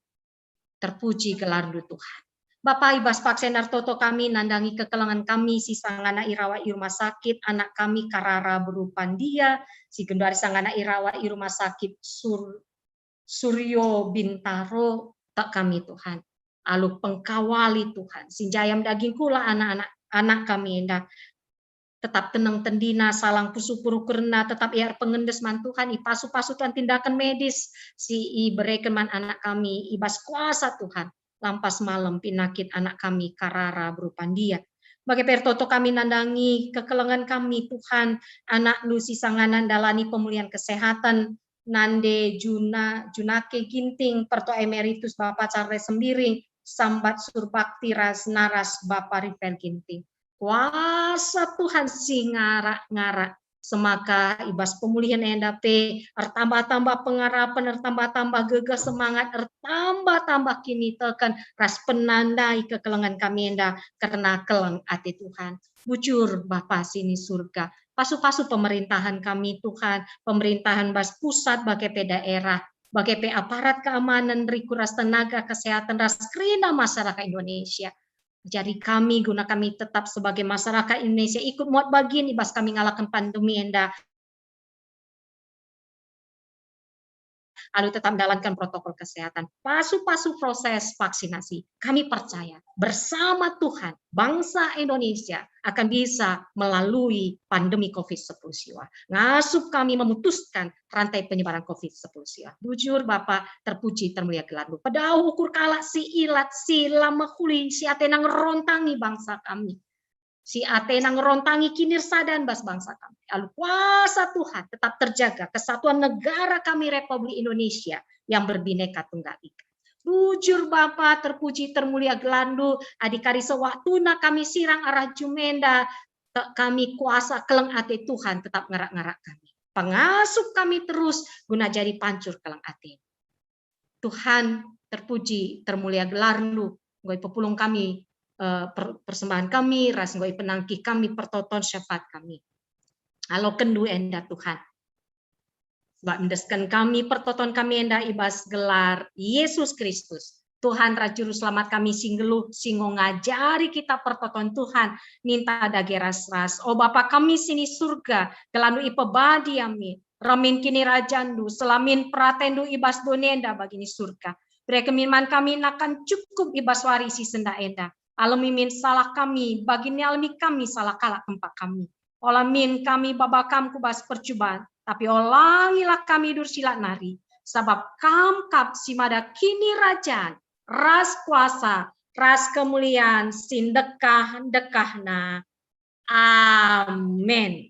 Terpuji gelarNdu, Tuhan. Bapa, i bas paksa enda ertoto kami nandangi kekelengen kami si sangana irawa i rumah sakit, anak kami Karara beru Pandia, si genduari sangana irawa i rumah sakit Sur-, Suryo Bintaro, tek kami, Tuhan. Alu pengkawali, Tuhan, si njayam daging kula anak-anak, anak kami enda tetap teneng tendina, salang pusuh perukurna, tetap ia erpengendes man Tuhan, ipasu-pasu Tuhan tindaken medis si ibereken man anak kami i bas kuasa Tuhan. Lampas malem pinakit anak kami Karara beru Pandia. Bage pe ertoto kami nandangi kekelengen kami, Tuhan, anakNdu si sangana ndalani pemulihan kesehatan, Nande Juna, Junake Ginting, Pertua Emeritus Bapa Charles Sembiring, Sambat Surbakti ras naras Bapa Rifel Ginting. Kuasa Tuhan si ngarak-ngarak, semaka i bas pemulihen enda pe ertambah-tambah pengarapen, ertambah-tambah gegeh semangat, ertambah-tambah kiniteken ras penandai kekelengen kami enda kerna keleng ate Tuhan. Bujur Bapa si ni Surga, pasu-pasu pemerintahan kami, Tuhan, pemerintahan bas pusat bage pe daerah, bage pe aparat keamanan, riku ras tenaga kesehatan, ras kerina masyarakat Indonesia. Ajari kami guna kami tetap sebagai masyarakat Indonesia ikut muat bagin i bas kami ngalaken pandemi enda. Alu tetap menjalankan protokol kesehatan, pasu-pasu proses vaksinasi. Kami percaya bersama Tuhan, bangsa Indonesia akan bisa melalui pandemi covid sepuluh siwa. Ngasup kami memutuskan rantai penyebaran covid sepuluh siwa. Bujur Bapa, terpuji, termulia gelarNdu. Pedauh ukur kalak si ilat, si la mehuli, si atena ngerontangi bangsa kami. Si atena ngerontangi kinirsadan bas bangsa kami. Alu kuasa Tuhan tetap terjaga kesatuan negara kami Republik Indonesia yang berbineka tunggal ika. Bujur Bapa, terpuji termulia gelarNdu, adi kari sewaktuna kami sirang arah jumenda, tek kami kuasa keleng ate Tuhan tetap ngarak-ngarak kami. Pengasup kami terus guna jadi pancur keleng ate. Tuhan, terpuji, termulia gelarNdu, enggo ipepulung kami, eh, per-, persembahan kami, ras enggo ipenangkih kami pertoton syafaat kami. Alokendu enda, Tuhan. Sebab endesken kami pertoton kami enda i bas gelar Yesus Kristus, Tuhan ras Juru Selamat kami si nggeluh, si enggo ngajari kita pertoton Tuhan, ninta dage ras-ras. O Bapa kami si ni Surga, gelarNdu ipebadi amin. Remin kinirajanNdu, selamin peratenNdu i bas doni enda bagi ni Surga. Bereken min man kami nakan cukup i bas wari si sendah enda. Alemi min salah kami, bagi nialemi kami salah kalak kempak kami. Ola min kami baba Kam ku bas percuban, tapi olangilah kami dursilat nari, sabap Kam kap si mada kinirajan, ras kuasa, ras kemulian si ndekah-ndekahna. Amin.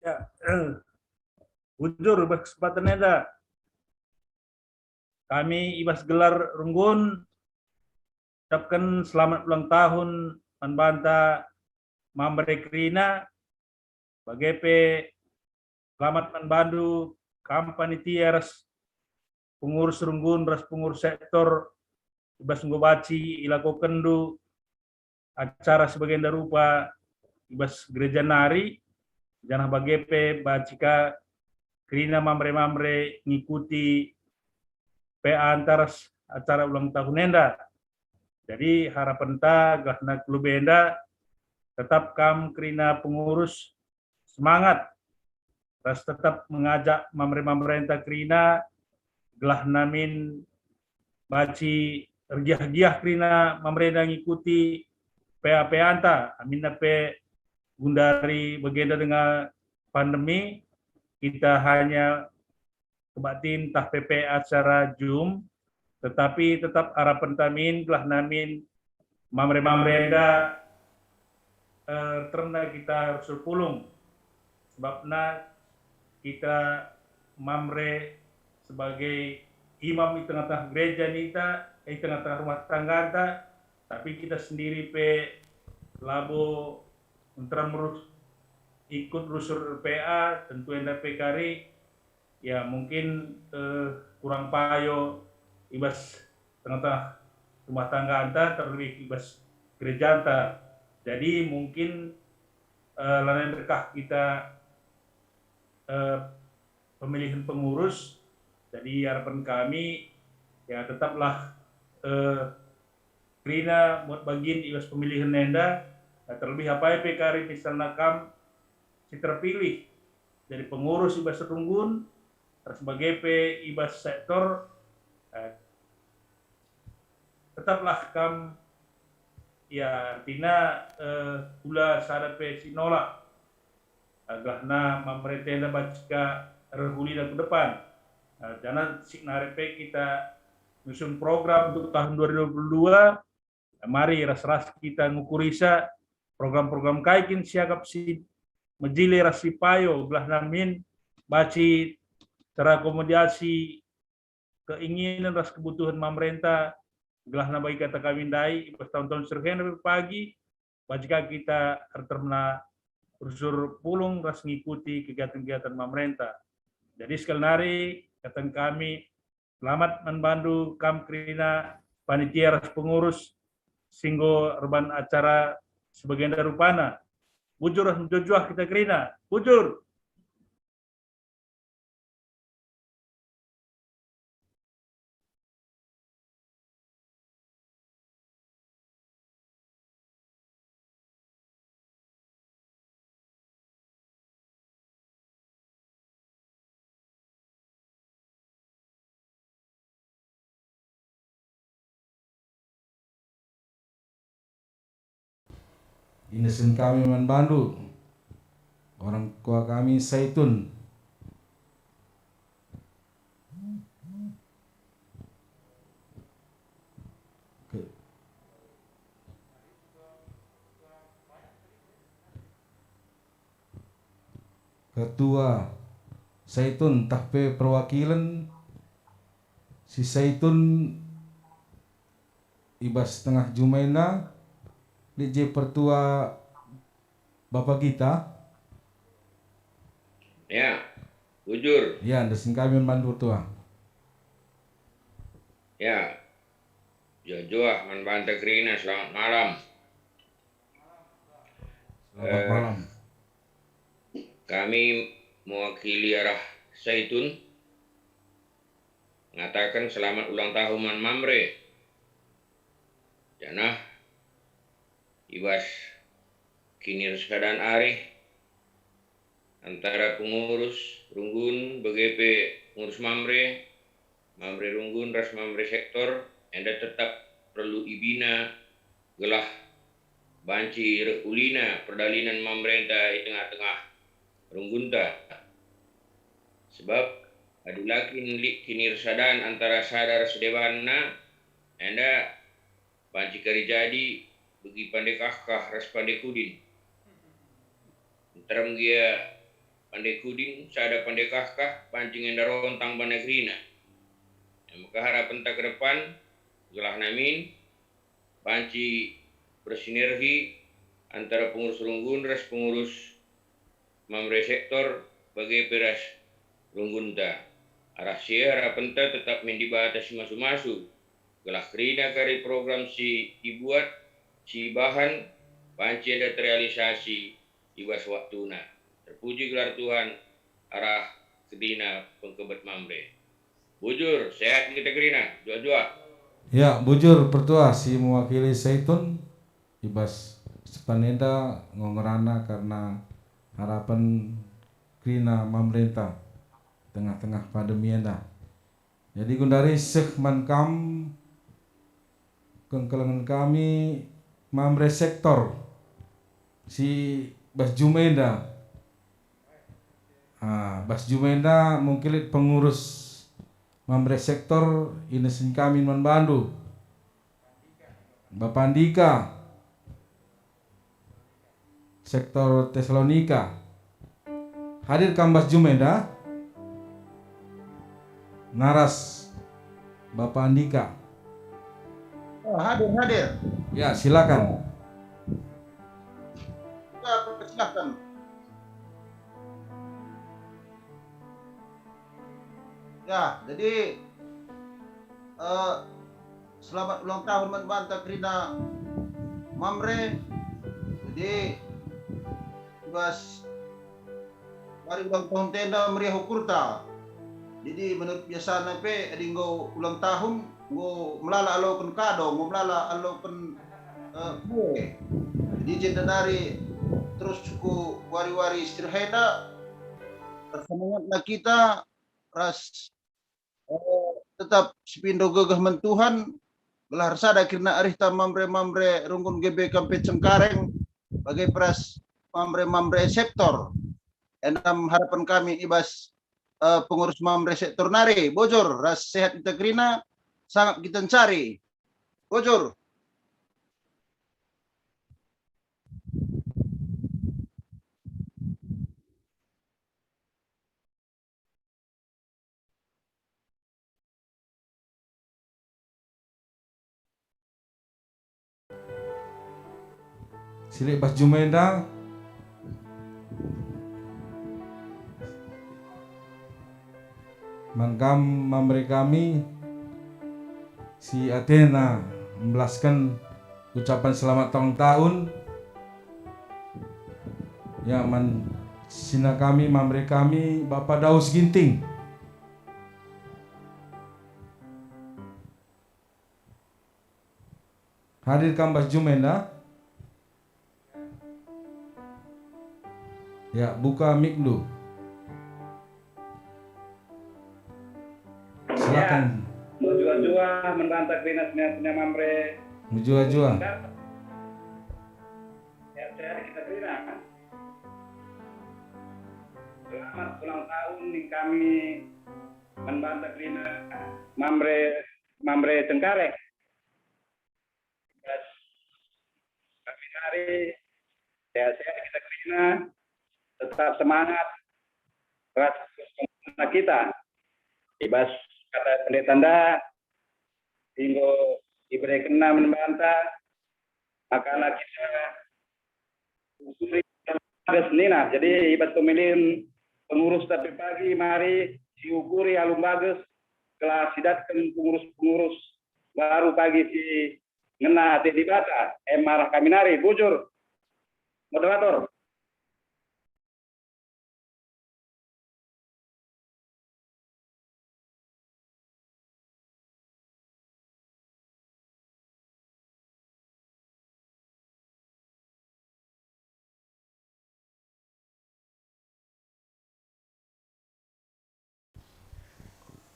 Ya, bujur bas kesempatan enda. Kami i bas gelar Runggun ucapken selamat ulang tahun man banta Mamre kerina, bage pe selamat man bandu kam panitia ras pengurus Runggun ras pengurus sektor i bas enggo banci ilakokenndu acara si bagenda rupa i bas gereja nari, janah bage pe banci ka kerina Mamre-Mamre ngikuti P A anta ras acara ulang tahun enda. Jadi harapenta gelahna klub enda tetap kam kerina pengurus semangat ras tetap mengajak Mamre-Mamrenta kerina gelahna min banci ergiah-giah kerina Mamrenta ngikuti P A P A anta, aminna pe gundari bagenda denga pandemi, kita hanya kebaktin ntah pe pe acara Zoom, tetapi tetap arapenta min gelahna min Mamre-Mamre enda, eh, terna kita rusur pulung. Sebabna kita Mamre sebagai imam i tengah-tengah gereja nita, i tengah-tengah rumah tangganta, tapi kita sendiri pe labo nterem rus-, ikut rusur P A, tentu enda pe kari, ya, mungkin, eh, kurang payo i bas tengah-tengah rumah tangganta, terlebih i bas gerejanta. Jadi mungkin, eh, lanai berkah kita, eh, pemilihan pengurus. Jadi harapan kami, ya, tetaplah, eh, kerina muat bagin i bas pemilihan enda, eh, terlebih apai pe kari misalna kam si terpilih jadi pengurus i bas Runggun, ras bage pe i bas sektor, eh, tetaplah kam, ya, artina, eh, kula sada pe si nolak, eh, gelahna Mamrenta enda banci ka reh ulina ku depan. Eh, janah sigenari pe kita nusun program untuk tahun dua ribu dua puluh dua, mari ras-ras kita ngukurisa program-program kai kin si akap si mejile ras si payo gelahna min banci terakomodasi keinginen ras kebutuhen Mamrenta, gelahna bagi kata kami ndai, i bas tahun-tahun si rehena pe pagi, banci ka kita erteremna rusur pulung ras ngikuti kegiatan-kegiatan Mamrenta. Jadi sekali nari, kataken kami, selamat man bandu kam kerina panitia ras pengurus si enggo erban acara si bagenda rupana. Bujur ras mejuah-juah kita kerina. Bujur! Iendesken kami man bandu, orang tua kami Saitun. Ke-, Ketua Saitun ntah pe perwakilen si Saitun i bas tengah juma enda, lit je pertua Bapa Gita? Ya, bujur. Ya, iendesken kami man bandu, Pertua. Ya, juah-juah man banta kerina, selamat malam. Selamat Eh, malam. Kami mewakili arah Saitun, ngataken selamat ulang tahun man Mamre. Janah i bas kinirsadan arih antara pengurus Runggun bage pe pengurus Mamre, Mamre Runggun ras Mamre Sektor, enda tetap perlu ibina gelah banci reh ulina perdalinen Mamrenta i tengah-tengah Runggunta. Sebab adi la kin lit kinirsadan antara sada ras debanna, enda banci kari jadi begi pande kahkah ras pande kudin. Nterem gia pande kuding, sada pande kahkah, banci nge enda rontang bana kerina. E maka harapenta ke depan, gelah namin banci bersinergi antara pengurus runggun ras pengurus Mamre sektor bage pe ras runggunta. Arah si e harapenta tetap min Dibata si masu-masu, gelah kerina kari program si ibuat, si ibahan, banci enda terrealisasi i bas waktuna. Terpuji gelar Tuhan arah kerina pengkebet Mamre. Bujur, sehat kita kerina, juah-juah. Ya, bujur pertua si mewakili Saitun i bas sepan enda enggo ngerana kerna harapen kerina Mamrenta tengah-tengah pandemi enda. Jadi gundari seh man kam kengkelengen kami Mamre sektor si bas juma enda. Ah, bas juma enda mungkin lit pengurus Mamre sektor inesin kami man bandu. Bapa Andika, sektor Tesalonika. Hadir kam bas juma enda? Naras Bapa Andika. Oh, hadir, hadir. Ya, silakan. Ya, silakan. Ya, jadi, eh, selamat ulang tahun man banta kerina Mamre. Jadi, i bas wari ulang tahun enda meriah ukurta. Jadi, menurut biasana pe, adi enggo ulang tahun, enggo melala aloken kado, enggo melala aloken, eh, kue. Jadi, jenda nari terus ku wari-wari si erhena, ersemangatna kita ras, eh, tetap sipindo gegeh man Tuhan, gelah ersada kerina arihta Mamre-Mamre runggun G B K M P Cengkareng, bage pe ras Mamre-Mamre sektor. Enda me harapen kami i bas, eh, pengurus Mamre sektor nari, bujur ras sehat kita kerina, sangap kita ncari. Bujur. Si lit bas juma enda, man kam Mamre kami si atena mbelasken ucapan selamat ulang tahun, ya, man sina kami, Mamre kami, Bapa Daus Ginting. Hadir kam bas juma enda? Ya, buka mikndu. Silakan. Ya, mejuah-juah man banta kerina senina-senina Mamre. Mejuah-juah. Ya, sehat kita kerina. Selamat ulang tahun ning kami man banta kerina Mamre, Mamre Cengkareng. Kami nari sehat-sehat kita kerina, tetap semangat, ras kita. I bas kata pendeta enda, enggo iberekenna man banta, maka kita Tugas nina. Jadi, i bas pemilihen pengurus tapi pagi mari siukuri alu mbages, gelah sidatken pengurus-pengurus baru pagi si ngena ate Dibata, e marah kami nari, bujur. Moderator.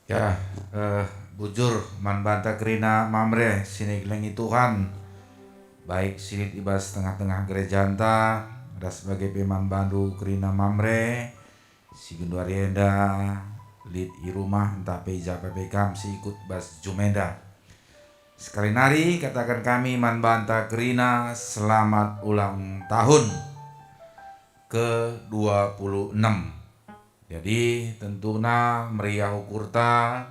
Ya, eh, bujur man banta kerina Mamre si nikelengi Tuhan, baik si lit i bas tengah-tengah gerejanta, ras bage pe man bandu kerina Mamre, si genduari enda lit i rumah ntah pe i ja pe kam si ikut bas juma enda. Sekali nari kataken kami man banta kerina selamat ulang tahun ke dua puluh enam. Jadi, tentuna meriah ukurta,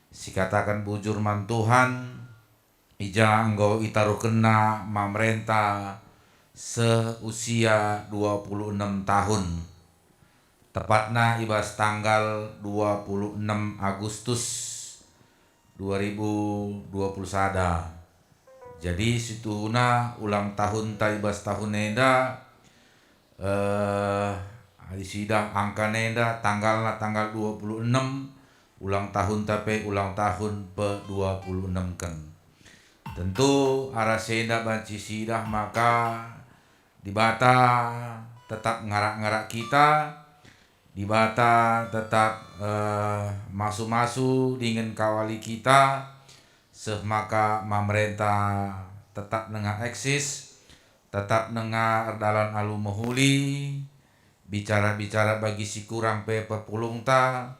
sikataken bujur man Tuhan, i ja enggo itaruhkenNa mamrenta seh usia dua puluh enem tahun. Tepatna i bas tanggal dua puluh enem Agustus dua ribu dua puluh sada. Jadi, situhuna ulang tahunta i bas tahun enda, eh, adi sidah angka enda, tanggalna tanggal dua puluh enem, ulang tahunta pe ulang tahun pe dua puluh enem ken. Tentu arah si enda banci sidah maka Dibata tetap ngarak-ngarak kita, Dibata tetap, eh, masu-masu dingen kawali kita, seh maka mamrenta tetap nengah eksis, tetap nengah erdalan alu mehuli, bicara-bicara bagi si kurang pe perpulungta,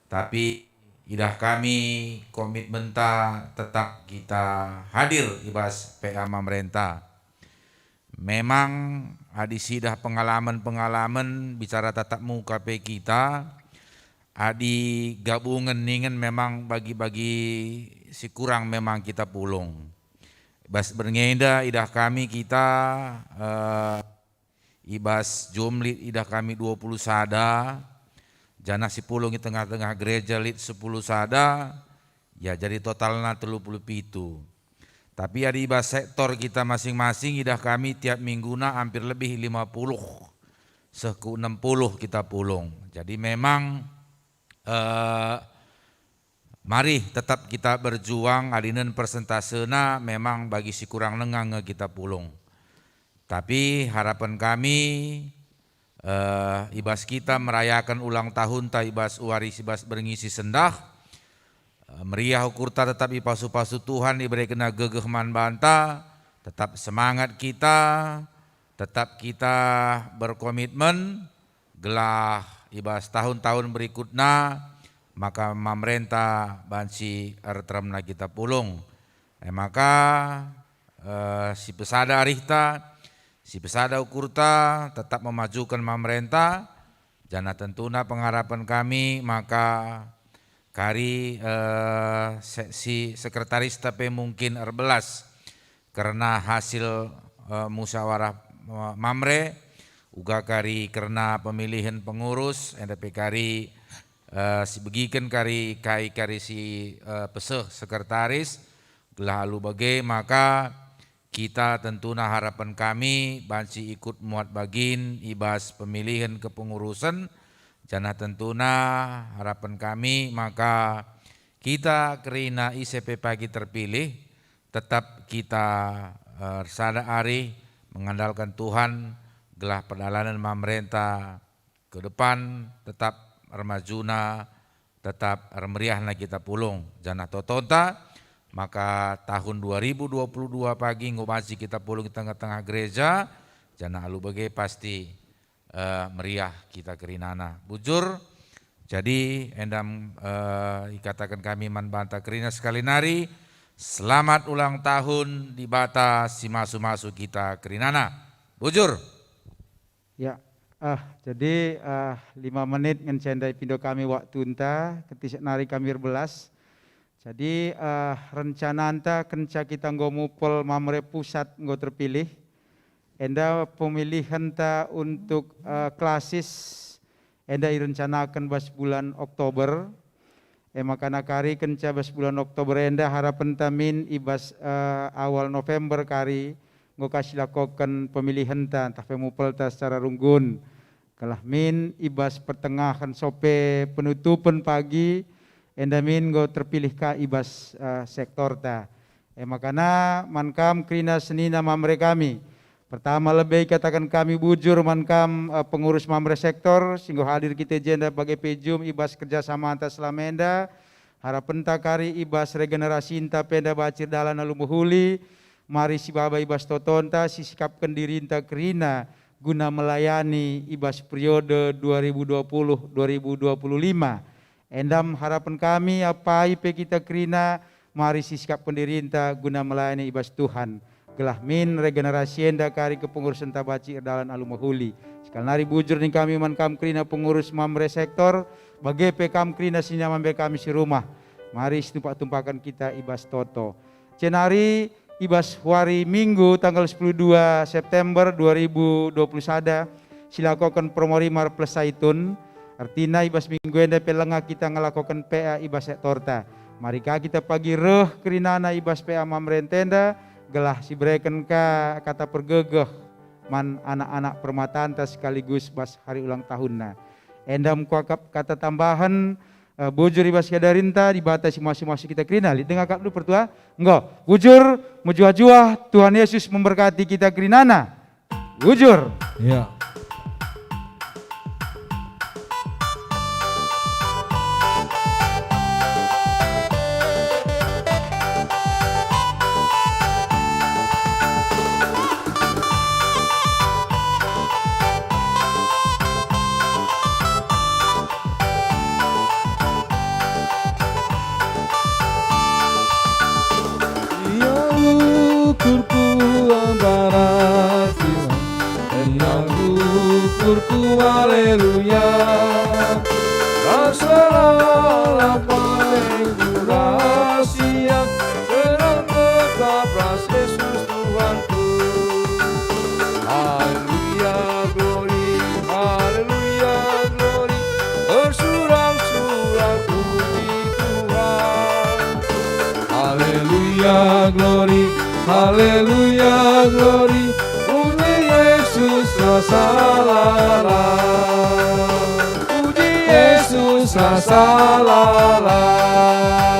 tapi idah kami komitmenta tetap kita hadir i bas P A mamrenta. Memang adi sidah pengalaman-pengalaman bicara tatap muka pe kita, adi gabungen ningen memang bagi-bagi si kurang memang kita pulung. Bas berngi enda idah kami kita, eh, i bas jumlah lit idah kami dua puluh sada, janah si pulung i tengah-tengah gereja lit sepuluh sada, ya jadi totalna telu puluh pitu. Tapi adi i bas sektor kita masing-masing idah kami tiap mingguna hampir lebih lima puluh, seh ku enam puluh kita pulung. Jadi memang, eh, mari tetap kita berjuang, adinen persentasena memang bagi si kurang nengah nge kita pulung. Tapi harapan kami, eh, i bas kita merayaken ulang tahunta i bas wari si bas berngi si sendah, eh, meriah ukurta tetap ipasu-pasu Tuhan, iberekenNa gegeh man banta, tetap semangat kita, tetap kita berkomitmen, gelah i bas tahun-tahun berikutna maka mamrenta banci erteremna kita pulung. E maka, eh, si pesada arihta, si pesada ukurta tetap memajuken mamrenta, janah tentuna pengharapan kami maka kari, eh, se-, si sekretarista pe mungkin erbelas kerna hasil, eh, musyawarah, eh, Mamre, uga kari kerna pemilihen pengurus, enda pe kari, eh, sibegiken kari kai kari si, eh, peseh sekretaris, gelah alu bage maka kita tentuna harapan kami banci ikut muat bagin i bas pemilihen kepengurusen, janah tentuna harapan kami maka kita kerina ise pe pagi terpilih, tetap kita, eh, ersada arih mengandalkan Tuhan, gelah perdalanen mamrenta ke depan tetap ermajuna, tetap ermeriahna kita pulung. Janah totonta, maka tahun dua ribu dua puluh dua pagi enggo banci kita pulung i tengah-tengah gereja, janah alu bage pasti, eh, meriah kita kerinana. Bujur, jadi endam, eh, ikataken kami man banta kerina sekali nari, selamat ulang tahun Dibata si masu-masu kita kerinana. Bujur. Ya, eh, jadi, eh, lima menit ngenca enda ipindo kami waktunta, kentisik nari kami erbelas. Jadi, eh, rencananta kenca kita enggo mupel Mamre Pusat enggo terpilih, enda pemilihenta untuk, eh, klasis enda irencanaken bas bulan Oktober. E maka kari kenca bas bulan Oktober enda harapenta min i bas, eh, awal November kari enggo ka silakoken pemilihenta ntah pe mupelta secara runggun. Gelah min i bas pertengahen sope penutupen pagi, enda min enggo terpilih ka i bas, eh, sektorta. E maka man kam kerina senina Mamre kami. Pertama lebe ikataken kami bujur man kam, eh, pengurus Mamre sektor, si enggo hadir kita i jenda bage pe jum i bas kerjasamanta selama enda. Harapenta kari i bas regenerasinta pe enda banci erdalan alu mehuli, mari sibaba i bas totonta, sisikapken dirinta kerina guna melayani i bas periode dua ribu dua puluh dua ribu dua puluh lima. Endam harapen kami, apai pe kita kerina, mari sisikapken dirinta guna melayani i bas Tuhan. gelah min regenerasi enda kari kepengurusenta banci erdalan alu mehuli. Sekali nari bujur ning kami man kam kerina pengurus Mamre sektor, bage pe kam kerina senina mambe kami si rumah. Mari situmpak-tumpaken kita i bas toto. Jenari i bas wari Minggu tanggal sepuluh dua September dua ribu dua puluh sada, silakoken Promorimar plus Saitun, ertina i bas minggu enda pe langa kita ngelakoken P A i bas sektorta. Mari ka kita pagi reh kerinana i bas P A Mamre enda, gelah sibereken ka kata pergegeh man anak-anak permatanta sekaligus bas hari ulang tahunna. Enda me kuakap kata tambahen, eh, bujur i bas keadarinta, Dibata si muas-muas kita kerina. Lit denga kap dulu pertua? Enggo, bujur, mejuah-juah, Tuhan Yesus memberkati kita kerinana. Bujur. Ya. Ia ukurku, embarasi, ia ukurku, haleluya. Rasalah paling rahasia, senang tetap ras Yesus Tuhanku. Haleluya, glory, haleluya, glory, bersorak-sorak puji Tuhan. Haleluya, glory, haleluya, glory, puji Yesus rasa lalap, puji Yesus rasa lalap.